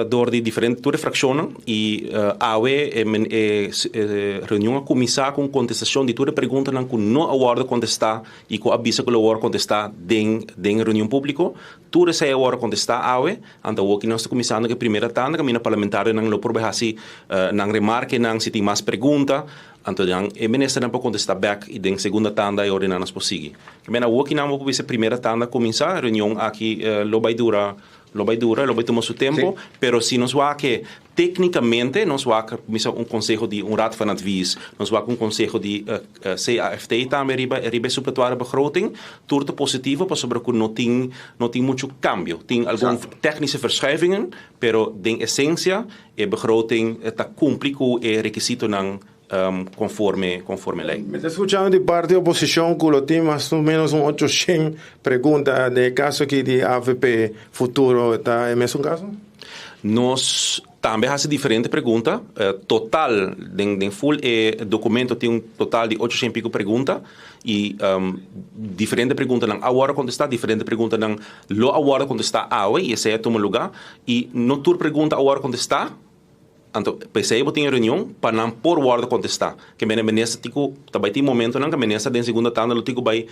dor di diferente tur e frakshonnan i awe e reunion a kuminsá ku un kontestashon di tur e preguntanan ku no a wòrdu kontestá i ku a bisa ku lo wòrdu kontestá den den reunion públiko. Tur esei a wòrdu kontestá awe. Anto awoki nos ta kuminsando ku e primera tanda kaminda parlamentarionan lo por bai hasi nan remarkenan si tin mas pregunta. Anto nan e ministernan por kontestá bèk i den segunda tanda e ordená nos por sigui. Ke men awoki nan bo por bisa e primera tanda a kuminsá. Reunion aki lo bai dura. Lo bai dura, lo bai tuma su tempo, pero si nos wak e técnicamente, nos wak misa un conseho di un Raad van Advies, nos wak un conseho di CAFT tambe riba riba e supletoire begroting, tur ta positivo pasobra cu no tin no tin mucho cambio. Tin algun technische verschuivingen, pero den esencia e begroting ta cumpli cu e requisitonan conforme conforme ley. Mi ta scuchando di parti oposicion cu lo tin mas o menos un ochocientos pregunta den e caso aki di avp Futuro ta e mesun caso? Nos tambe haci diferente pregunta, total den den full e documento tin un total di ochocientos y pico pregunta y diferente preguntanan a wordo contesta, diferente preguntanan lo a wordo contesta awe y esey a tuma lugar y no tur pregunta a wordo contesta. Anto, p'esei bo tin e reunion pa nan por wòrdu kontestá. Ke mene minister tin ku ta bai tin momentonan ke minister den segunda tanda lo tin ku bai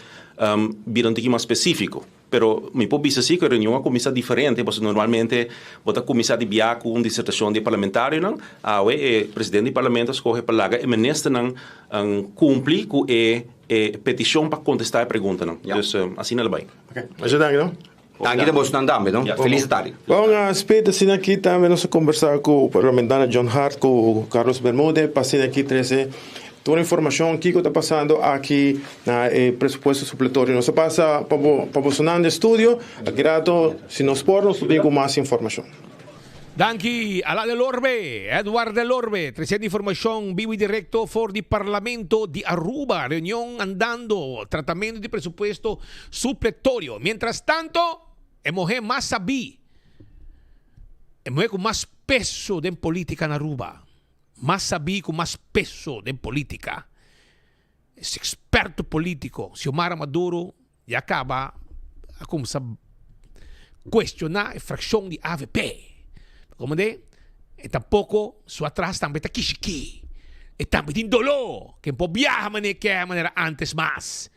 bira un tiki mas spesífiko. Pero mi por bisa si ku e reunion a kuminsá diferente pasobra normalmente bo ta kuminsá di bia ku un disertashon di e parlamentarionan. Awe e presidente di parlamento a skohe pa laga e ministernan kumpli ku e petishon pa kontestá e preguntanan. Dus asina lo bai. Masha danki no. Danki ta bosnan tambe no. Feliz tardi. Bon, Speed, asina aki tambe nos a kombersá ku parlamentario John Hart ku Carlos Bermudez pa asina aki trese tur informashon kiko ta pasando aki na e presupuesto supletorio. Nos a pasa pa bo pa bosonan den studio. Aki rato si nos por nos lo bin ku mas informashon. Danki Ala del Orbe, Edward del Orbe, treciendo informacion bibo y directo for di Parlamento di Aruba. Reunion andando, tratamento di presupuesto supletorio. Mientras tanto, e muher mas sabí, e muher cu mas peso den politica na Aruba, mas sabí cu mas peso den politica, es experto politico, Xiomara Maduro, Ya caba a cuminsa cuestiona e fraccion di avp. Como de e tampoco su atras tambe ta kishiki. E tambe tin dolo ke por biaha manera e ke manera antes mas.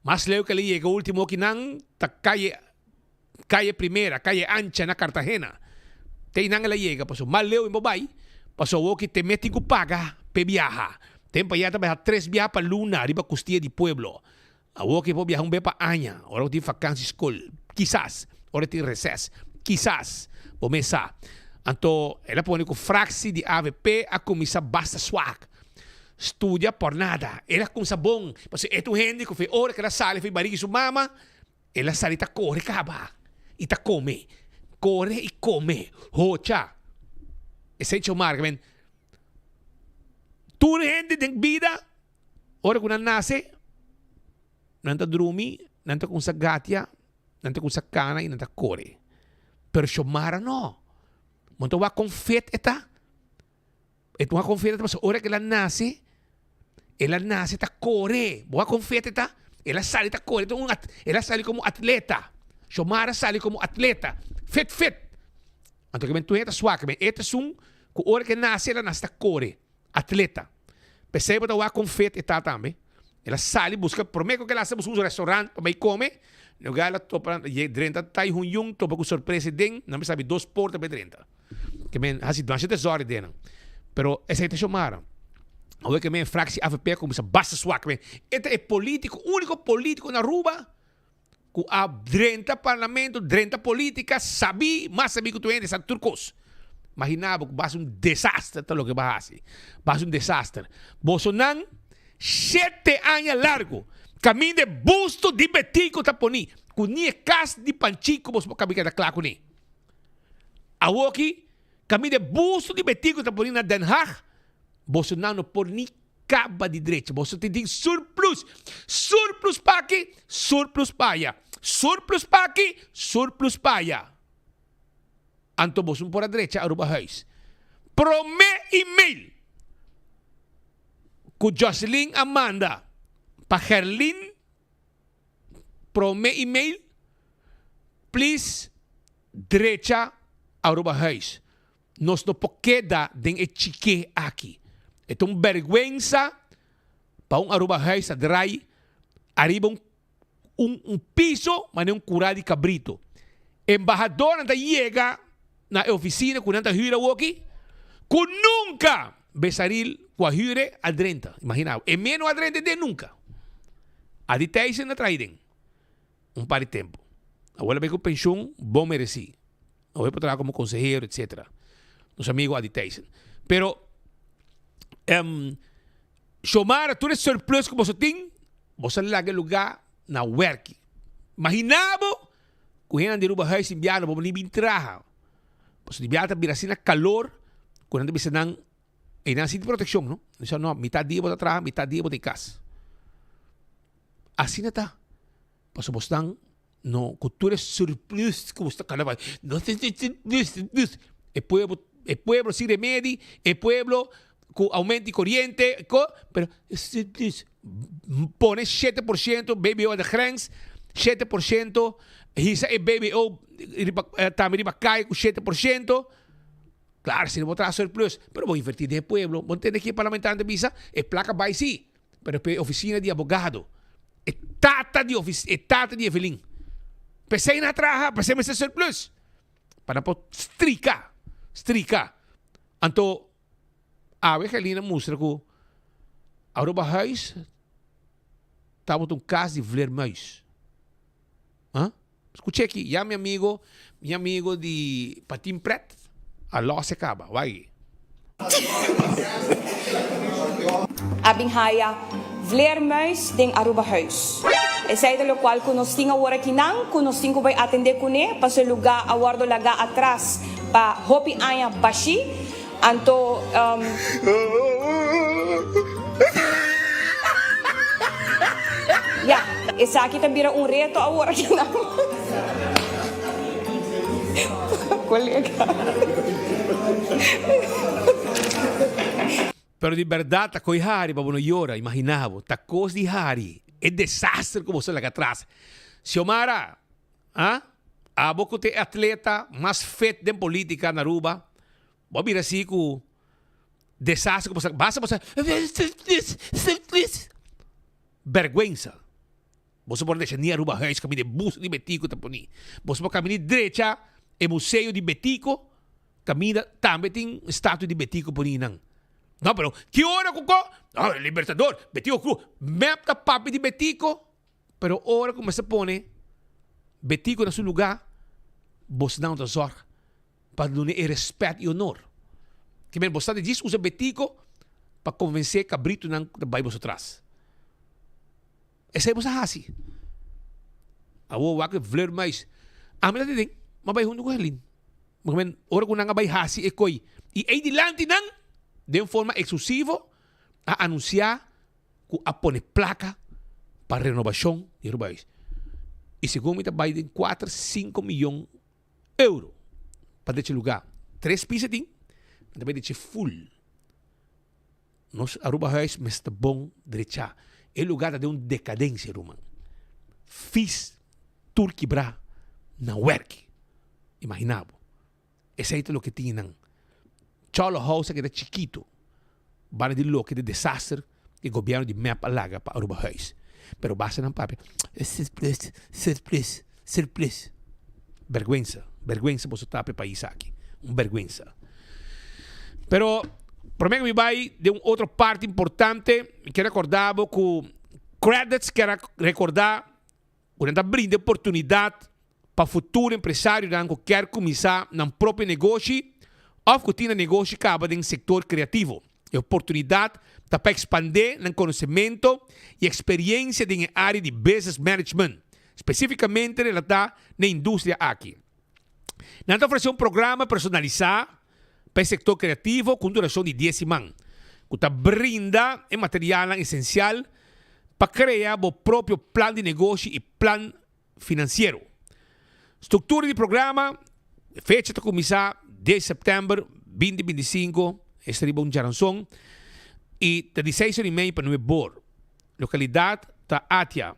Mas leu ke el a yega ultimo kinan ta calle calle primera, calle ancha na Cartagena. Te einan el a yega pasobra mas leu e por bay pasobra awor ki te mes tin cu paga p'e biaha. Tempo aya ta biaha tres biaha pa luna riba custia di pueblo. Awor ke por biaha un be pa aña, ora ku tin fakansi skol, kisas, ora tin reses, kisas, bo mes sa. Anto el a pone ku fraksi di avp a kuminsá basta swak. Studia por nada. El a kuminsá bon, pasobra e ta un hende ku fe ora ku el a sali for e barigi su mama, el a sali ta kore kaba i ta kome, kore i kome, hocha. Esei Chomar, men tur hende den bida. Ora ku nan nase, nan ta drumi, nan ta kumsa gatia, nan ta kumsa kana i nan ta kore. Pero Xiomara no. Bo ta wak kon fet e ta. E ta wak kon fet e ta pasobra ora ku el a nase, el a nase ta kore. Bo wak kon fet e ta? El a sali ta kore. El a sali komo atleta. Xiomara sali komo atleta. Fet fet. Anto ke men tur hende ta swak. E ta esun ku ora ku e nase, el a nase ta kore. Atleta. P'esei bo ta wak kon fet e ta tambe. El a sali buska, promé ku el a hasi buska un restaurant pa bai kome, lugar el a topa ye drenta Tai Hun Yung topa ku sorpresa den, nan mester abi dos porta pa e drenta. Ke men hasi masha desòrden den nan. Pero esei ta Xiomara. Awor ke men fraksi avp a kuminsá basta swak men. E ta e polítiko, úniko polítiko na Aruba ku a drenta parlamento, drenta politica, sabí, mas sabí ku tur hende, sa tur kos. Imagina bo ku basa un desaster ta loke bo a hasi. Basa un desaster. Bosonan shete aña largu kaminda e busto di Betico ta poni ku ni e kas di Panchico boso por kabi keda kla kuné. Awoki kaminda e busto di Betico ta poni na Den Haag, bosonan no por ni Kaba di drecha. Boso tin tin surplus. Surplus pa aki, surplus pa aya. Surplus pa aki, surplus pa aya. Anto boso no por a drecha Aruba Huis. Prome email ku Jocelyn a manda pa Gerlin, prome email, please drecha Aruba Huis. Nos no por keda den e chike aki. E ta un bergwensa pa un Aruba Huis ta drai ariba un un un piso manera un kura di kabrito. Embahadornan ta yega na e ofisina ku nan ta hür awoki ku nunka Besaril ku a hür e a drenta. Imagina bo, e mes no a drenta den nunka. Adi Thijssen a traha den un par di tempu. Awor a bai ku penshun bon meresí. Awor e por traha komo konsehero etcetera. Nos amigo Adi Thijssen. Pero um, Xiomara tur e surplus ku boso tin, boso a laga e lugá na wèrki. Imaginá bo ku hendenan di Aruba huis invierno bo ni bin traha. Pasobra di biaha ta bira asina kalor ku nan ta bisa nan e nan sinti protekshon no. Nan bisa no, mitat dia bo ta traha, mitat dia bo ta e kas. Asina ta. Pasobra bosnan no ku tur e surplus ku bos ta kanda bai no surplus e pueblo e pueblo sin remedi e pueblo ku aumento di koriente ko pero surplus pone 7% BBO aan de grens 7% hisa e BBO riba tambe riba kai ku 7% klaro si no bo traha surplus pero bo inverti den e pueblo bo ntende ki e parlamentario ta bisa e plaka bai si. Pero p'e oficina di abogado, e tata di ofic e tata di Evelyn. P'esei nan a traha, p'esei mester surplus. Pa nan por strika, strika. Anto, awe Gelina mustra ku Arubahuis tabata un kas di vleermuis. Ha? Skucha aki, ya mi amigo, mi amigo di Patin Pret a los e kaba, wak aki. A bin haya vleermuis den Arubahuis. Esei ta locual cu nos tin awor akinan cu nos tin cu bay atende cune paso e lugar a wordo laga atras pa hopi aña bashi. Anto Ya, esaki ta bira un reto awor akinan. Colega. Pero di berdad ta koe hari pa bo no yora, imagina bo, ta kos di hari, e desaster ku bo sa laga atras. Xiomara, ah, abo ku ta e atleta mas fit den politica na Aruba, Bo a bira si ku desastre ku bo sa basta bo sa Bergwensa. Boso por decha ni Aruba Huis kaminda e bus di Betico ta poni. Boso por kaminda i drecha e museo di Betico kaminda tambe tin estatua di Betico poni nan. No pero ki ora ku ko no Libertador Betico Cruz mep ta papia di Betico pero ora ku mester pone Betico na su luga bosnan ta zorg pa dun'e e respet i honor. Ke men bo sa di djis usa betico pa konvensé kabritunan ku ta bai boso tras. Esei bo sa hasi. Awor wak e vleermuis. Ami ta tenden, m'a bai huntu ku Herlin. Ke men ora ku nan a bai hasi e koi i ei dilanti nan den forma eksklusivo a anunsiá ku a pone plaka pa renobashon di Arubahuis. I segun mi ta bai den kuater sinku miyon euro pa deche lugar. Tres pisa tin, nan ta bay deche full. Nos Arubahuis mester bon drecha. E lugar ta den un decadencia ruman. Fis tur kibra na werki. Imagina bo. Esey ta loke tin nan. Cholo House a keda chikito. Banda di loke di desaster e gobierno di mep a laga pa Arubahuis. Pero basta nan papia, surplus, surplus, surplus. Berguensa, berguensa boso ta pa e pais aki. Un berguensa. Pero prome ku mi bai den un otro parti importante, mi kier recorda bo ku Credits kier recorda ku nan ta brinda oportunidad pa futuro empresarionan ku kier kuminsá nan propio negoshi òf ku tin nan negoshi kaba den sektor kreativo. E oportunidat ta pa ekspandé nan konosementu i eksperiensia den e área di business management, spesífikamente relatá na e industria aki. Nan ta ofresé un programa personalisá pa e sektor kreativo ku un durashon di dies siman, ku ta brinda e materialnan esensial pa krea bo propio plan di negoshi i plan finansiero. Struktura di programa, Fecha ta kuminsá dies sèptèmber 2025, esta riba un djaranson, i ta di seis ora i mei pa nuebe bor. Lokalidat ta Atia,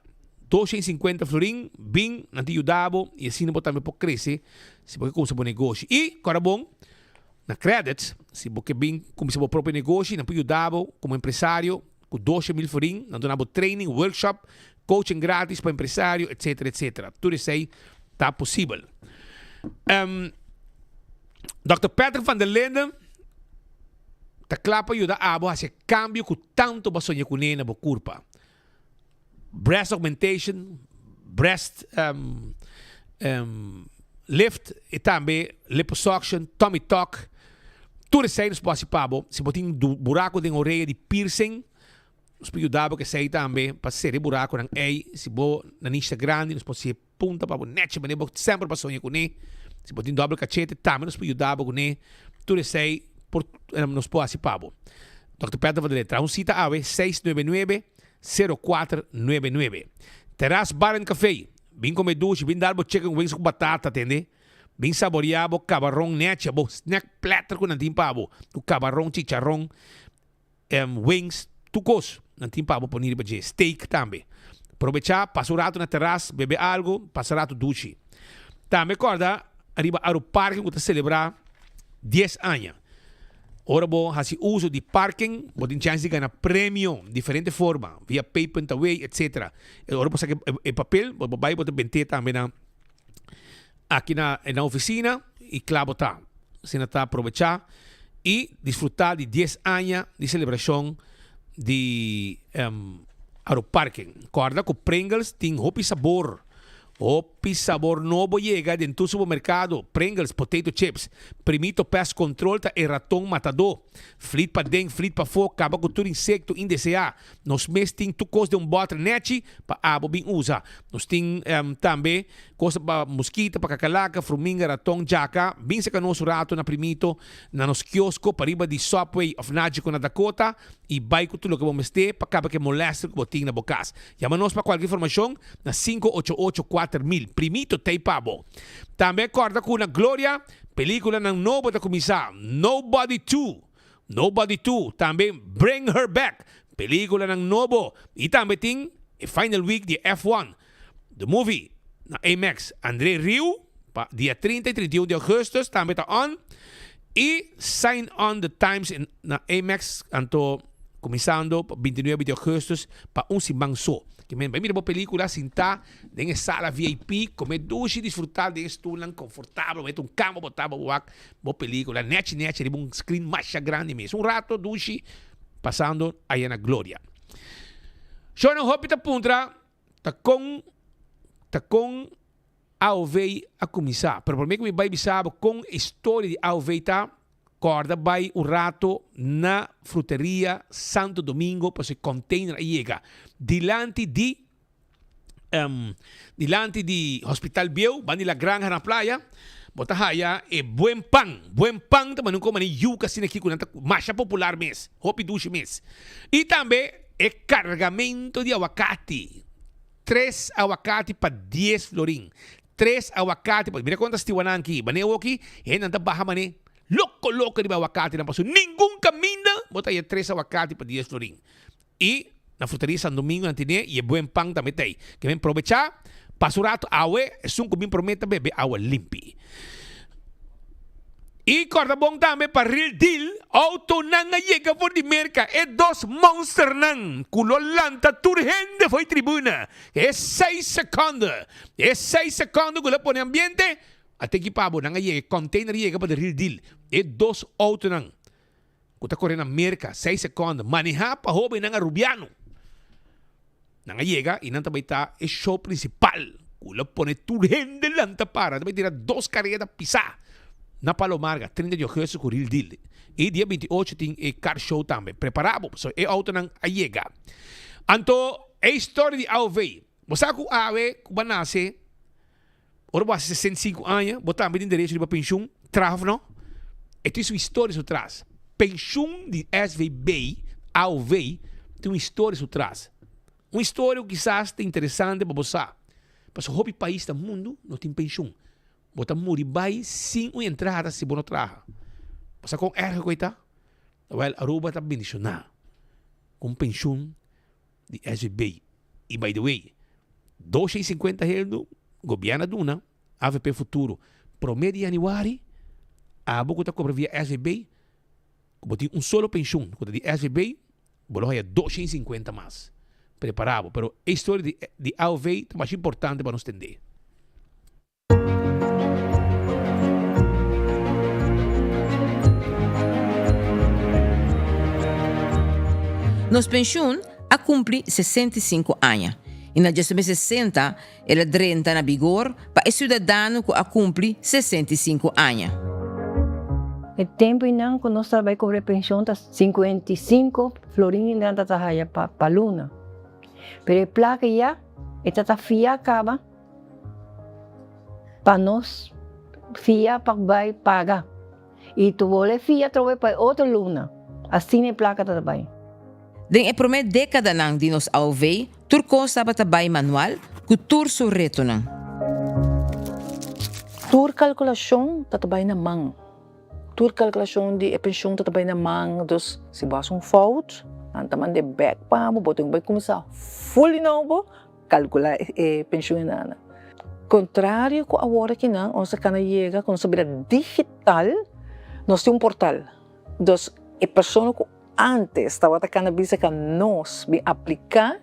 250 florin, bin, nan ta yuda bo i asina bo tambe por krese si bo ke kumsa bo negoshi. I, kòrda bon, na Credits, si bo ke bin kumsa bo propio negoshi, nan por yuda bo komo empresario ku 12,000 florin, nan duna bo training, workshop, coaching gratis pa empresario, etcetera, etcetera. Tur esei ta posibel. Um, Dòkter Patrick van der Linden ta kla pa yuda abo hasi e kambio ku tantu bo a soña kuné na bo kurpa. Breast augmentation, breast um, um, Lift i tambe liposuction, tummy tuck. Tur esei nos por hasi pa bo. Si bo tin buraco den orea di piercing, nos por yuda bo ku esei tambe pa sera e buraconan ei. Si bo nanish ta grandi, nos por hasi e punta pa bo nechi manera bo semper por soña kuné. Si bo tin doble cachete, tambe nos por yuda bo kuné. Tur esei por nos por hasi pa bo. Dòkter Peter van der Lee, traha un sita awe, 699 0499. Terras Bar and Café, Bin come dushi, bin dal bo chicken wings cu batata, tende? Bin saborea bo cabaron nechi, bo snack platter cu nan tin pa bo, cu cabaron, chicharon, em, wings, tur cos nan tin pa bo poni riba dje, steak tambe. Probecha, pasa un rato na terras, bebe algo, pasa rato dushi. Tambe corda riba Aruparking cu ta celebra dies aña. Ora bo hasi uso di parking, bo tin chance di gana premio diferente forma, via pay.away, etc. E ora bo saka e papel, bo bai bo ta bent'é tambe na aki na na oficina y kla bo ta. Asina ta aprobecha y disfruta di dies aña di celebracion di Aruparking. Corda cu Pringles tin hopi sabor. Hopi sabor nobo yega den tur supermercado, Pringles, potato chips, Primito Pest Control ta e raton matadó. Flit paden, flit pafó, caba cu tur insecto indeseá. Nos mes tin tur cos den un bottle nechi pa abo bin usa. Nos tin tambe cos pa mosquito, pa cacalaca, fruminga, raton, djaca. Bin saca nos un rato na Primito na nos kiosco pariba di Subway of Nagico na Dakota y bay cu tur loke bo mester pa caba cu e molester cu bo tin na bo cas. Yama nos pa kualke informashon na 588 4000. Primito t'ei pa bo. Tambe kòrda ku na Gloria pelíkulanan nobo ta kuminsá, Nobody 2, Nobody 2, tambe Bring Her Back, pelíkulanan nobo. I tambe tin e final week di F1, The Movie, na IMAX. André Rieu pa dia 30 i 31 di augustus tambe ta on. I Sign On The Times na IMAX anto Kuminsando pa bintinuebe di augustus pa un siman so. Ke men bai mira bo pelikula sintá den e sala VIP, kome dushi, disfrutá den e stulnan konfortabel, bo mete un kama bo ta bo wak bo pelikula nechi nechi riba un screen masha grandi mes. Un rato dushi pasando aya na Gloria. Shownan hopi ta puntra ta kon ta kon AOV a kuminsá. Pero promé ku mi bai bisa bo kon e storia di AOV ta, kòrda bai un rato na Fruteria Santo Domingo pasobra e container a yega dilanti di dilanti di Hospital Bieu, banda di La Granja na Playa, bo ta haya e Buen Pan. Buen Pan ta manda un komo manera yuka asina aki ku nan ta masha popular mes, hopi dushi mes. I tambe e kargamento di awakati. Tres awakati pa dies florin. Tres awakati pa. Mira kon ta stiwa nan aki. Manera awoki hendenan ta baha mane loko loko riba awakatinan pasobra ningun kaminda bo ta haya tres awakati pa dies florin. I na Fruteria San Domingo nan tene i e buen pan tambe ta ei. Ke men probecha pasa un rato awe esun ku bin prome ta bebe awa limpi. I kòrda bon tambe pa Real Deal, outonan a yega for di Merka, e dos monsternan ku lo lanta tur hende fo'i tribuna. E seis sekonde, e seis sekonde ku lo pone ambiente, a te ekipa bo, nan a yega, e container a yega pa The Real Deal. E dos outonan ku ta kore na Merka, seis sekonde, manehá pa hóbennan arubiano. Nan a yega i nan ta bai ta e show principal ku lo pone tur hende lanta para. Ta bai tira dos kareda pisá na Palo Marga, 30 di augustus ku Real Deal. I dia 28 tin e car show tambe. Prepara bo pasobra e autonan a yega. Anto e historia di AOV. Bo sa ku awe ku bo a nase ora bo hasi 65 aña bo tambe tin derecho riba penshun, traha of no? E tin su historia su tras. Penshun di SVB, AOV, tin un historia su tras. Un historia ku kisas ta interesante pa bo sa. Pasobra hopi pais na mundu no tin penshun. Bo ta muri bai sin un entrada si bo no traha. Bo sa kon erg ku ei ta? Wèl, Aruba ta bendishoná ku un penshun di SVB. I by the way, 250 heldu gobièrnu a duna avp Futuro promé di yanüari, abo ku ta kobra via SVB, ku bo tin un solo penshun ku ta di SVB, bo lo haya 250 mas. Prepará bo. Pero e historia di di AOV ta masha importante pa nos tendé. Nos penshun a kumpli 65 aña. i na 1960 el a drenta na bigor pa e siudadano ku a kumpli 65 aña. E tempu einan ku nos ta bai kobra e penshon ta 55 florin einan ta ta haya pa luna. Pero e plaka ya e ta ta fia kaba pa nos fia pa bai paga. I tu bole fia atrobe pa e otro luna. Asina e plaka ta ta bai. Den e promé dékadanan di nos AOV, tur kos tabata bai manual, ku tur su retonan. Tur kalkulashon ta ta bai na man. Tur kalkulashon di e penshon ta ta bai na man. Dus si bo hasi un fout, nan ta mand'é bèk pa bo, bo tin ku bai kuminsá ful di nobo kalkulá e penshon einan. Kontrario ku awor akinan, nos a kana yega ku nos a bira digital, nos tin un portal. Dus e persona ku Antes tabata cana bisa ca nos bin aplica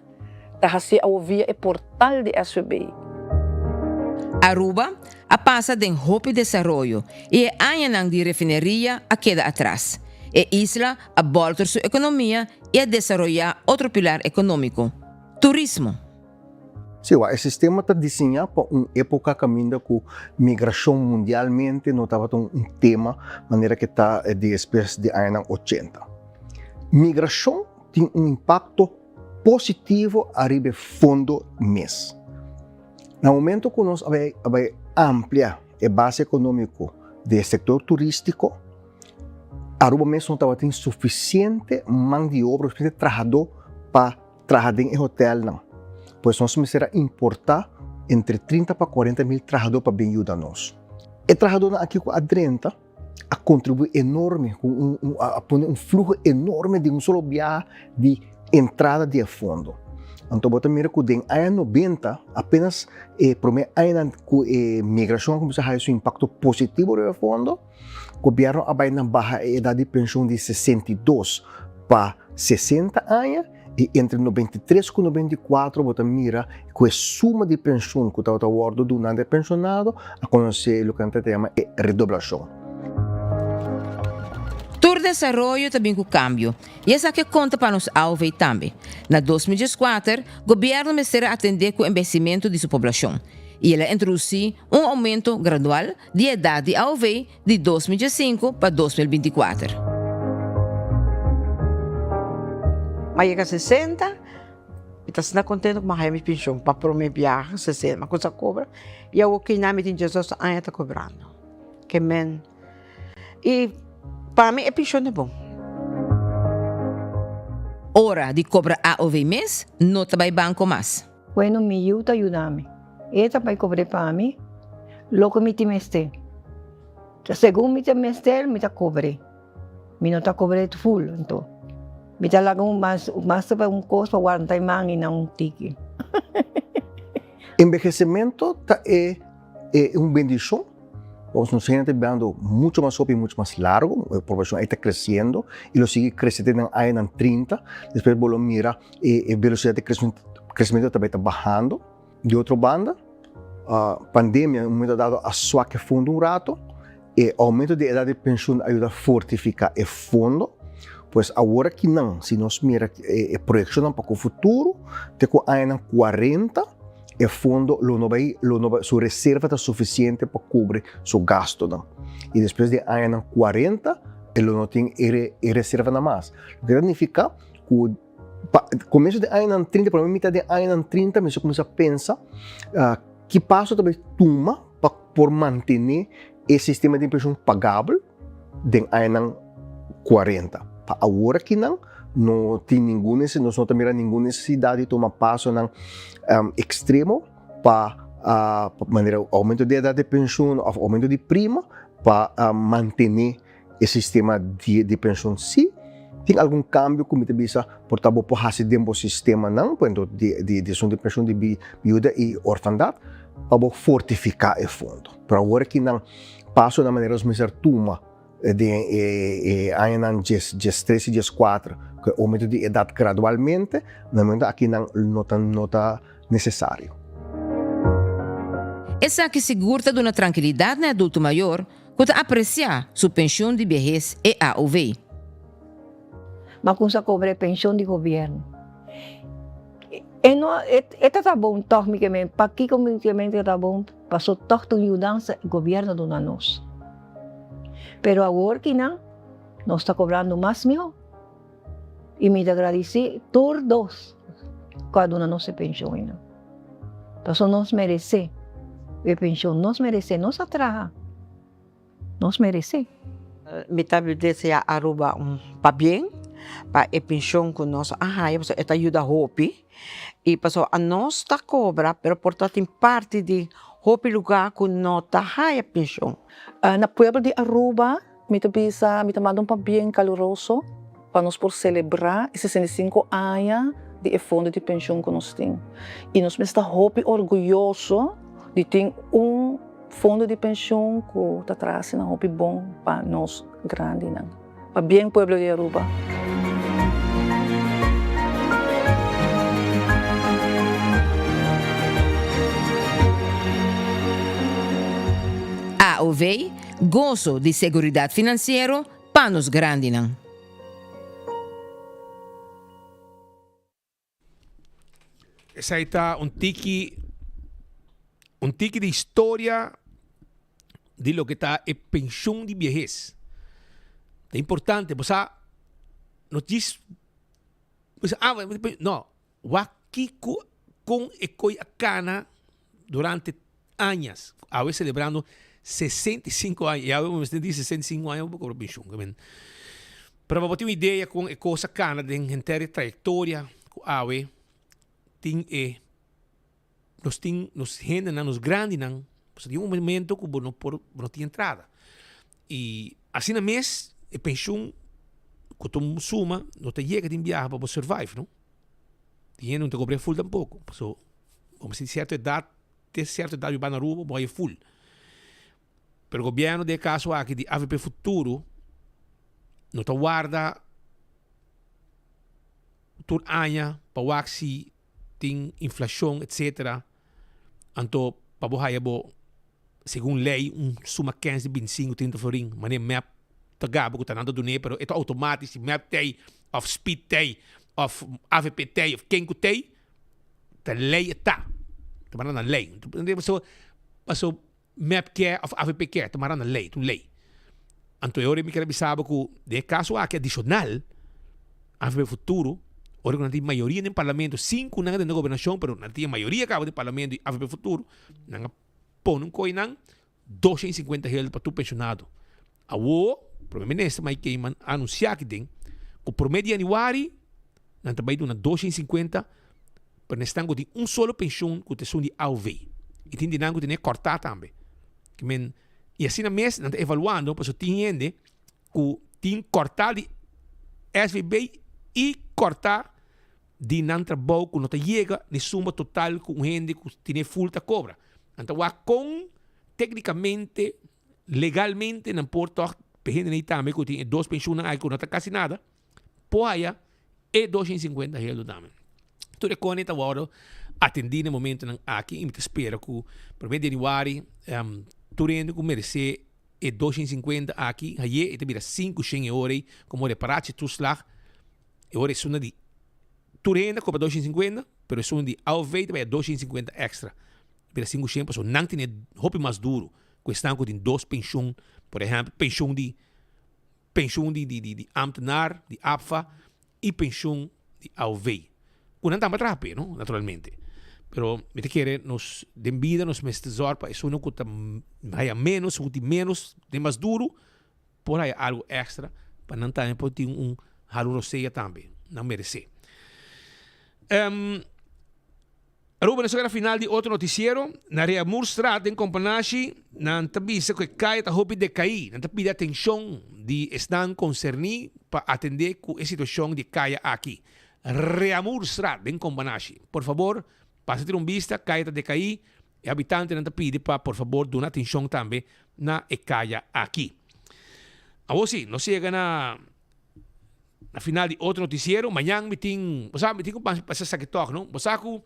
ta haci awo via e portal di SVB. Aruba a pasa den hopi desaroyo y e añanan di refineria a keda atras. E isla a bolter su economia y a desaroya otro pilar economico, turismo. Sí, wak, e sistema ta diseñá pa un époka kaminda ku migrashon mundialmente no tabata un tema manera ke ta despues di añanan ochenta. Migrashon tin un impakto positivo ariba e fondo mes. Na momento ku nos a bai a bai amplia e base ekonómiko di e sektor turístiko, Aruba mes no tabatin sufisiente man di obra, sufisiente trahadó pa traha den e hotelnan. Pues nos mester a importá entre 30 pa 40 mil trahadó pa bin yuda nos. E trahadónan aki ku a drenta a kontribuí enorme, ku un, un, a pone un fluho enorme di un solo biaha di entrada di e fondo. Anto bo ta mira ku den aña 90, apenas e promé añanan ku e migrashon a kuminsá haya su impakto positivo riba e fondo, gobièrnu a bai na baha e edat di penshon di 62 pa 60 aña i entre 93 ku 94 bo ta mira ku e suma di penshon ku tabata wòrdu duna na e penshonado a konosé loke nan ta yama e redoblashon. Tur desaroyo ta bin ku kambio i esaki a konta pa nos AOV tambe. Na 2014 gobièrnu mester a atendé ku embehesimentu di su poblashon i el a introdusí un oumento gradual di edat di AOV di 2015 pa 2024. M'a yega 60, mi ta asina contento cu m'a haya mi pension pa prome biaha 60, m'a cuminsa cobra y awor kina mi tin diesocho aña ta cobrando. Ke men y pa mi e pension ta bon. Ora di cobra AOV mes no ta bay banco mas. Bueno, mi yu ta yuda mi. E ta bai kobr'é pa mi loke mi tin mester. Segun mi ta mester, mi ta kobr'é. Mi no ta kobr'é ful, anto. Mi ta laga un mas, mas ta un kos pa wanta e man i nan un tiki. Enbehecimento ta e e un bendicion, pasobra nos hende ta bibando mucho mas hopi y mucho mas largo, e poblacion ahí ta creciendo y lo sigui crece te nan añanan 30, despues bo lo mira e velocidad di crecimiento ta bai ta bahando. Di otro banda, pandemia en un momento dado a swak e fondo un rato, e aumento di edad di pensioen a yuda fortifica e fondo, pues awor aki nan si nos mira e proyeccionnan pa cu futuro te cu añanan 40 e fondo lo no bai lo no bai su reserva ta suficiente pa cubri su gastonan y despues di añanan 40 e lo no tin e reservanan mas, loke ta nifica ku pa komienso di añanan 30, por lo menos mitad di añanan 30 mi a kuminsá pensa ki paso ta bai tuma pa por mantené e sistema di penshon pagabel den añanan 40. Pa awor akinan no tin ningun nos no ta mira ningun nesesidat di tuma pasonan ekstremo pa manera oumento di edat di penshon òf oumento di prima pa mantené E sistema di di penshon si tin algun kambio ku mi ta bisa por ta bo por hasi den bo sistemanan, por ehemplo di di di asuntu di penshon di biuda i orfandat pa bo fortifiká e fondo. Pero awor aki nan paso na manera nos mester tuma den e e añanan djes 13 i djes kuater ku e oumento di edat gradualmente na e momento aki nan no ta no ta nesesario. Esaki sigur ta duna trankilidat na e adulto mayor ku ta apresiá su penshun di biehes e AOV. Ma ku sa kobra e penshon di gobièrnu. E no, e ta ta bon tòg mi ke men, pakiko mi ke men ta ta bon? Paso tòg ta un yudansa e gobièrnu a duna nos. Pero awor kinan nos ta kobrando mas mihó. I mi ta gradisí tur dos ku a duna nos e penshon einan. Paso nos meresé e penshon, nos meresé, nos a traha. Nos meresé. Mi ta desea Aruba un pabien pa e penshon ku nos a haya pasobra e ta yuda hopi i pasobra anos ta kobra pero por ta tin parti di hopi luga ku no ta haya penshon. Na pueblo di Aruba mi ta bisa mi ta manda un pabien kaluroso pa nos por selebrá e 65 aña di e fondo di penshon ku nos tin i nos mester ta hopi orguyoso di tin un Fondo di pensioen cu ta traha asina hopi bon pa nos grandinan. Pabien pueblo di Aruba. AOV, Goso di seguridad financiero pa nos grandinan. Esei ta un tiki un tiki di historia di loke ta e penshon di biehes. Ta importante, bo sa no djis bo sa ah no, wak kiko kon e koi a kana durante añas. Awe selebrando 65 aña. Y awe bo mester di 65 aña bo cobra pensioen. I mean, pero pa bo tin un idea con e cos a cana den henter e trayectoria cu awe tin e nos tin nos hendenan, nos grandinan, pasobra tin un momento cu bo no por, bo no tin entrada. Y asina mes e pensioen cu ta un suma no ta yega tin biaha pa bo survive, no. Tin hende no ta cobra e full tampoco, pasobra bo mester tin cierto edad te cierto edad biba na Aruba bo haye full. Pero gobierno den e caso aki di avp Futuro no ta warda tur aña pa wak si tin inflacion etcetera anto pa bo haya bo segun ley un suma kens di bintisinco trinta florin manera mep ta gaba cu ta nan ta dun'e pero e ta automatico si mep t'ey of speed t'ey of avp t'ey of ken cu t'ey Ta ley e ta. Ta mara na ley. Paso, paso mep ke of avp ke, ta mara na ley, ta un ley. Anto e ora mi kere bisa bo ku den e kaso aki adishonal, avp Futuro, ora ku nan tin mayoria den parlamento, sin ku nan a tene gobernashon, pero nan tin e mayoria kaba den parlamento di avp Futuro, nan a pone un koi nan 250 geld pa tur penshonado. Awo, Prome Minister Mike Eman a anunsiá aki den ku prome di yanüari nan ta bai duna 250 pa nesnan ku tin un solo penshun ku ta esun di AOV. I tin di nan ku tene kòrtá tambe. Ke men, i asina mes nan ta evaluando pasobra tin hende ku tin kòrtá di SVB i kòrtá di nan trabou ku no ta yega ni suma total ku un hende ku tene full ta kobra. Nan ta wak kon teknikamente, legalmente nan por tòg pa e hendenan ei tambe ku tin e dos penshunnan aki ku no ta kasi nada, por haya e 250 gelde tambe. Tur e kone ta wòrdu atendí na e momentonan aki i mi ta spera ku promé di yanüari tur hende ku meresé e 250 aki haye e ta bira 500 e ora ei komo reparatietoeslag. E ora esun na di tur hende a cobra 250, pero esun di AOV ta bay a 250 extra. Bira 500 pasobra nan tene hopi mas duro cu esnan cu tin dos pensioen, por ehempel pensioen di pensioen di di di ambtenaar, di APFA y pensioen di AOV. Cu nan tambe a traha p'e, no, naturalmente. Pero mi ta kere nos den bida nos mester zorg pa esunnan cu ta haya menos, cu tin menos, den mas duro, por haya algo extra pa nan tambe por tin un halu rosea tambe. Nan merece. Um, Aruba, nos a na final di otro noticiero. Na Reamoerstraat den Companashi, nan ta bisa cu e caya ta hopi decaí. Nan ta pidi atencion di esnan concerní pa atende cu e situacion di e caya aki. Reamoerstraat den Companashi. Por fabor, pasa tira un bista, caya ta decaí. E habitantenan ta pidi pa por fabor duna atencion tambe na e caya aki. Awor si, nos yega na na final di otro noticiero. Mañan mi tin, bo sa mi tin cu pasa esaki tog, no? Bo sa cu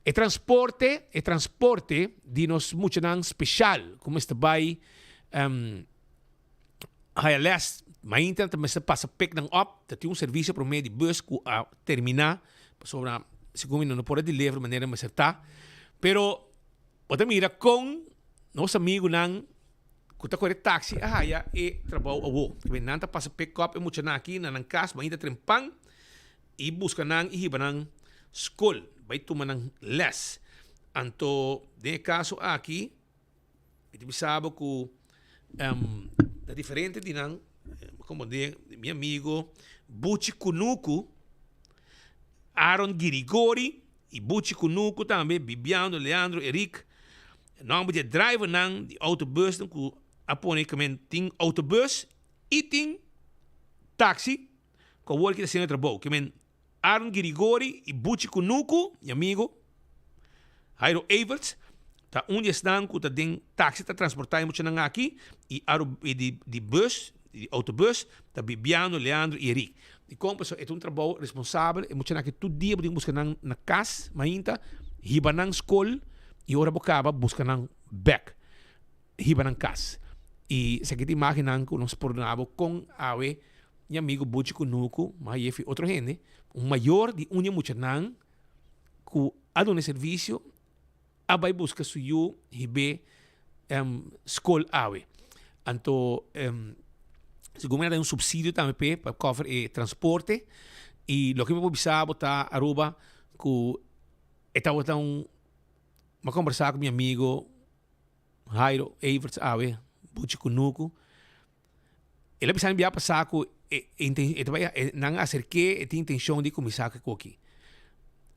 e transporte, e transporte di nos muchanan special cu mester bay um, haya les, mainta ta mester pasa pick nan up, ta tin un servicio prome di bus cu a termina pasobra. segun mi no por a deliver manera mester ta, pero bo ta mira kon nos amigunan ku ta kore taxi a haya e trabou awo. Nan ta pasa pick up e muchanan aki na nan kas mainta trempan i buska nan i hiba nan skol bai tuma nan les. Anto den e kaso aki mi ta bisa bo ku ta diferente di nan komo den mi amigo Buchi Kunuku, Aaron Girigori i Buchi Kunuku tambe, Bibiano, Leandro, Eric, nòmber di e drivernan di autobusnan ku a pone ku men tin autobus i tin taxi ku awor ki ta hasiendo e trabou. Ke men Aaron Girigori i Buchi Kunuku, mi amigo Jairo Everts, ta un di esnan ku ta den taxi ta transportá e muchanan aki i Aru i di di bus di autobus ta Bibiano, Leandro i Eric. Dikon? Pasobra e ta un trabou responsabel, e muchanan aki tur dia bo tin ku buska nan na kas mainta, hiba nan skol i ora bo kaba buska nan bèk, hiba nan kas. I esaki ta imágennan ku nos por duna bo kon awe Mi amigo Buchi Kunuku, ma jefi otro hende, un mayor di un di e muchanan ku a duna e servisio a bai buska su yu hib'é skol awe. Anto segun mi a da un supsidio tambe p'e pa cover e transporte i loke mi por bisa bo ta Aruba ku e tabata un, mi a kombersá ku mi amigo Jairo Everts awe, Buchi Kunuku. El a bisa mi bia pasá ku e e ta bai nan a aserk'é e tin intenshon di kuminsá ku e koki.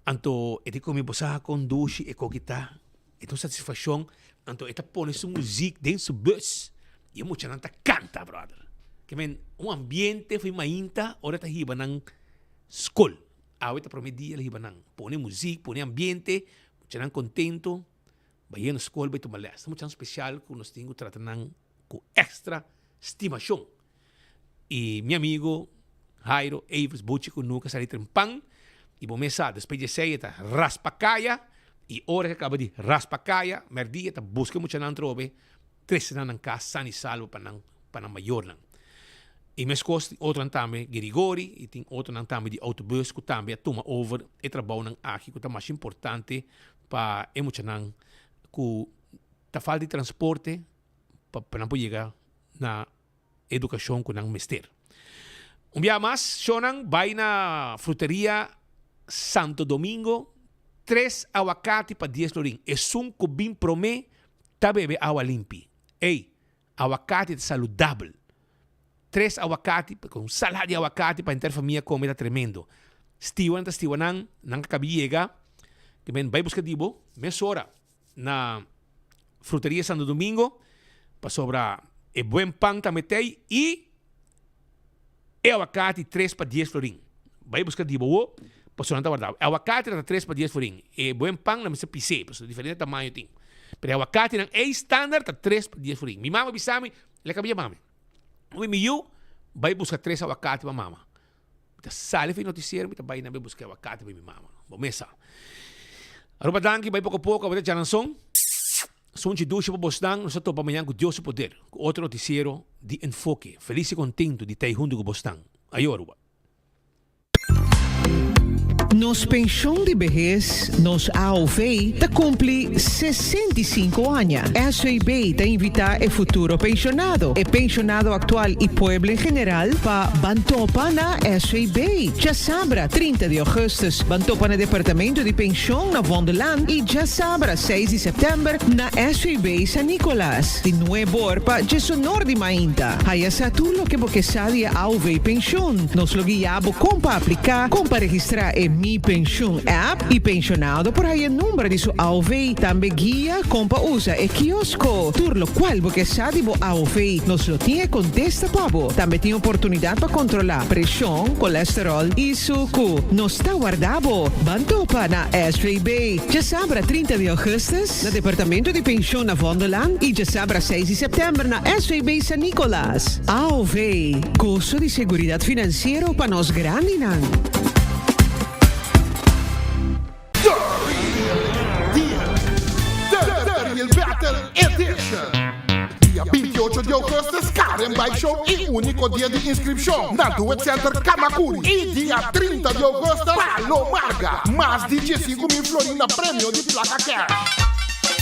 Anto e di ku mi bo sa kon dushi e koki ta, e ta un satisfakshon, anto e ta pone su muzik den su bus i e muchanan ta kanta bròder. Ke men un ambiente for mainta ora e ta hiba nan skol. Awe ta promé dia el a hiba nan, pone muzik, pone ambiente, muchanan kontento, bayendo skol bai tuma lès. Ta muchanan spesial ku nos tin ku trata nan ku extra stimashon. I mi amigo Jairo Evers Buchi ku nuka sali trempan i bo mes sa despues di esei e ta raspa kaya i ora ke kaba di raspa kaya merdia ta buska e muchanan atrobe trese nan nan kas san i salvo pa nan pa nan mayornan. I meskos tin otronan tambe Girigori i tin otronan tambe di autobus ku tambe a tuma over e trabounan aki ku ta masha importante pa e muchanan ku ta falta di transporte pa nan por yega na edukashon ku nan mester. Un biaha mas, shownan bai na Fruteria Santo Domingo, tres awakati pa dies florin. Esun ku bin promé ta bebe awa limpi. Ey, awakati ta saludabel. Tres awakati, un salada di awakati pa henter famia kome ta tremendo. Stiwanan ta stiwanan, nan a kabi yega, ke men bai buska di bo mesora. na Fruteria Santo Domingo pasobra e buen pan ta metey y e awakati tres pa dies florin. Bay busca di bo pasobra nan ta warda. E awakati ta tres pa dies florin. E buen pan nan mester pise pasobra diferente tamaño tin. Pero e awakati nan ey standaard ta tres pa dies florin. Mi mama bisa mi, el a caba yama mi. Oye mi yu, bay busca tres awakati pa mama. Mi ta sali for e noticiero, mi ta bai na bai busca awakati pa mi mama. Bo mes sa. Aruba danki, bai poko poko, awor ta djaranson. Sunchi dushi pa bosnan, nos ta topa mañan ku Dios su poder, ku otro noticiero di Enfoke. Felis i kontentu di ta ei huntu ku bosnan. Ayo Aruba. Nos penshon di behes, nos aov, ta kumpli 65 aña. SVB ta invitá e futuro penshonado, e penshonado aktual i pueblo en general pa ban topa na SVB. Djasabra 30 di ògùstùs ban topa na Departamento di Penshon na Vondellaan i djasabra 6 di sèptèmber na SVB San Nicolas di nueb'or pa djesonor di mainta. Haya sa tur loke bo ke sa di e AOV Penshun. Nos lo guia bo kon pa apliká, kon pa registrá e Mi Penshun app i penshonado por haya number di su AOV. Tambe guia kon pa usa e kiosko. Tur lokual bo ke sa di bo AOV, nos lo tin e kontesta pa bo. Tambe tin oportunidat pa kontrolá preshon, kolesteròl i suku. Nos ta warda bo! Ban topa na SVB djasabra 30 di augustus na Departamento di Penshon na Vondellaan i djasabra 6 di sèptèmber na SVB San Nicolas. AOV, Goso di seguridat finansiero pa nos grandinan. The Real Deal, The Real Battle Edition. Dia 28 di augustus, Karen Bike Show y unico dia di inscripcion na Do It Center Camacuri. Y dia 30 di augustus, Palo Marga. Mas di 15 mil florin na premio di placa cash.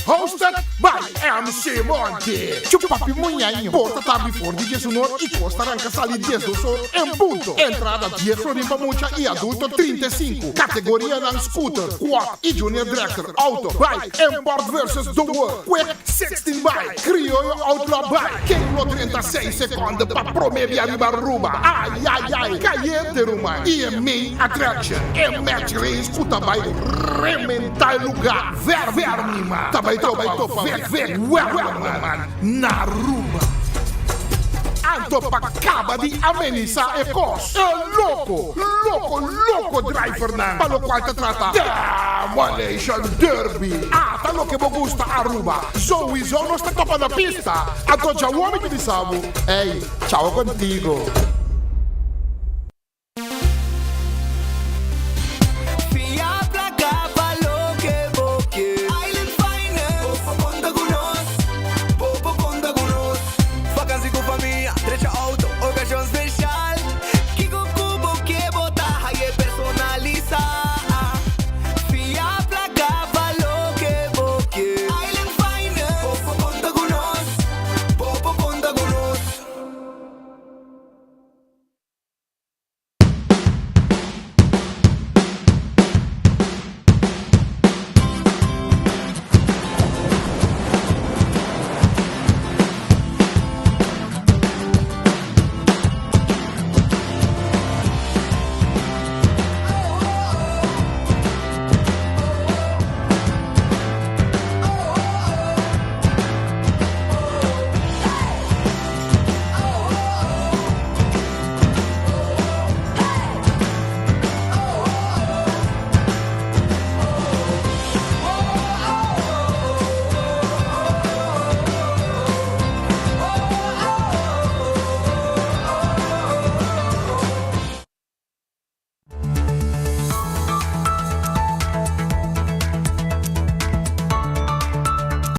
Hosted by MC Monty. Chupapi Muñaño. Porta ta habri for di 11 or y cos ta ranca sali 12 or en punto. Entrada 10 florin pa mucha y adulto 35. Categorianan scooter, quad y junior dragster, auto, bike, import versus the world, quick 16 bike, criollo outlaw bike. Ken lo drenta 6 seconde pa prome bia riba Aruba? Ay, ay, ay, cayente ruman. Y e main attraction, e match race cu ta bay rementa e lugar. Ver, Verniman ta bay topa Vic, Vic Werleman na Aruba. Anto pa caba di amenisa e cos, e loco, loco, loco drivernan pa locual ta trata Demolition Derby. Ata loke bo gusta Aruba, sowieso nos ta topa na pista. Anto djawomi ta bisa bo, ey, chao contigo.